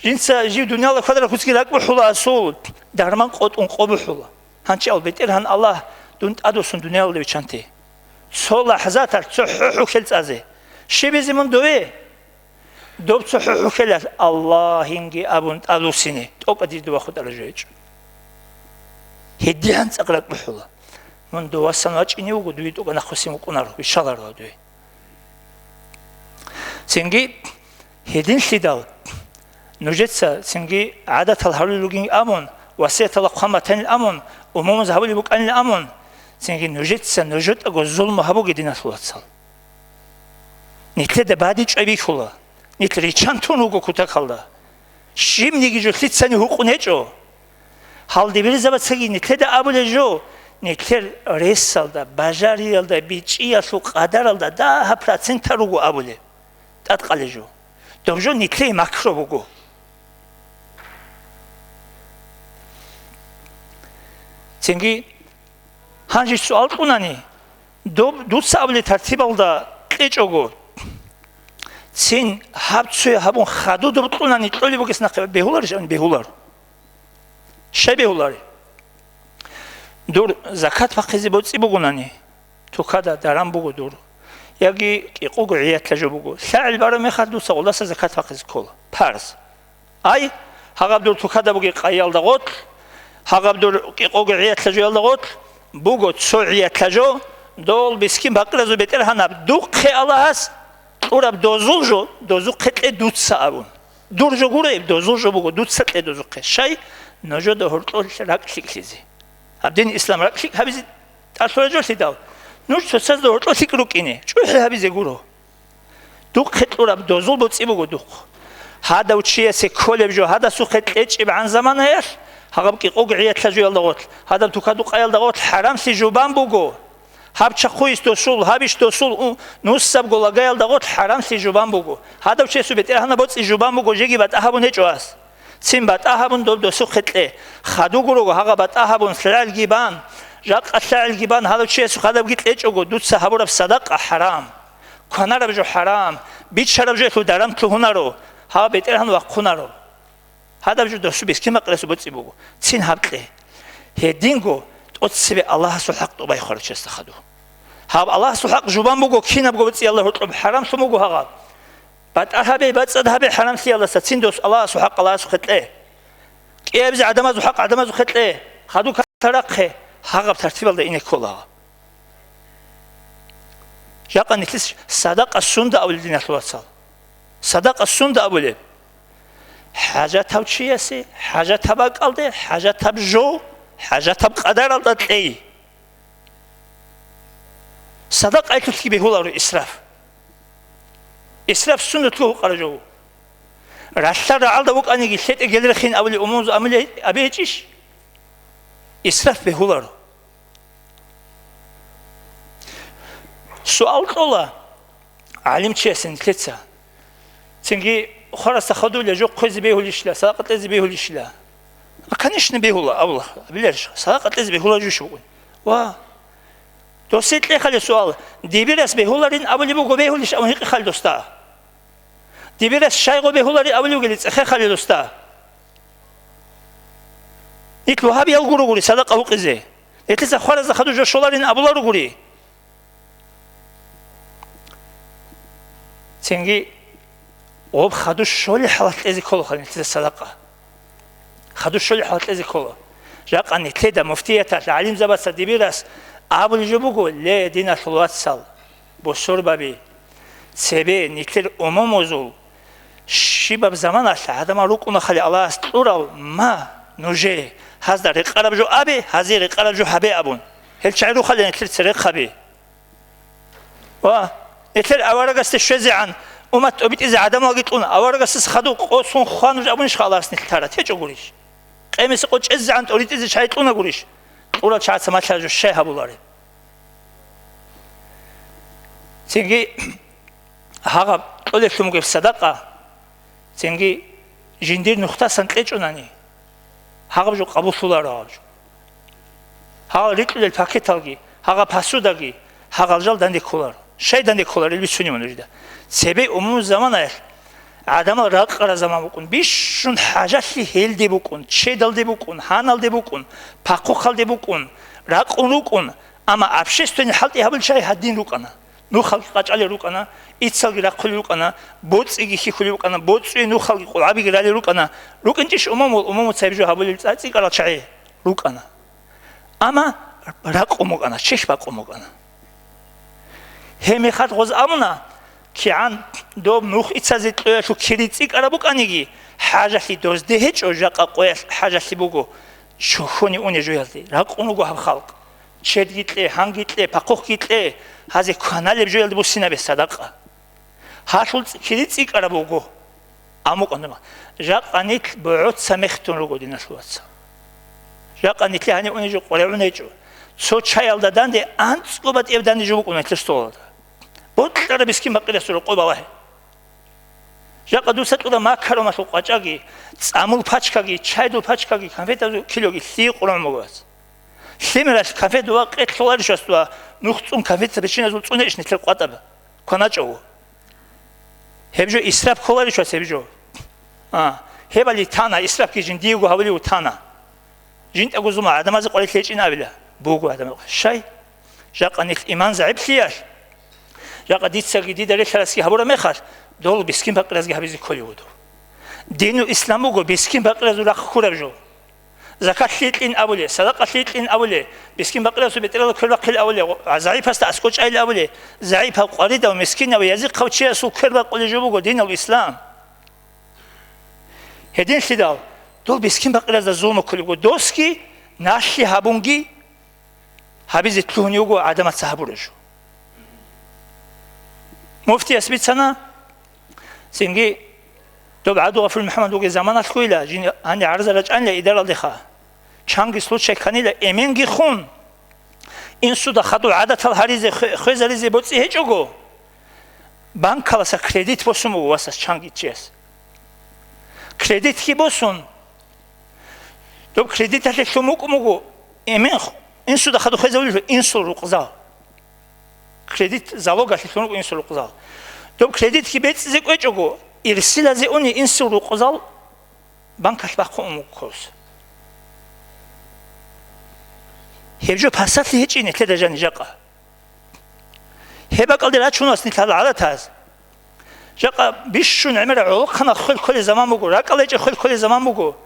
Жинца жив дуниялда хьвадараб куцги ракӀбухӀула асул, дарман къотӀун къо бухӀула. Гьанчи ал, БетӀергьан Аллагь, дун тӀадвуссун дуниялалде виччанте. Цо лахӀзаталъ, цо хӀухӀухьел цӀазе. Щибизе мун дове? Доб цо хӀухӀухьелалъ Аллагьинги абун тӀадвуссине, тӀокӀаб дир дова хутӀараб жо гьечӀо. ГьедигӀан цӀакъ ракӀбухӀула. Мун довасан вачӀине вуго, дуе тӀокӀаб нахъвуссин вукӀунаро, вищаларо гьав дуе. Цинги гьединлъидал, нужеца цинги гӀадатал гьарулел ругин абун, васияталда хъван батанил абун, умумуз гьабулеб букӀанил абун, цинги нужеца нужетӀаго зулму гьабуге, диналъул вацал. Нилъеда бадиб чӀвай бихьула, нилъ риччан тун руго кутакалда. Щибниги жо лъицани гьукъун гьечӀо. Гьалдибирзабацаги нилъеда абулеб жо, нилъер ресалда, бажариялда, бичӀчӀиялъул къадаралда дагьаб процентал руго абулеб, тӀадкъалеб жо. Доб жо нилъее макру буго. Цинги гьанже суал кьунани, доб-, дуца абулеб тартибалда кьечӀого, цин гьаб цояб гьабун хадуб доб кьунани кьолеб бугес нахъе бегьуларищ? Бегьулар. Щай бегьулари? Дур закат бахъизе боцӀи бугонани, тукада даран буго дур, яги кӀикъого гӀиятла жо буго, лъагӀел бараб мехалъ дуца гъолдаса закат бахъизе ккола, парз. Ай, гьагъаб дур тукада бугеб къайялда гъорлъ, гьагъаб дур кӀикъого гӀиятла жоялда гъорлъ буго цо гӀиятла жо, дол мискин-пакъиразул БетӀергьанаб, духъе Аллагьас кьураб дозул жо, дозухъе кье дуца абун. Дур жо гуреб, дозул жо буго, дуца кье дозухъе. Щай? Нужеда гьоркьор ракӀ лъикӀлъизе. Гьаб дин ислам ракӀ лъикӀ гьабизе тӀалъура жо лъидал? Нуж цоцазда гьоркьор лъикӀ рукӀине, чӀухӀи гьабизе гуро. Духъе кьураб дозул боцӀи буго духъ. Гьадав чиясе кколеб жо гьадасухъе кьечӀебгӀан заманаялъ, гьагъаб кӀикъого гӀиятла жоялда гъорлъ, гьадаб тукаду къаялда гъорлъ хӀарамлъи жубан буго. Гьаб чахъуйис досул, гьаб иш досул у-, нусабго лагаялда гъорлъ хӀарамлъи жубан буго. Гьадав чиясул БетӀергьанаб боцӀи жубан буго, жеги батӀа гьабун гьечӀо гьас. Цин батӀа гьабун доб досухъе кье. Хадуг руго гьагъа батӀа гьабун, лъагӀелги бан, жакъа лъагӀелги бан, гьадав чиясухъ гьадабги кьечӀого, дуца гьабураб садакъа хӀарам. Кванараб жо хӀарам, биччараб жоялъул даран лъугьунаро, гьав БетӀергьан вахъунаро. Гьадаб жо досу бескин бакъирасул боцӀи буго, цин гьаб кье. Гьединго тӀоцебе Аллагьасул хӀакъ тӀубай хварав чиясда хадув. Гьаб Аллагьасул хӀакъ жубан буго, кинабго боцӀиялда гьоркьоб хӀарамлъун буго гьагъаб. БатӀа гьабе, бацӀцӀад гьабе хӀарамлъиялдаса, цин дос Аллагьасул хӀакъ Аллагьасухъе кье. КӀиабизе гӀадамазул хӀакъ гӀадамазухъе кье. Хадуб калъа рахъе, гьагъаб тартибалда ине ккола. Жакъа нилъис садакъа сунда абулеб, диналъул вацал? Садакъа сунда абулеб? ХӀажатав чиясе, хӀажатаб бакӀалде, хӀажатаб жо, хӀажатаб къадаралда кьей. Садакъаялъулъги бегьуларо исраф. Исраф суннатлъун гьукъараб жо. Ралъдал рагӀалда вукӀаниги, лъетӀе гел рехин абулеб умумузул амуле-, абе гьечӀищ? Исраф бегьуларо. Суал кьола гӀалимчиясе нилъеца. Цинги хварасда хадула, жо хъвезе бегьулищила, садакъа кьезе бегьулищила? А, конечно, бегьула, абула, абиларищ, садакъа кьезе бегьула жо щиб букӀун. Ва, досие кье хали суал, дибирас бегьуларин абулеб буго, бегьулищ абун гьикъе хали досда. Дибирас щайго бегьулари абулев гели цӀехе хали досда. Нилъ вагьабиял гурогури садакъа гьукъизе. Нилъеца хваразда хадур жо щоларин абуларогури. Цинги гъоб хадур щолеб хӀалалъ кьезе ккола хали нилъеца садакъа. Хадур щолеб хӀалалъ кьезе ккола. Жакъа нилъеда муфтияталъ гӀалимзабаца дибирас абулеб жо буго, ле, диналъул вацал, бусурбаби, цебе нилъер умумузул щибаб заманалъ гӀадамал рукӀуна хали Аллагьас кьурал, ма, нужее, гьазда рекъараб жо абе, гьазие рекъараб жо гьабе абун. Гьел чагӀи рухъали нилъер церехъаби. Ва нилъер аварагасде щвезегӀан, умат тӀобитӀизе гӀадамалги кьун, аварагасдаса хадуб къосун хва нуж абунищха Аллагьас нилъ тарат? ГьечӀогурищ? Къемиса къо чӀезегӀан тӀоритӀизе чагӀи кьунагурищ? Кьурал чагӀаца малъараб жо щай гьабулареб? Цинги гьагъаб кьолелъун бугеб садакъа, цинги жиндир нухдасан кьечӀунани, гьагъаб жо къабуллъуларо гьаб жо. Гьагъал рикьулел пакеталги, гьагъаб посудаги, гьагъал жал данде кколаро. Щай данде кколарел бицунеб нужеда. Цебе умумузул заманаялъ гӀадамал ракъараб заман букӀун, бищун хӀажалъи гьелде букӀун, чедалде букӀун, гьаналде букӀун, пахъухъалде букӀун, ракъун рукӀун, амма общественный хӀалтӀи гьабулел чагӀи гьадин рукӀана. Нухалги къачӀалел рукӀана, иццалги рахъулел рукӀана, боцӀиги хьихьулел рукӀана, боцӀуе нухалги къулгӀабиги ралел рукӀана. РукӀинчӀищ умумул, умумуца гьеб жо гьабулел цӀа-, цӀикӀкӀарал чагӀи? РукӀана. Амма ракъун букӀана, чехь бакъун букӀана. Гьеб мехалъ гъоз абуна, кигӀан доб нух иццазе кьоялъул кири цӀикӀкӀараб букӀаниги, хӀажалъи дозде гьечӀо, жакъа къоялъ хӀажалъи буго чохьоне унеб жоялде. Ракъун руго гьаб халкъ. Чедги кье, гьанги кье, пахъухъги кье, гьазе кваналеб жоялде буссинабе садакъа. Гьалъул цӀи-, кири цӀикӀкӀараб буго. Амма къандама, жакъа нилъ бугӀоца мехтун руго, диналъул вацал. Жакъа нилъе гьанив унеб жо къваригӀун гьечӀо. Цо чаялда данде анцӀго батӀияб данде жо букӀуна нилъер столалда. Бокьараб мискин-пакъирасул рокъоб балагье. Жакъа дуца кьураб макароналъул къвачӀаги, цӀамул пачкаги, чайдул пачкаги, конфетазул килоги лъие къургьун буго, вац. Лъимералъ конфет ва къе лъоларищ, вац, ва нух цӀун конфетица причиназул цӀунейищ нилъер къватӀаб кваначӀого? Гьеб жо исраф кколарищ, вац, гьеб жо? А, гьебали тана, исрафги жиндиего гьабулев тана. ЖинтӀаго зума гӀадамазе къварилъи гьечӀин абила. Буго гӀадамал. Щай? Жакъа нилъ иман загӀиплъиялъ, жакъа дицаги дида релълъарасги гьабураб мехалъ, дол мискин-пакъиразги гьабизе кколев вуго. Динул ислам буго мискин-пакъиразул рахъ хьураб жо. Закат лъикьин абуле, садакъа лъикьин абуле, мискин-пакъирасул бетӀералда квер бахъил абуле, загӀипасда аскӀов чӀайил абуле, загӀипав, къваридав, мискинав, язихъав чиясул квер бакъулеб жо буго динул ислам. Гьединлъидал дол мискин-пакъиразда зулму кколебго, досги налъи гьабунги гьабизе лъугьунев вуго гӀадамаца гьабураб жо. Муфтияс бицана, цинги доб ГӀабдулгъафур МухӀаммад вугеб заманалъгойила, жин гьаниб гӀарза рачӀанила идаралдеха. Чанги случай кканила, эменги хун, инсуда хадуб гӀадатал гьаризе, хве-, хвезаризе боцӀи гьечӀого, банкаласа кредит босун буго васас чанги чияс. Кредитги босун, доб кредиталъе лъун букӀун буго эмен, инсуда хадуб хвезавулелъул инсул рукъзал. Кредит залогалъе лъун руго инсул рукъзал. Доб кредитги бецӀизе кӀвечӀого, ирсилазе уни инсул рукъзал банкалъ бахъун ун вуккос. Гьеб жо пасалъи гьечӀин нилъеда жаниб жакъа. Гьеб бакӀалде рачуна нилъ гьал гӀадатаз. Жакъа бищун гӀемераб гӀолохъанал хвел кколеб заман буго, ракӀалда гьечӀеб хвел кколеб заман буго.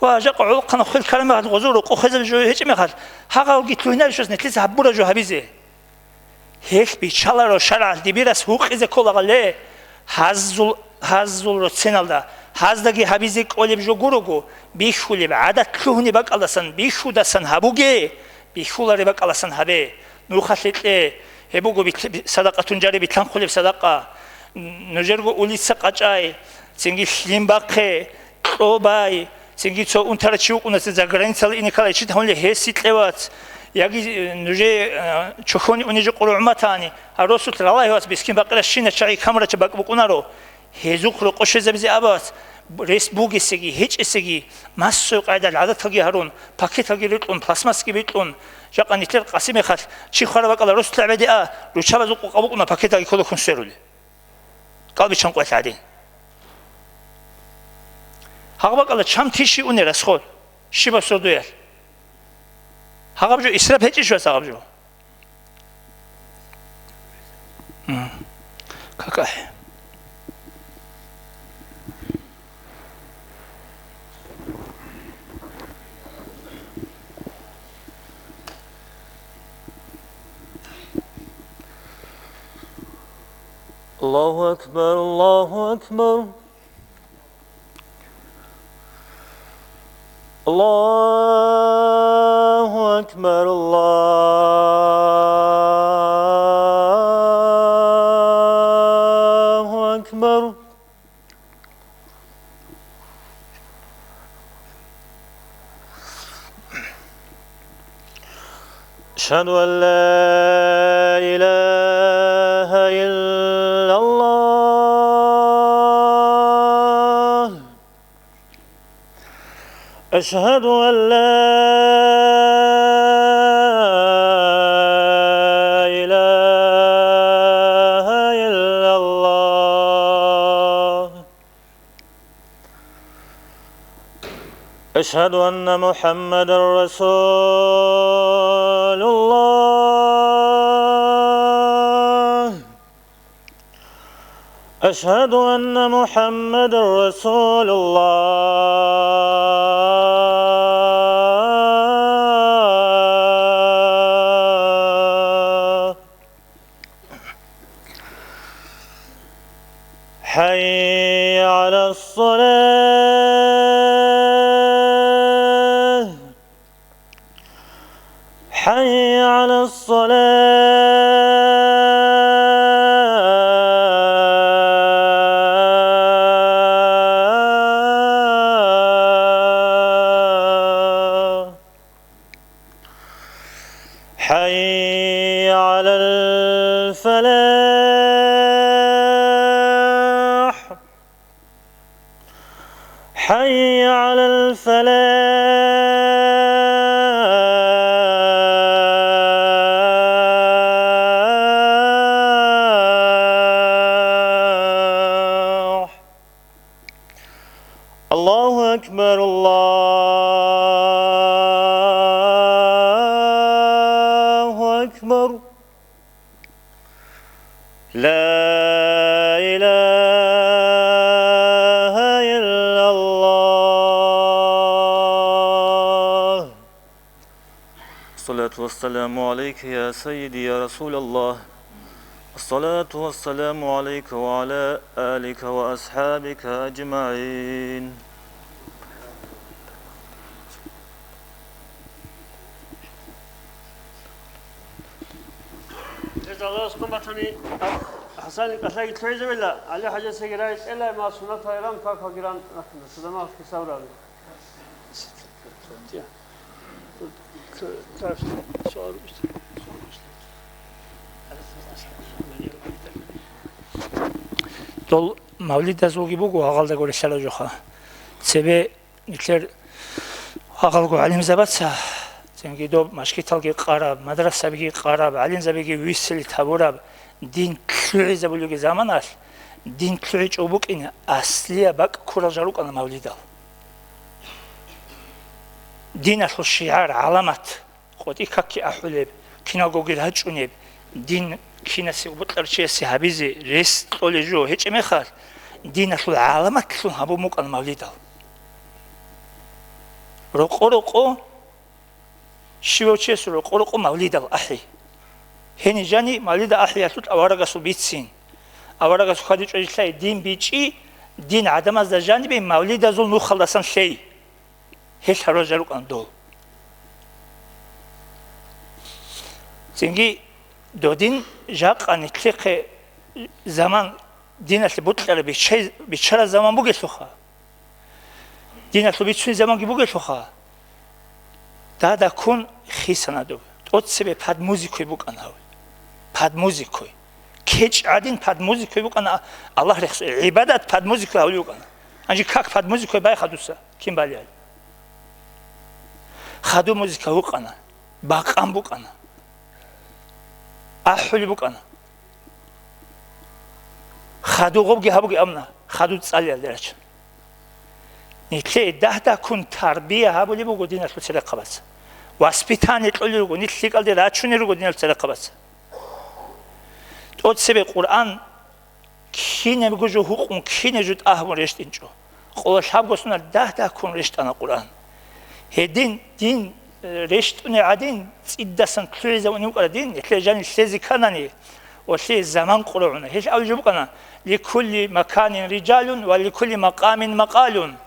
Ва жакъа гӀолохъанав хвел ккараб мехалъ, гъозул рокъов хвезаб жо гьечӀеб мехалъ, гьагъалги лъугьинаризе нилъеца гьабураб жо гьабизе. Гьелъ биччаларо шаргӀалъ дибирас гьукъизе кколагъале, гьазул, гьазул роценалда, гьаздаги гьабизе кӀолеб жо гурого, бихьулеб, гӀадат лъугьунеб бакӀалдасан, бихьудасан гьабуге, бихьулареб бакӀалдасан гьабе. Нухалъе кье, гьеб буго бит-, садакъатун жари, битлъанхъулеб садакъа. Нужерго улица къачӀай, цинги лъим бахъе, кьо бай, цинги цо унтарав чи вукӀуна, цин заграницала ине ккалай чи гьавулев гьесие кье, вац, яги, э, нужее, э, чохьони уни жо къургӀуматани, гьав росулъ ралагье, вац, мискин-пакъиращина чагӀи камурача бакӀ букӀунаро. Гьезухъ рокъов щвезабизе абац, рес бугесеги, гьечӀесеги, массо къайдал гӀадаталги гьарун, пакеталги рикьун, пластмассги бикьун, жакъа нилъер Къасимехалъ чи хвараб бакӀалда росулъ гӀебеде а, руччабазул къукъа букӀуна пакеталги кколехун сверулел. КӀалбиччан къвалъ гӀадин. Гьагъаб бакӀалда чам тиши уни расход, щибаб сордоялъ? Гьагъаб жо исраф гьечӀищ, вац, гьагъаб жо? М. КакахӀе. الله أكبر، الله أكبر. الله أكبر، الله أكبر. أشهد أن لا إله إلا الله. أشهد أن لا إله إلا الله. أشهد أن محمدا رسول الله. أشهد أن محمدا رسول الله. حي على الصلاة. حي على الصلاة. حي على الفلاح. حي على الفلاح. الله أكبر، الله أكبر. لا إله إلا الله. الصلاة والسلام عليك يا سيدي يا رسول الله. الصلاة والسلام عليك وعلى آلك وأصحابك أجمعين. Гьез Аллагьас хъван батани, ХӀасанил кӀалъайги лъугӀизавила, ГӀали-хӀажасеги рагӀи кьела, ма суннатал ран, какалги ран рахъина, цадамал хисаб рали. Дол мавлидазулги буго гьагъалда гурелъала жоха. Цебе нилъер гьагъалго гӀалимзабаца, цинги доб машгиталги къараб, мадрасабиги къараб, гӀалимзабиги виселли табураб, дин лъугӀизабулеги заманалъ, дин лъугӀичӀо букӀине аслияб бакӀ ккурал жал рукӀана мавлидал. Диналъул шигӀар, гӀаламат, къотӀи какги ахӀулеб, киналгоги рачӀунеб, дин кинасе бокьарав чиясе гьабизе рес кьолеб жо гьечӀеб мехалъ, диналъул гӀаламатлъун гьабун букӀана мавлидал. Рокъо-рокъо, щивав чиясул рокъо-рокъо мавлидал ахӀи. Гьениб жани мавлидал ахӀиялъул аварагасул бицин. Аварагас хьвадичӀо житлъай дин бичӀчӀи, дин гӀадамазда жанибе мавлидазул нухалдасан лъей. Гьел гьарважал рукӀана дол. Цинги додин жакъа нилъехъе заман диналъе бокьараб биччай-, биччараб заман бугелъулха. Диналъул бицунеб заманги бугелъулха. Дада ккун хисана доб. ТӀоцебе под музыкой букӀана гьав. Под музыкой. КечӀ гӀадин под музыкой букӀана Аллагь рехсо. ГӀибадат под музыкой гьавли букӀана. Гьанже как под музыкой байха дуца? Кин балигьал? Хаду музыка букӀана. Бакъан букӀана. АхӀули букӀана. Хаду гъобги гьабуги абуна, хаду цӀалиялде рачана. Нилъее дагь-дагьккун тарбия гьабулеб буго диналъул церехъабаца. Воспитание кьолел руго, нилъ лъикӀалде рачунел руго диналъул церехъабаца. ТӀоцебе Къуръан кинабго жо гьукъун, кинаб жо тӀагьабун рещтӀинчӀо. Къоло лъабго соналъ дагь-дагьккун рещтӀана Къуръан. Гьедин дин, э, рещтӀунел гӀадин, цӀидасан лъугӀизабун вукӀараб дин, гьелъе жаниб лъезе кканани, ва лъие заман къурагьуна. Гьелъ абулеб букӀана: «Ликулли маканин рижалун ва ликулли макъамин макъалун».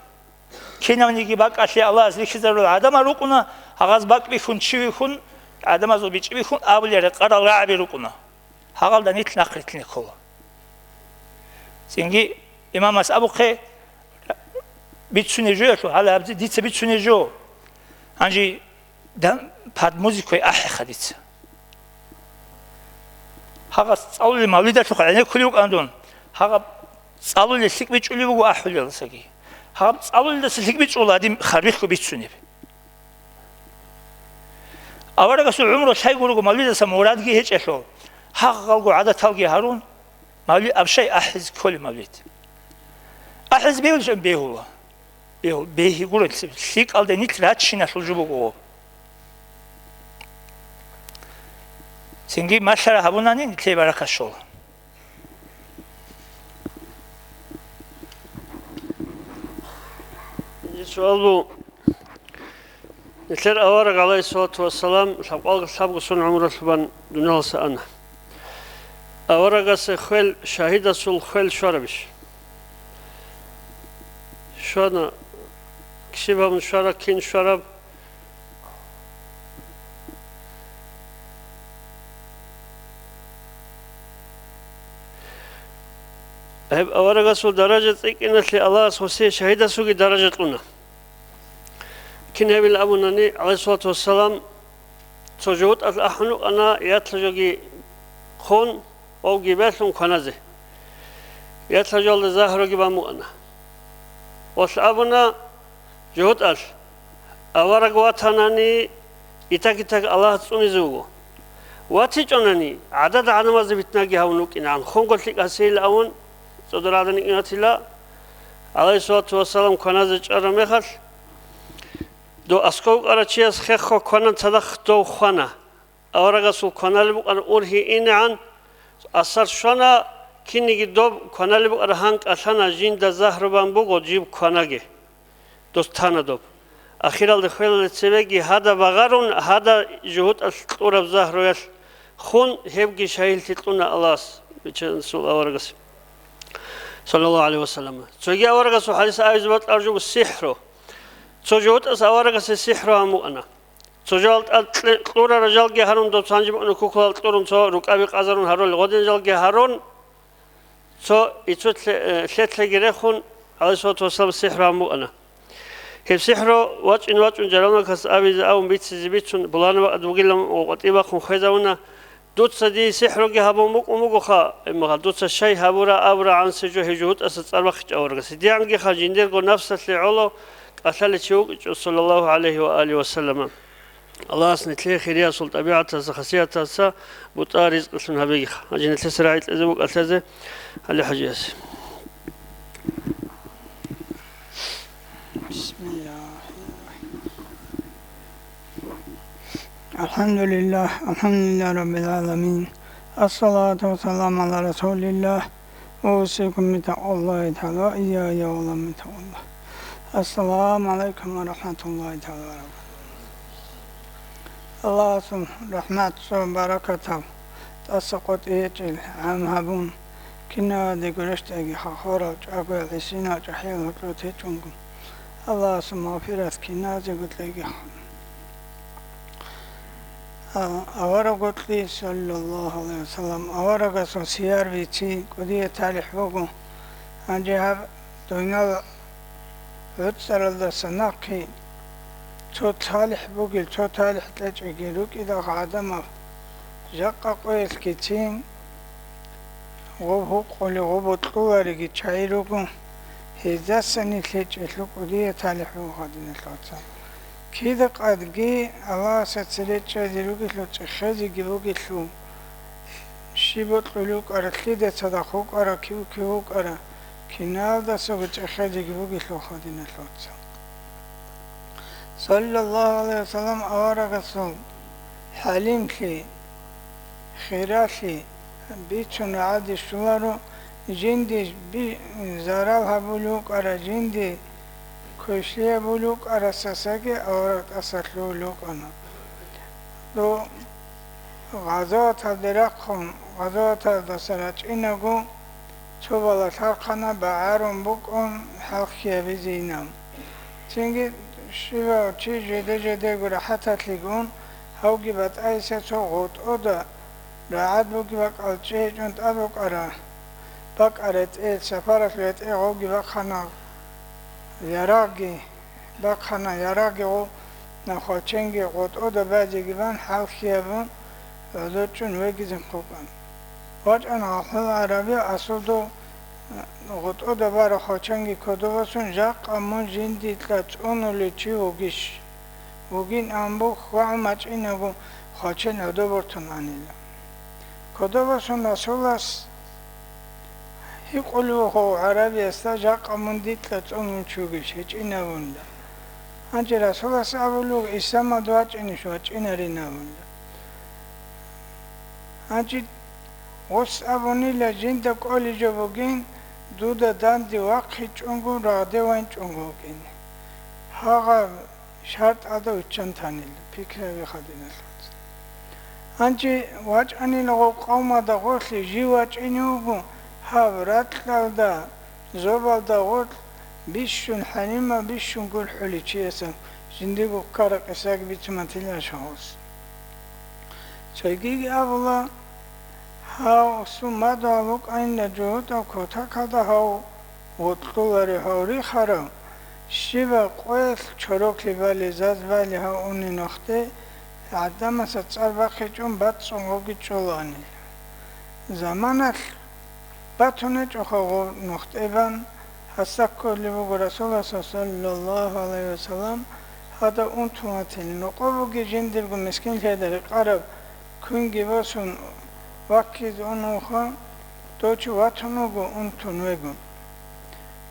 Кинавниги бакӀалъе Аллагьас рихьизарулел гӀадамал рукӀуна, гьагъаз бакӀ бихьун, чи вихьун, гӀадамазул бичӀчӀи бихьун абулел рекъарал рагӀаби рукӀуна. Гьагъалда нилъ нахърилълъине ккола. Цинги имамас абухъе бицунеб жоялъул, гьале аб-, дица бицунеб жо. Гьанже да-, под музыкой ахӀеха дица. Гьагъас цӀалулел мавлидалъухъ гӀенеккулев вукӀана дун. Гьагъаб цӀалулел лъикӀ бичӀчӀулев вуго ахӀулелдасаги. Гьаб цӀалулелдаса лъикӀ бичӀчӀула гьадин харбихьго бицунеб. Аварагасул гӀумру лъай гурого мавлидаса мурадги гьечӀелъул, гьагъалго гӀадаталги гьарун, мавлид абшай ахӀизе кколеб мавлид. АхӀизе бегьулищ? Бегьула. Бегьу-, бегьи гурелъ, лъикӀалде нилъ раччиналъул жо буго. Цинги малъара гьабунани нилъее баракат щола. Суал бу, нилъер авараг, гӀалайгьиссалату вассалам, лъабкъалда лъабго сон гӀумрулъ бан дуниялалдаса ана. Аварагасе хвел, шагьидасул хвел щварабищ? Щвана. Ксиб гьабун щвара, кин щвараб? Гьеб аварагасул даража цӀикӀкӀиналъе Аллагьас гьесие шагьидасулги даража кьуна. Кин гьебил абунани, гӀалайгьиссалату вассалам, цо жугьутӀалъ ахӀун вукӀана ятлъа жоги хъун, вавги бялъун кваназе. Ятлъа жоялда загьруги бан букӀана. Гъолъ абуна жугьутӀалъ: «Авараг ватанани, итак-итак Аллагьас цӀунизе вуго. ВатичӀонани, гӀадада гӀадамазда питнаги гьавун вукӀинегӀан, хунго лъикӀ гьасейилан авун, цӀодор гӀадан йикӀинатила». ГӀалайгьиссалату вассалам кваназе чӀараб мехалъ, дов аскӀов вукӀарав чияс хехго кванан цадахъ дов хвана. Аварагасул кваналеб букӀана ургьи инегӀан, асар щвана, кинниги доб кваналеб букӀараб гьан кӀалъана, жинда загьру бан буго, жиб кванаге. Дос тана доб. Ахиралде хвелалде цебеги гьада багъарун, гьада жугьутӀалъ кьураб загьруялъ хун, гьебги шагьидлъи кьуна Аллагьас, бичасул аварагас, саллаллагьу гӀалайгьи ва саллам. Цоги аварагасул хӀадис абизе бокьараб жо буго сихӀру. Цо жугьутӀас аварагасе сихӀру гьабун букӀана. Цо жал тӀад кье-, кьурарал жалги гьарун, доб цо гьанже букӀана кукулал кьурун, цо рукӀаби къазарун гьарулел гъодин жалги гьарун, цо ицо лъе-, э, лъетлъеги рехун, гӀалайгьиссалату вассалам, сихӀру гьабун букӀана. Гьеб сихӀру вачӀин-вачӀун жалалмакас абизе абун бицизе бицун, булана бакӀад бугилан ва къватӀиб бахъун хвезавуна. Дуца дие сихӀруги гьабун букӀун бугоха, имагьа, дуца щай гьабура абурагӀанси жо гьев жугьутӀаса цӀар бахъичӀ аварагас. ДигӀангиха жиндирго нафсалъе гӀоло кӀалъалев чи вукӀичӀо, саллаллагьу гӀалайгьи ва алигьи ва саллама. Аллагьас нилъее хириясул тӀабигӀаталъа, хасияталъа бутӀа ризкъилъун гьабегиха. Гьанже нилъеца рагӀи кьезе букӀа лъезе гьале хӀажиясе. بسم الله. الحمد لله، الحمد لله رب العالمين. الصلاة والسلام على رسول الله. أوصيكم بتقوى الله تعالى وإياي أولا بتقوى الله. Ассаламу гӀалайкум ва рахӀматуллагьи тагӀала ва баракатугь. Аллагьасул рахӀматалъул баракатал тӀаса къотӀи гьечӀел гӀам гьабун, киназего рещтӀаги хварал чӀагоял гӀисинал чӀахӀиял гьоркьоб течӀунго, Аллагьасул магъфират киназего кьеги. А, аварагасул, саллаллагьу гӀалайгьи ва саллам, аварагасул сияр бици кӀудияб талихӀ буго. Гьанже гьаб дуниял гӀуцӀаралдаса нахъе цо талихӀ бугел, цо талихӀ кьечӀого рукӀиндал гӀадамал жакъа къоялъгицин гъоб гьукъулел, гъоб бокьулареги чагӀи руго, гьездаса нилъ гьечӀелъул кӀудияб талихӀ буго, диналъул вацал. Кида къадги Аллагьасда цере чӀезе ругелъул, цӀехезеги бугелъул, щиб бокьулев вукӀара, лъида цадахъ вукӀара, кив-кив вукӀара, киналдасаго цӀехезеги бугелъулха, диналъул вацал. Саллаллагьу гӀалайгьи ва саллам аварагасул хӀалимлъи, хиралъи бицун рагӀаде щоларо, жинде би-, зарал гьабулев вукӀара, жинде квешлъи гьабулев вукӀара сасаги авараг тӀаса лъугьулев вукӀана. Дов гъазаваталде рахъун, гъазаваталдаса рачӀинаго, цо бала лъархъана, багӀарун букӀун хӀалхьи гьабизе инан. Цинги щивав чи жеде-жедего рахӀаталъе ун, гьавги батӀайса цо гъотӀода рагӀад бугеб бакӀал чӀей гьечӀун тӀад букӀара, бакӀа ретӀел, сапаралъул ретӀел гъовги бахъана, ярагъги бахъана, ярагъги гъов нахъваченги гъотӀода базеги бан, хӀалхьи гьабун, гӀодор чӀун вегизин хъукъан. ВачӀана гьалъул гӀарабияв асул дов гъотӀода барав хъваченги кодобасун, жакъа мун жиндилъа цӀунулев чи вугищ? Вугин абун буго, вагӀун бачӀинаго хъвачен гӀодобортун анила. Кодобасун расулас гьикъулев вуго гӀарабиясда, жакъа мун дилъа цӀунулев чи вугищ, гьечӀин абунила. Гьанже расулас абулев вуго, исламалде вачӀинищ, вачӀинарин абунила. Гьанже гъос абунила, жинда кӀолеб жо бугин, дуда данде вахъинчӀого, рагъде ванчӀого вукӀин. Гьагъаб шартӀалда виччан танила, пикри гьабиха, диналъул вацал. Гьанже вачӀанила гъов къавмалда гъорлъе, жив вачӀине вуго, гьаб ракьалда, зобалда гъорлъ бищун хӀанима, бищун гурхӀулев чиясда жиндирго ккараб къисаги бицун батила гъос. Цогиги абула, гьав сумадал вукӀанила жугьутӀав кутакалда гьав вокьуларев, гьав рихарав, щибаб къоялъ чороклъи бали, заз бали гьав унел нухде, гӀадамазда цӀар бахъичӀун бацӀцӀун гъовги чӀолаанила. Заманалъ батун гьечӀоха гъов нухде бан, гьасда кколеб буго Расулас, саллаллагьу гӀалайгьи ва саллам, гьадав унтун ватилин, рокъов бугеб жиндирго мискинлъиялда рекъараб квинги босун ваккизе уневха, дов чи ватун вуго унтун вегун.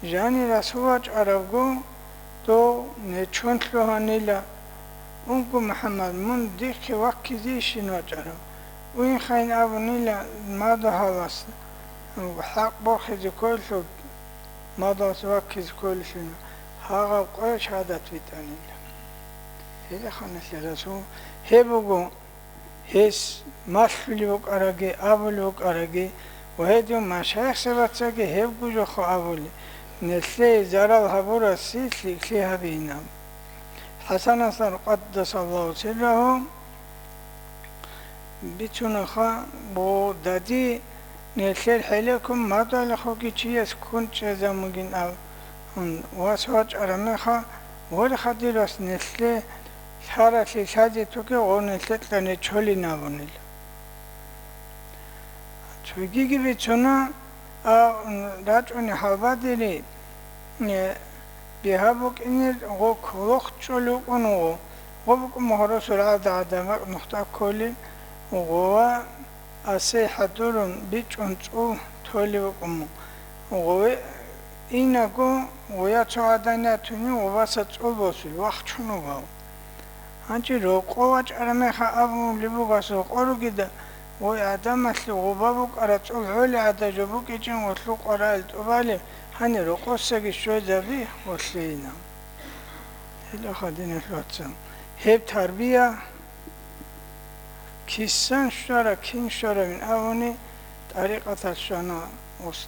Жанир расул вачӀаравго, дов нечон лъугьанила: «Унго, МухӀаммад, мун дихъе ваккизейищин вачӀарав?» Уйнхайин абунила мадугьалас, хӀакъ борхизе кколелъул, мадугьалас ваккизе кколелъул, гьагъаб къоялъ шагьадат битӀанила. Гьеле ханасел расул гьеб буго. Гьес малъулеб букӀараги, абулеб букӀараги ва гьедин машайихзабацаги гьебго жоха абули, нилъее зарал гьабурасе лъикӀлъи гьабина. ХӀасанасда, къаддасаллагьу сиррагьу, бицунаха, бо дади нилъер хӀелеко мадугьалехоги чияс ккун чӀезабугин абун, вас вачӀараб мехалъ, вореха, дир вас, нилъе лъаралъе лъазе тоге гъов нилъекьа нечолин абунила. Цогиги бицуна, а, рачӀуни гьалбадери, э, бигьа букӀинел гъо кулохъ чӀолев вукӀун вуго, гъо букӀун мугьросул гӀада-гӀадамакъ нухда кколел, гъова асей хӀадурун бичӀчӀун цӀул толев вукӀун. Гъове инаго, гъоя цо гӀадан ятуни, гъоваса цӀул босулев, вахчун вугев. Гьанже рокъов вачӀараб мехалъ абулеб буго, гъос рокъов ругеда, гъой гӀадамалъе гъоба букӀараб цӀул гӀолеб гӀадаб жо букӀинчӀин гъолъул къваригӀел тӀубалеб, гьанир рокъосаги щвезаби гъолъейин. Гьелъухъа, диналъул вацал, гьеб тарбия кисан щвара, кин щваравин абуни, тӀарикъаталъ щвана ус-,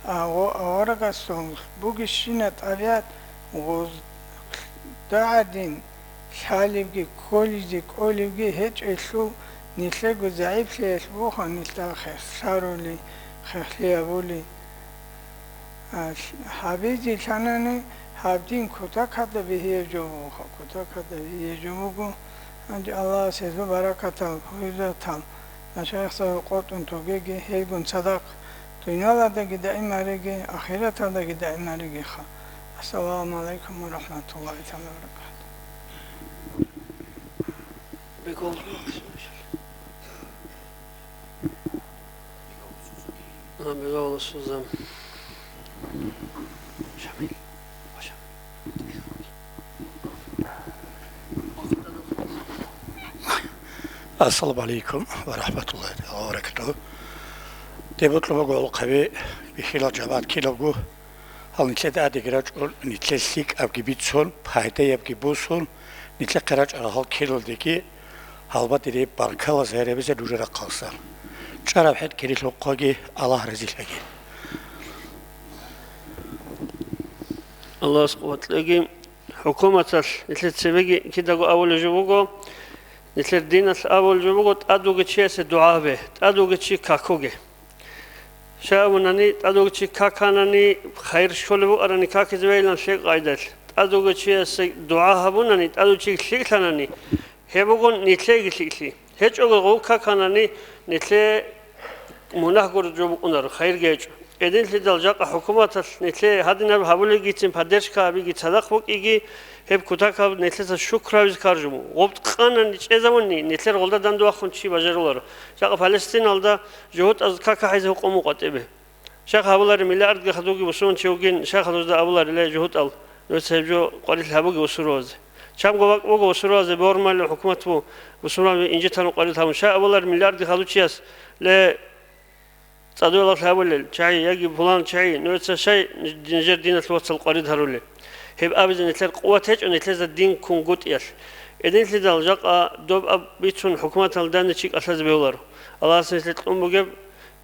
а, гъо-, аварагасул бугищина тӀабигӀат, гъоз-, дагӀадин лъалебги, кколизе кӀолебги гьечӀелъул, нилъего загӀиплъиялъ буха нилъда хехлъарули, хехлъи гьабули. А, гьабизе лъанани, гьаб дин кутакалда бихьияб жо буго, кутакалда бихьияб жо буго. Гьанже Аллагьас гьезул баракатал, гьуйзатал, машайихзабазул къотӀун тогеги, гьелгун цадахъ дуниялалдаги даимариги, ахираталдаги даимаригиха. Ассаламу гӀалайкум ва рахӀматуллагьи тагӀала ва баракатугь. Ассаламу гӀалайкум ва рахӀматуллагьи ва баракатугьу. Деб бокьун буго, гӀолохъаби, бихьилал жамагӀат киналго, гьал нилъеда тӀадеги рачӀун, нилъер лъикӀабги бицун, пайдаябги босун, нилъехъе рачӀарал гьал киналдеги гьалбадерияб баркала загьир гьабизе нужер рахъалъан. ЧӀараб хӀетӀ кири лъухъаги, Аллагь разилъаги. Аллагьас къуват кьеги. ХӀукуматалъ нилъер цебеги кидаго абулеб жо буго, нилъер диналъ абулеб жо буго, тӀад вугев чиясе дугӀа гьабе, тӀад вугев чи какуге. Щай абунани, тӀад вугев чи каканани, хайир щолеб букӀарани какизе бегьилан лъикӀ къайдалъ. ТӀад вугев чиясе дугӀа гьабунани, тӀад вугев чи лъикӀлъанани, гьеб буго нилъееги лъикӀлъи. ГьечӀого гъов каканани, нилъее мунагь гуреб жо букӀунаро, хайирги гьечӀо. Гьединлъидал жакъа хӀукуматалъ нилъее гьадинаб гьабулебгицин поддержка гьабиги цадахъ букӀиги, гьеб кутакаб нилъеца шукр гьабизе ккараб жо буго. Гъоб къанани чӀезавуни, нилъер гъолда данде вахун чи бажаруларо. Жакъа Палестиналда жугьутӀаз какахӀизе гьукъун мукъа тӀибе. Щай абулареб, миллиардги хадуги бусурманчи вугин, щай хадузда абуларила жугьутӀал, нужеца гьеб жо къварилъи гьабуге бусурвазе. Чамго бакӀ буго бусурвазе, бормали хӀукумат бу, бусурваби инжитарун къварилъи гьабун. Щай абулареб миллиардги хадучияс, ле, цӀадуялалъ абулел чагӀи яги пулан чагӀи, нужеца щай ниж-, нижер диналъул вацал къварид гьарулел? Гьеб абизе нилъер къуват гьечӀо нилъеца дин ккунгутӀиялъ. Гьединлъидал жакъа доб аб бицун хӀукуматалда данде чи кӀалъазе бегьуларо. Аллагьас нилъее кьун бугеб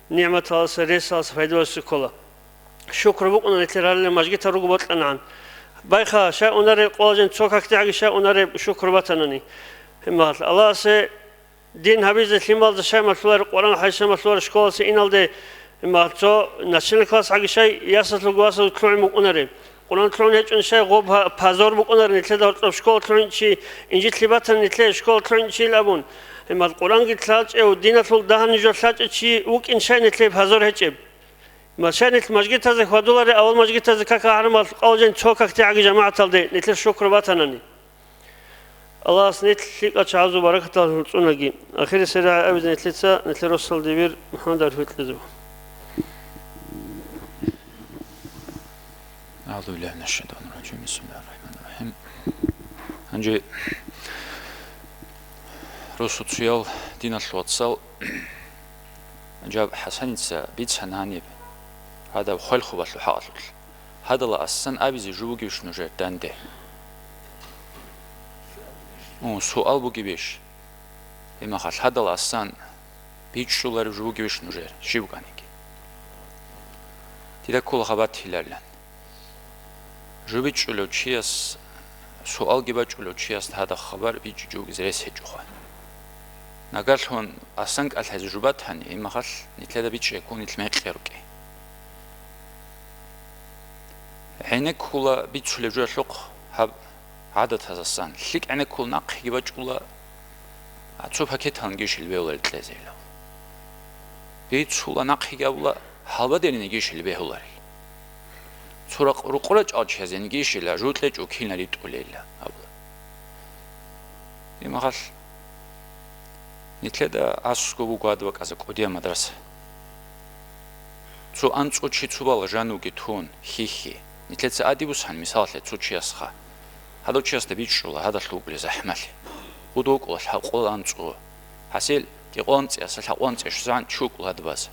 нигӀматалдаса, ресалдаса пайда босизе ккола. Шукру букӀуна нилъер гьарилел мажгитал руго бокьанагӀан. Байха, щай унареб къоялъ жин цо какде гӀаги, щай унареб шукру батанани. Гьебмагьалъ Аллагьасе дин гьабизе лъималазда щай малъулареб, Къуръан хӀадис щай малъулареб школалъе иналде, гьебмагьалъ цо начальный класс гӀаги щай ясалъулго васалъуги лъугӀун букӀунареб. Къуръан лъугӀун гьечӀони щай гъоб гьа-, позор букӀунареб нилъеда гьоркьоб школа лъугӀинчи, инжитлъи батани нилъее школа лъугӀинчийил абун. Гьебмагьалъ Къуръанги лъачӀев, диналъул дагьаб нижер лъачӀев чи вукӀин щай нилъее позор гьечӀеб? Ма щай нилъ мажгитазе хьвадуларел, авал мажгитазе как ахӀармал къалжин цо какде гӀаги жамагӀаталде нилъер шукру батанани. Аллагьас нилъ лъикӀал чагӀазул баракаталъун цӀунаги. Ахирисеб рагӀи абизе нилъеца нилъер росдал дибир МухӀаммад Ариф кьезе буго. أعوذ بالله من الشيطان الرجيم. بسم الله الرحمن الرحيم. Гьанже росуцуял диналъул вацал, жаб ХӀасаница бицана гьаниб гьадаб хвалхубалъул хӀакъалъулъ. Гьадала асан абизе жо бугебищ нужер данде? Ун, суал бугебищ? Гьебмахалъ гьадала асан бичӀчӀулареб жо бугебищ нужер, щиб букӀаниги? Дида ккола хабар тиларилан. Жо бичӀчӀулев чияс, суалги бачӀулев чияс гьадаб хабар бичӀчӀичӀого рес гьечӀоха. Нагагьлъун асан кӀалъазе жо батани, гьебмахалъ нилъеда бичӀчӀи ккун нилъ мекъи рукӀи. ГӀенеккула бицулеб жоялъухъ гьаб гӀадатазасан. ЛъикӀ гӀенеккула нахъеги бачӀула, а, цо пакеталан гишил бегьуларел кьезейилан. Бицула нахъеги абула, гьалбадерин гишил бегьуларел. Цо ракъ-, рукъура чӀалчиязе гишила, жо кьечӀо кина ритӀулейилан абула. Имагьалъ нилъеда асго буго гьадаб бакӀазда кӀудияб мадраса. Цо анцӀго чи цо бала жанивги тун, хьихьи. Нилъеца тӀаде бусан, мисалалъе, цо чиясха. Гьадав чиясда бичӀчӀула, гьадалъ вукӀулеб захӀмалъи. Гъудов вукӀула лъабкъоялда анцӀго. ХӀасил, кӀикъоялда анцӀиясда лъабкъоялда анцӀиялда щвезегӀан чи вукӀула гьадаб база.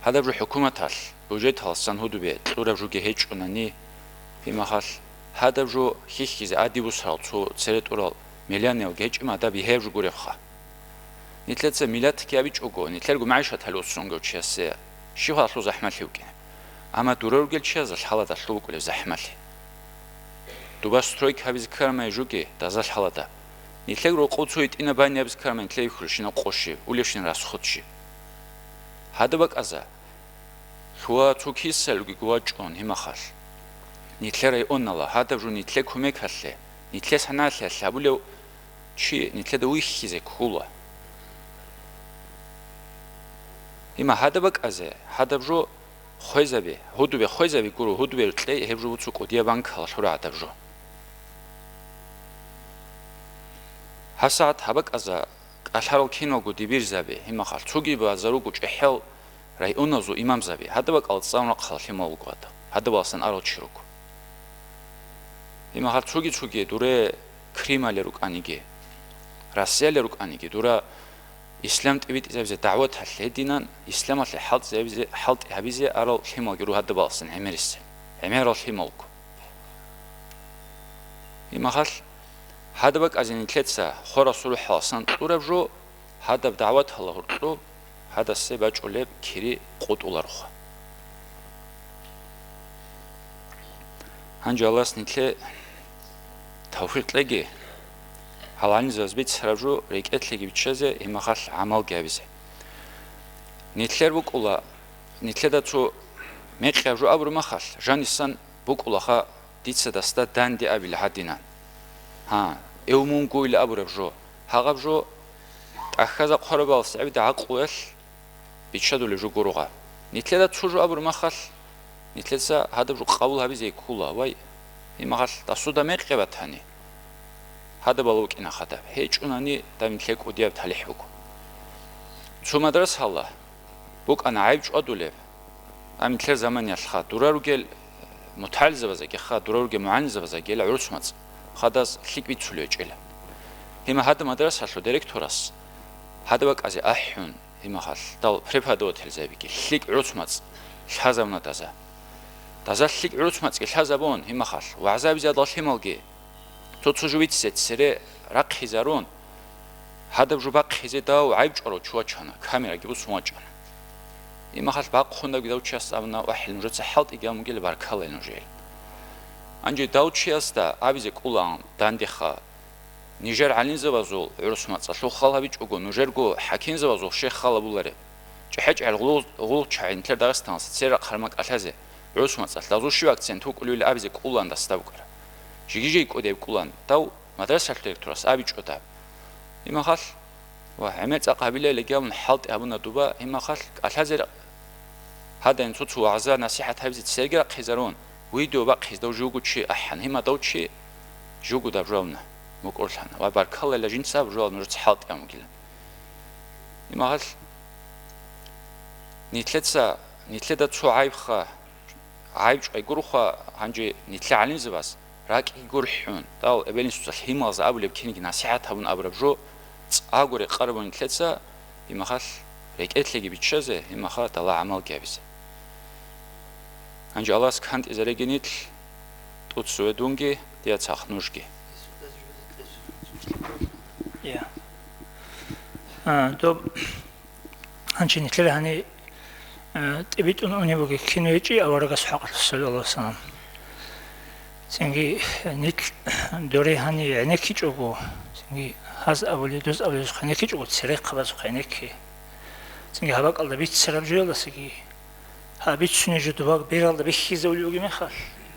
Гьадаб жо хӀукуматалъ, бюджеталъасан гьудубе кьураб жоги гьечӀонани, имагьалъ Гьадаб жо хьихьизе, а диб бусарал цо цере тӀурал миллионер гьечӀеб мехалъ гьеб жо гуребха. Нилъеца миллат ккеабичӀого, нилъерго магӀишат гьале уссунгев чиясе щиб гьалъул захӀмалъи букӀине. Амма дурал ругел чиясда лъаладалъул букӀулеб захӀмалъи. Дуба стройка гьабизе ккараб мехалъ жуги даза лъалада. Нилъер рокъов цо гьитӀинаб байни гьабизе ккараб мехалъ нилъее вихьулебщинаб къо щиб, улебщинаб расход щиб. Гьадаб бакӀазда, лъугьа цо кисалги гувачӀун гьимахалъ. Нилъер районала гьадаб жо нилъер кумекалъе, нилъер санаялъе гьабулев чи нилъеда вихьизе ккола. Гьима гьадаб бакӀазе, гьадаб жо хвезаби, гьудубе хвезаби гуро, гьудубе кьей гьеб жо буцу кӀудияб банкалалъура гьадаб жо. ГьабсагӀат гьаб бакӀазда кӀалъарал киналго дибирзаби, гьимахалъ цоги базаруго чӀехӀел районазул имамзаби, гьадаб бакӀал цӀалун рахъалъ лъимал вуго гьадаб, гьадабаласан арал чи руго. Гьимахалъ цоги-цоги дуре Крымале рукӀаниги, Россияле рукӀаниги, дура ислам тӀибитӀизабизе дагӀваталъ гьединан, исламалъе хӀалтӀизабизе, хӀалтӀи гьабизе арал лъималги руго гьадабаласан гӀемерисел, гӀемерал лъималго. Гьимахалъ гьадаб бакӀазе нилъеца хварасул рухӀаласан кьураб жо, гьадаб дагӀватала гьоркьоб гьадасе бачӀулеб кири къотӀуларха. Гьанже Аллагьас нилъе тавфикъ кьеги, гьал гӀалимзабаз бицараб жо рекӀелъеги биччазе, гьимахалъ гӀамалги гьабизе. Нилъер букӀула, нилъеда цо мекъияб жо абураб мехалъ, жанисан букӀулаха дица дасда данде абила гьадинан. Гьа, эв мун гуйила абураб жо. Гьагъаб жо тӀахьазда хъварабалас гӀебида гӀакълуялъ биччадулеб жо гурогъа. Нилъеда цо жо абураб мехалъ, нилъеца гьадаб жо къабул гьабизе ккола, вай, гьимахалъ дасуда мекъи батани, гьадабал вукӀина хадаб. ГьечӀунани дам нилъе кӀудияб талихӀ буго. Цо мадрасала букӀана гӀайиб чӀвадулеб, ам нилъер заманиялъха дура ругел мутагӀилзабазагиха, дура ругел мугӀалимзабазагила гӀурус мацӀ хадаз лъикӀ бицулев гьечӀила. Гьима гьадаб мадрасалъул директорас гьадаб бакӀазе ахӀун, гьимахалъ, дал преподавательзабиги лъикӀ гӀурус мацӀ лъазабуна даза. Даза лъикӀ гӀурус мацӀги лъазабун, гьимахалъ, вагӀзабизе гьадал лъималги цо-цо жо бицизе цере рахъизарун, гьадаб жо бахъизе дав гӀайиб чӀварав чи вачана, камераги босун вачӀана. Имахалъ бахъундаги дав чияс абуна, вахӀил, нужеца хӀалтӀиги гьабун бугила, баркалла нужее. Гьанже дав чиясда абизе кӀолаан, дандеха, нижер гӀалимзабазул гӀурус мацӀалъул хал гьабичӀого, нужерго хӀакимзабазул щай хал гьабулареб? ЧӀехӀе-чӀехӀел гъулу-, гъулчагӀи нилъер Дагъистаналъа церахъ гьармакь кӀалъазе гӀурус мацӀалъ дазул щиб акцент вукӀулевли абизе кӀолаан дасда букӀара. Жиги-жиги кӀудеб кӀолаан, дав мадрасалъул директорас абичӀо даб. Имахалъ, ва гӀемер цӀакъ гьабилайилан гьабун хӀалтӀи гьабуна дуба, имахалъ кӀалъазе гьадин цо-цо вагӀза-насихӀат гьабизе церги рахъизарун, видео бахъизе дав жугу чи ахӀан, гьима дав чи жугу даб жугьавна, мукӀурлъана. Ва баркаллайилан жинца аб жугьал нужеца хӀалтӀи гьабун бугилан. Имахалъ, нилъеца, нилъеда цо гӀайбха, гӀайб чӀвай гурха, гьанже нилъер гӀалимзабаз ракӀги гурхӀун, дал эбел-инсуца лъималазда абулеб кинги насихӀат гьабун абураб жо цӀакъго рекъараб нилъеца, гьимахалъ рекӀелъеги биччазе, гьимаха дала гӀамалги гьабизе. Гьанже Аллагьас кантӀизареги нилъ, тӀуцӀцӀуве дунги, дияцахъ нужги. Я. А, доб Гьанже нилъер гьани, э, тӀибитӀун унеб бугеб кино гьечӀи аварагас хӀакъалъулъ, саллаллагьу гӀалайгьи вассалам. Цинги нилъ доре гьани гӀенеккичӀого, цинги гьаз абули, доз абулезухъ гӀенеккичӀого, церехъабазухъ гӀенекке. Цинги гьаб бакӀалда бицараб жоялдасаги, гьаб бицунеб жо доба бералда бихьизабулеб бугеб мехалъ,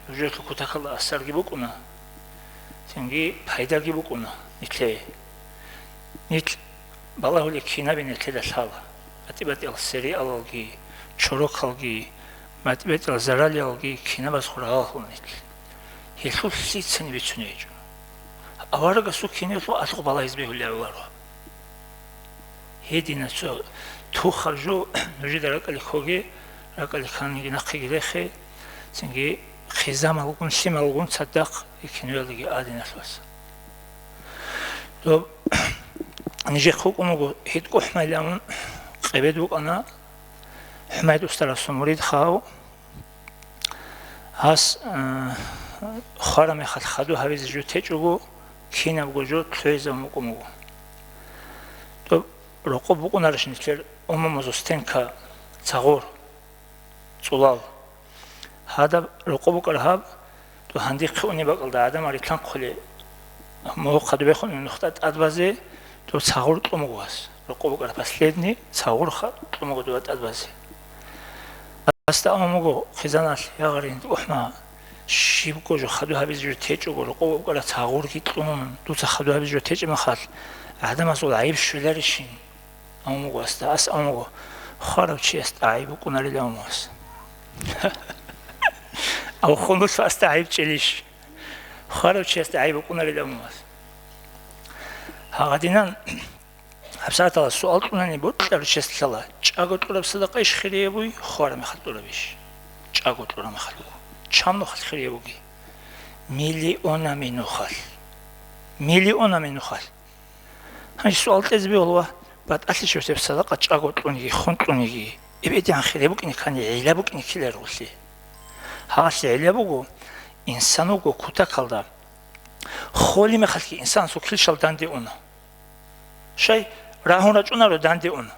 нужерго кутакалда асарги букӀуна, цинги пайдаги букӀуна нилъее. Нилъ балагьулеб кинаби нилъеда лъала. БатӀи-батӀиял сериалалги, чорокалги, батӀи-батӀиял заралиялги кинабазухъ рагъаллъула нилъ. Гьелъул лъицани бицунеб гьечӀо. Аварагасул кинаялъул алъукъ балагьизе бегьулеб гӀоларо. Гьедина цо тухаб жо нужеда ракӀалде ккоге, ракӀалде кканиги нахъеги рехе, цинги хъизамалгун, лъималгун цадахъ киноялдеги а диналъувасан. Доб нижехъ вукӀун вуго ГьитӀго ХӀумайил амун къебед вукӀана ХӀумайд устарасул мурид хав. Гьас, э, Хвараб мехалъ хадур гьабизе жо течӀого, кинабго жо лъугӀизабун букӀун буго. Доб рокъоб букӀунарищ нилъер умумузул стенка, цагъур, цӀулал? Гьадаб рокъоб букӀараб гьаб, доб гьандихъе унеб бакӀалда гӀадамал рилъанхъулеб, мугьухъ хадуб бехун нухда тӀад базе, доб цагъур кьун буго гьас. Рокъоб букӀараб последний цагъурха кьун буго доба тӀад базе. Гьасда абун буго хъизаналъ: «Я гъарин, ухӀма, щибго жо хадур гьабизе жо течӀого, рокъоб букӀараб цагъурги кьун, дуца хадур гьабизе жо течӀеб мехалъ, гӀадамазул гӀайиб щвеларищин?» Абун буго гьасда. Гьас абун буго: «Хварав чиясда гӀайиб букӀунарила», абун гьас. Абухъун буго гьасда гӀайиб чӀелищ? Хварав чиясда гӀайиб букӀунарила, умумас. Гьагъадинан гьабсагӀаталда суал кьунани бокьарав чияс лъала: чӀаго кьураб садакъа иш хирияб буй, хвараб мехалъ кьураб иш? ЧӀаго кьураб мехалъ буго. Чан нухалъ хирияб бугеб? Миллионами нухалъ. Миллионами нухалъ. Гьанже суал кьезе бегьула: батӀалъи щвесеб садакъа чӀаго кьуниги, хун кьуниги, эбедигӀан хирияб букӀине ккани, гӀилла букӀине ккеларевгӀолъи? Гьалъ гӀилла буго, инсан вуго кутакалда. Холеб мехалъги инсанасул килщал данде уна. Щай, рагьун рачӀунаро, данде уна.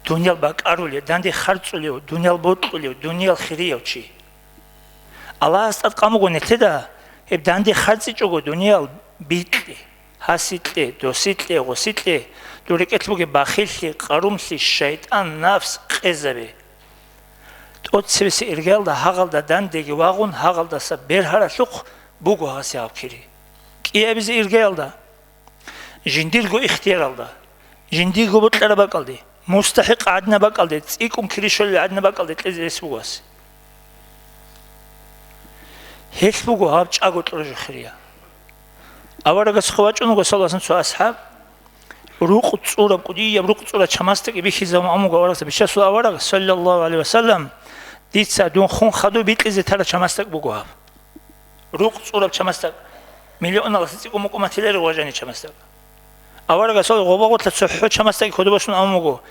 Дуниял бакӀарулев, данде харцӀулев, дуниял бокьулев, дуниял хирияв чи. Аллагьас тӀадкъан буго нилъеда, гьеб данде харцӀичӀого дуниял бикье, гьасикье, досикье, гъосикье, дур рекӀелъ бугеб бахиллъи, къарумлъи, шайтӀан, нафс къезабе. ТӀоцебесеб иргаялда гьагъалда дандеги вагъун, гьагъалдаса бергьаралъухъ буго гьасе гьаб кири. КӀиабизе иргаялда, жиндирго ихтияралда, жиндирго бокьараб бакӀалде, мустахӀикъ гӀадинаб бакӀалде, цӀикӀкӀун кири щолел гӀадинаб бакӀалде кьезе рес буго гьасе. Гьелъ буго гьаб чӀаго кьураб жо хирия. Аварагасухъе вачӀун вуго, саллаллагьу гӀалайгьи вассалам, цо асхӀаб, рукъ цӀураб, кӀудияб рукъ цӀураб чамасдакги бихьизабун абун буго аварагасда: «Бичасул авараг, саллаллагьу гӀалайгьи вассалам, дица дун хун хадув бикьизе тараб чамасдак буго гьаб». Рукъ цӀураб чамасдак, миллионалдаса цӀикӀкӀун букӀун батиларо важани чамасдак. Аварагасул гъоба-гъорлъа цохӀо чамасдакги кодобе босун абун буго: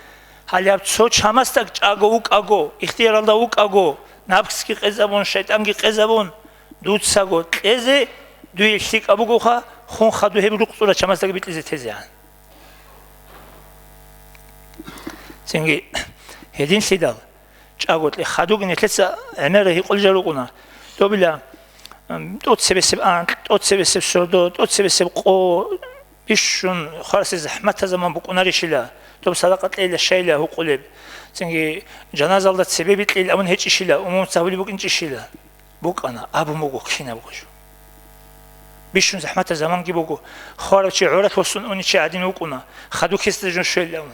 «Гьале гьаб цо чамасдак чӀаго вукӀаго, ихтияралда вукӀаго, напсги къезабун, шайтӀанги къезабун, дуцаго кьезе дуе лъикӀаб бугоха, хун хадув гьеб рукъ цӀураб чамасдакги бикьизе тезегӀан». Цинги гьединлъидал, чӀаго кье хадуги нилъеца гӀемерал гьикъулел жал рукӀуна. Добила, м, тӀоцебесеб анкь, тӀоцебесеб сордо, тӀоцебесеб къо, бищун хварасе захӀматаб заман букӀунарищила, доб садакъа кьейила щайила гьукъулеб, цинги жаназалда цебе бикьейила абун гьечӀищила, умумуца гьабулеб букӀинчӀищила? БукӀана, абун буго кинабго жо. Бищун захӀматаб заманги буго, хварав чи гӀоралъ восун унев чи гӀадин вукӀуна, хадув кесда жун щвейилан.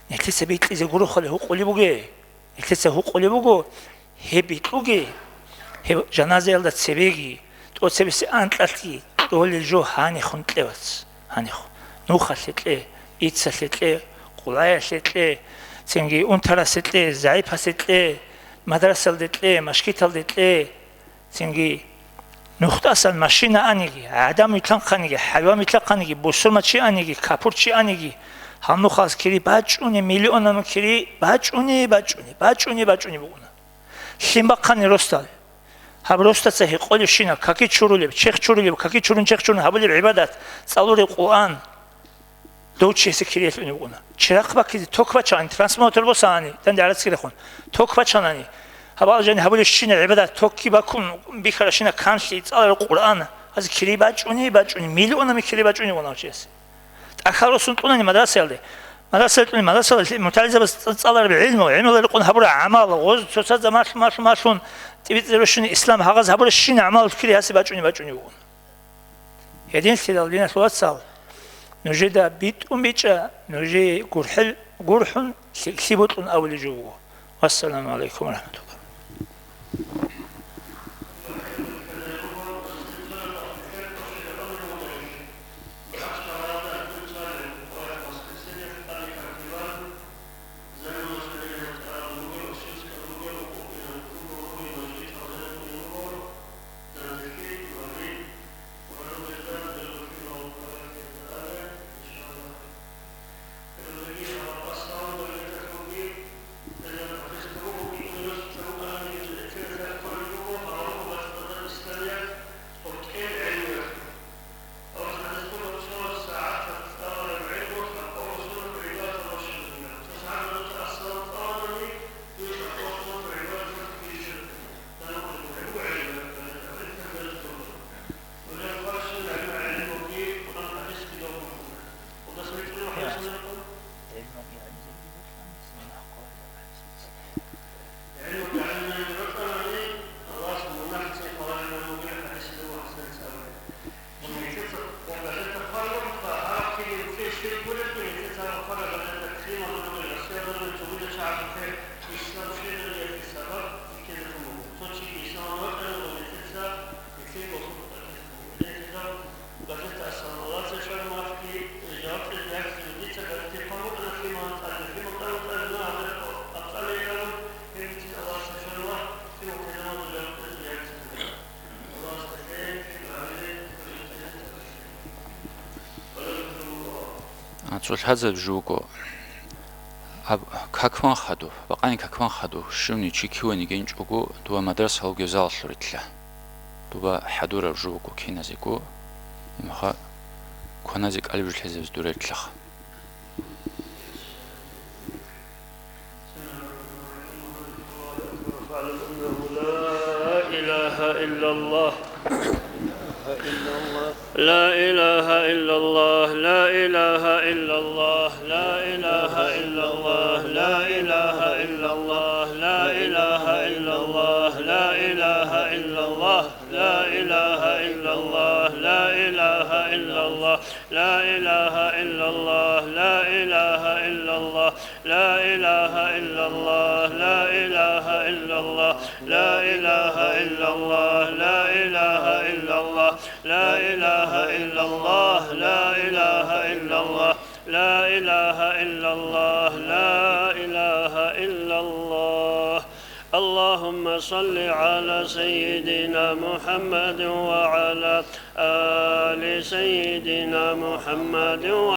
Нилъеца бикьизе гуро хъали гьукъулеб бугеб. Нилъеца гьукъулеб буго, гьеб бикьуге, гьеб жаназаялда цебеги, тӀоцебесеб анкьалъги кьолел жо гьанихун кье, вац, гьанихун. Нухалъе кье, иццалъе кье, къулаялъе кье, цинги унтарасе кье, загӀипасе кье, мадрасалде кье, машгиталде кье, цинги нухдасан машина аниги, гӀадан вилълъанхъаниги, хӀайван вилълъанхъаниги, бусурман чи аниги, капур чи аниги, гьал нухалъ кири бачӀунеб, миллионаб кири бачӀунеб, бачӀунеб, бачӀунеб, бачӀунеб букӀуна. Лъим бахъани росдал. Гьаб росдаца гьекъолебщинаб, каки чурулеб, чех чурулеб, каки чурун, чех чурун гьабулеб гӀибадат, цӀалулеб Къуръан, дов чи гьесие кириялъ унев вукӀуна. Чирахъ баккизе ток бачани, трансформатор босани, данде гӀарацги рехун, ток бачанани, гьабал жани гьабулебщинаб гӀибадат, токги бакун бихьарабщинаб канлъи, цӀалараб Къуръан, гьазе кири бачӀуни, бачӀуни, миллионами кири бачӀуни вукӀуна гьав чиясе. ТӀахьал росун кьунани мадрасаялде. Мадрасаялде кьуни, мадрасаялда мутагӀалимзабаз цӀа-, цӀалараб гӀилму, гӀилмуялда рекъон гьабураб гӀамал, гъоз цоцазда малъун, малъун, малъун, тӀибитӀизе рощуни ислам, гьагъаз гьабурабщинаб гӀамал кири гьасе бачӀуни, бачӀуни вукӀуна. Гьединлъидал, диналъул вацал, нужеда битӀун бичӀчӀа, нужее гурхӀел-, гурхӀун лъикӀлъи бокьун абулеб жо буго. Вассаламу гӀалайкум ва рахӀматуллагь. Цо лъазаб жуго. Аб-, какван хадуб, бакъани какван хадуб, щивни чи кивани генчӀого, дуба мадрасалъул гевзалалъур итла. Дуба хӀадураб жуго киназего, имха кваназе кӀалбишлъезабиз дуретлъаха. لا إله إلا الله. لا إله إلا الله، لا إله إلا الله، لا إله إلا الله، لا إله إلا الله، لا إله إلا الله، لا إله إلا الله، لا إله إلا الله، لا إله إلا الله، لا إله إلا الله، لا إله إلا الله، لا إله إلا الله، لا إله إلا الله، لا إله إلا الله، لا إله إلا الله، لا إله إلا الله، لا إله إلا الله، لا إله إلا الله، لا إله إلا الله. اللهم صل على سيدنا محمد وعلى آل سيدنا محمد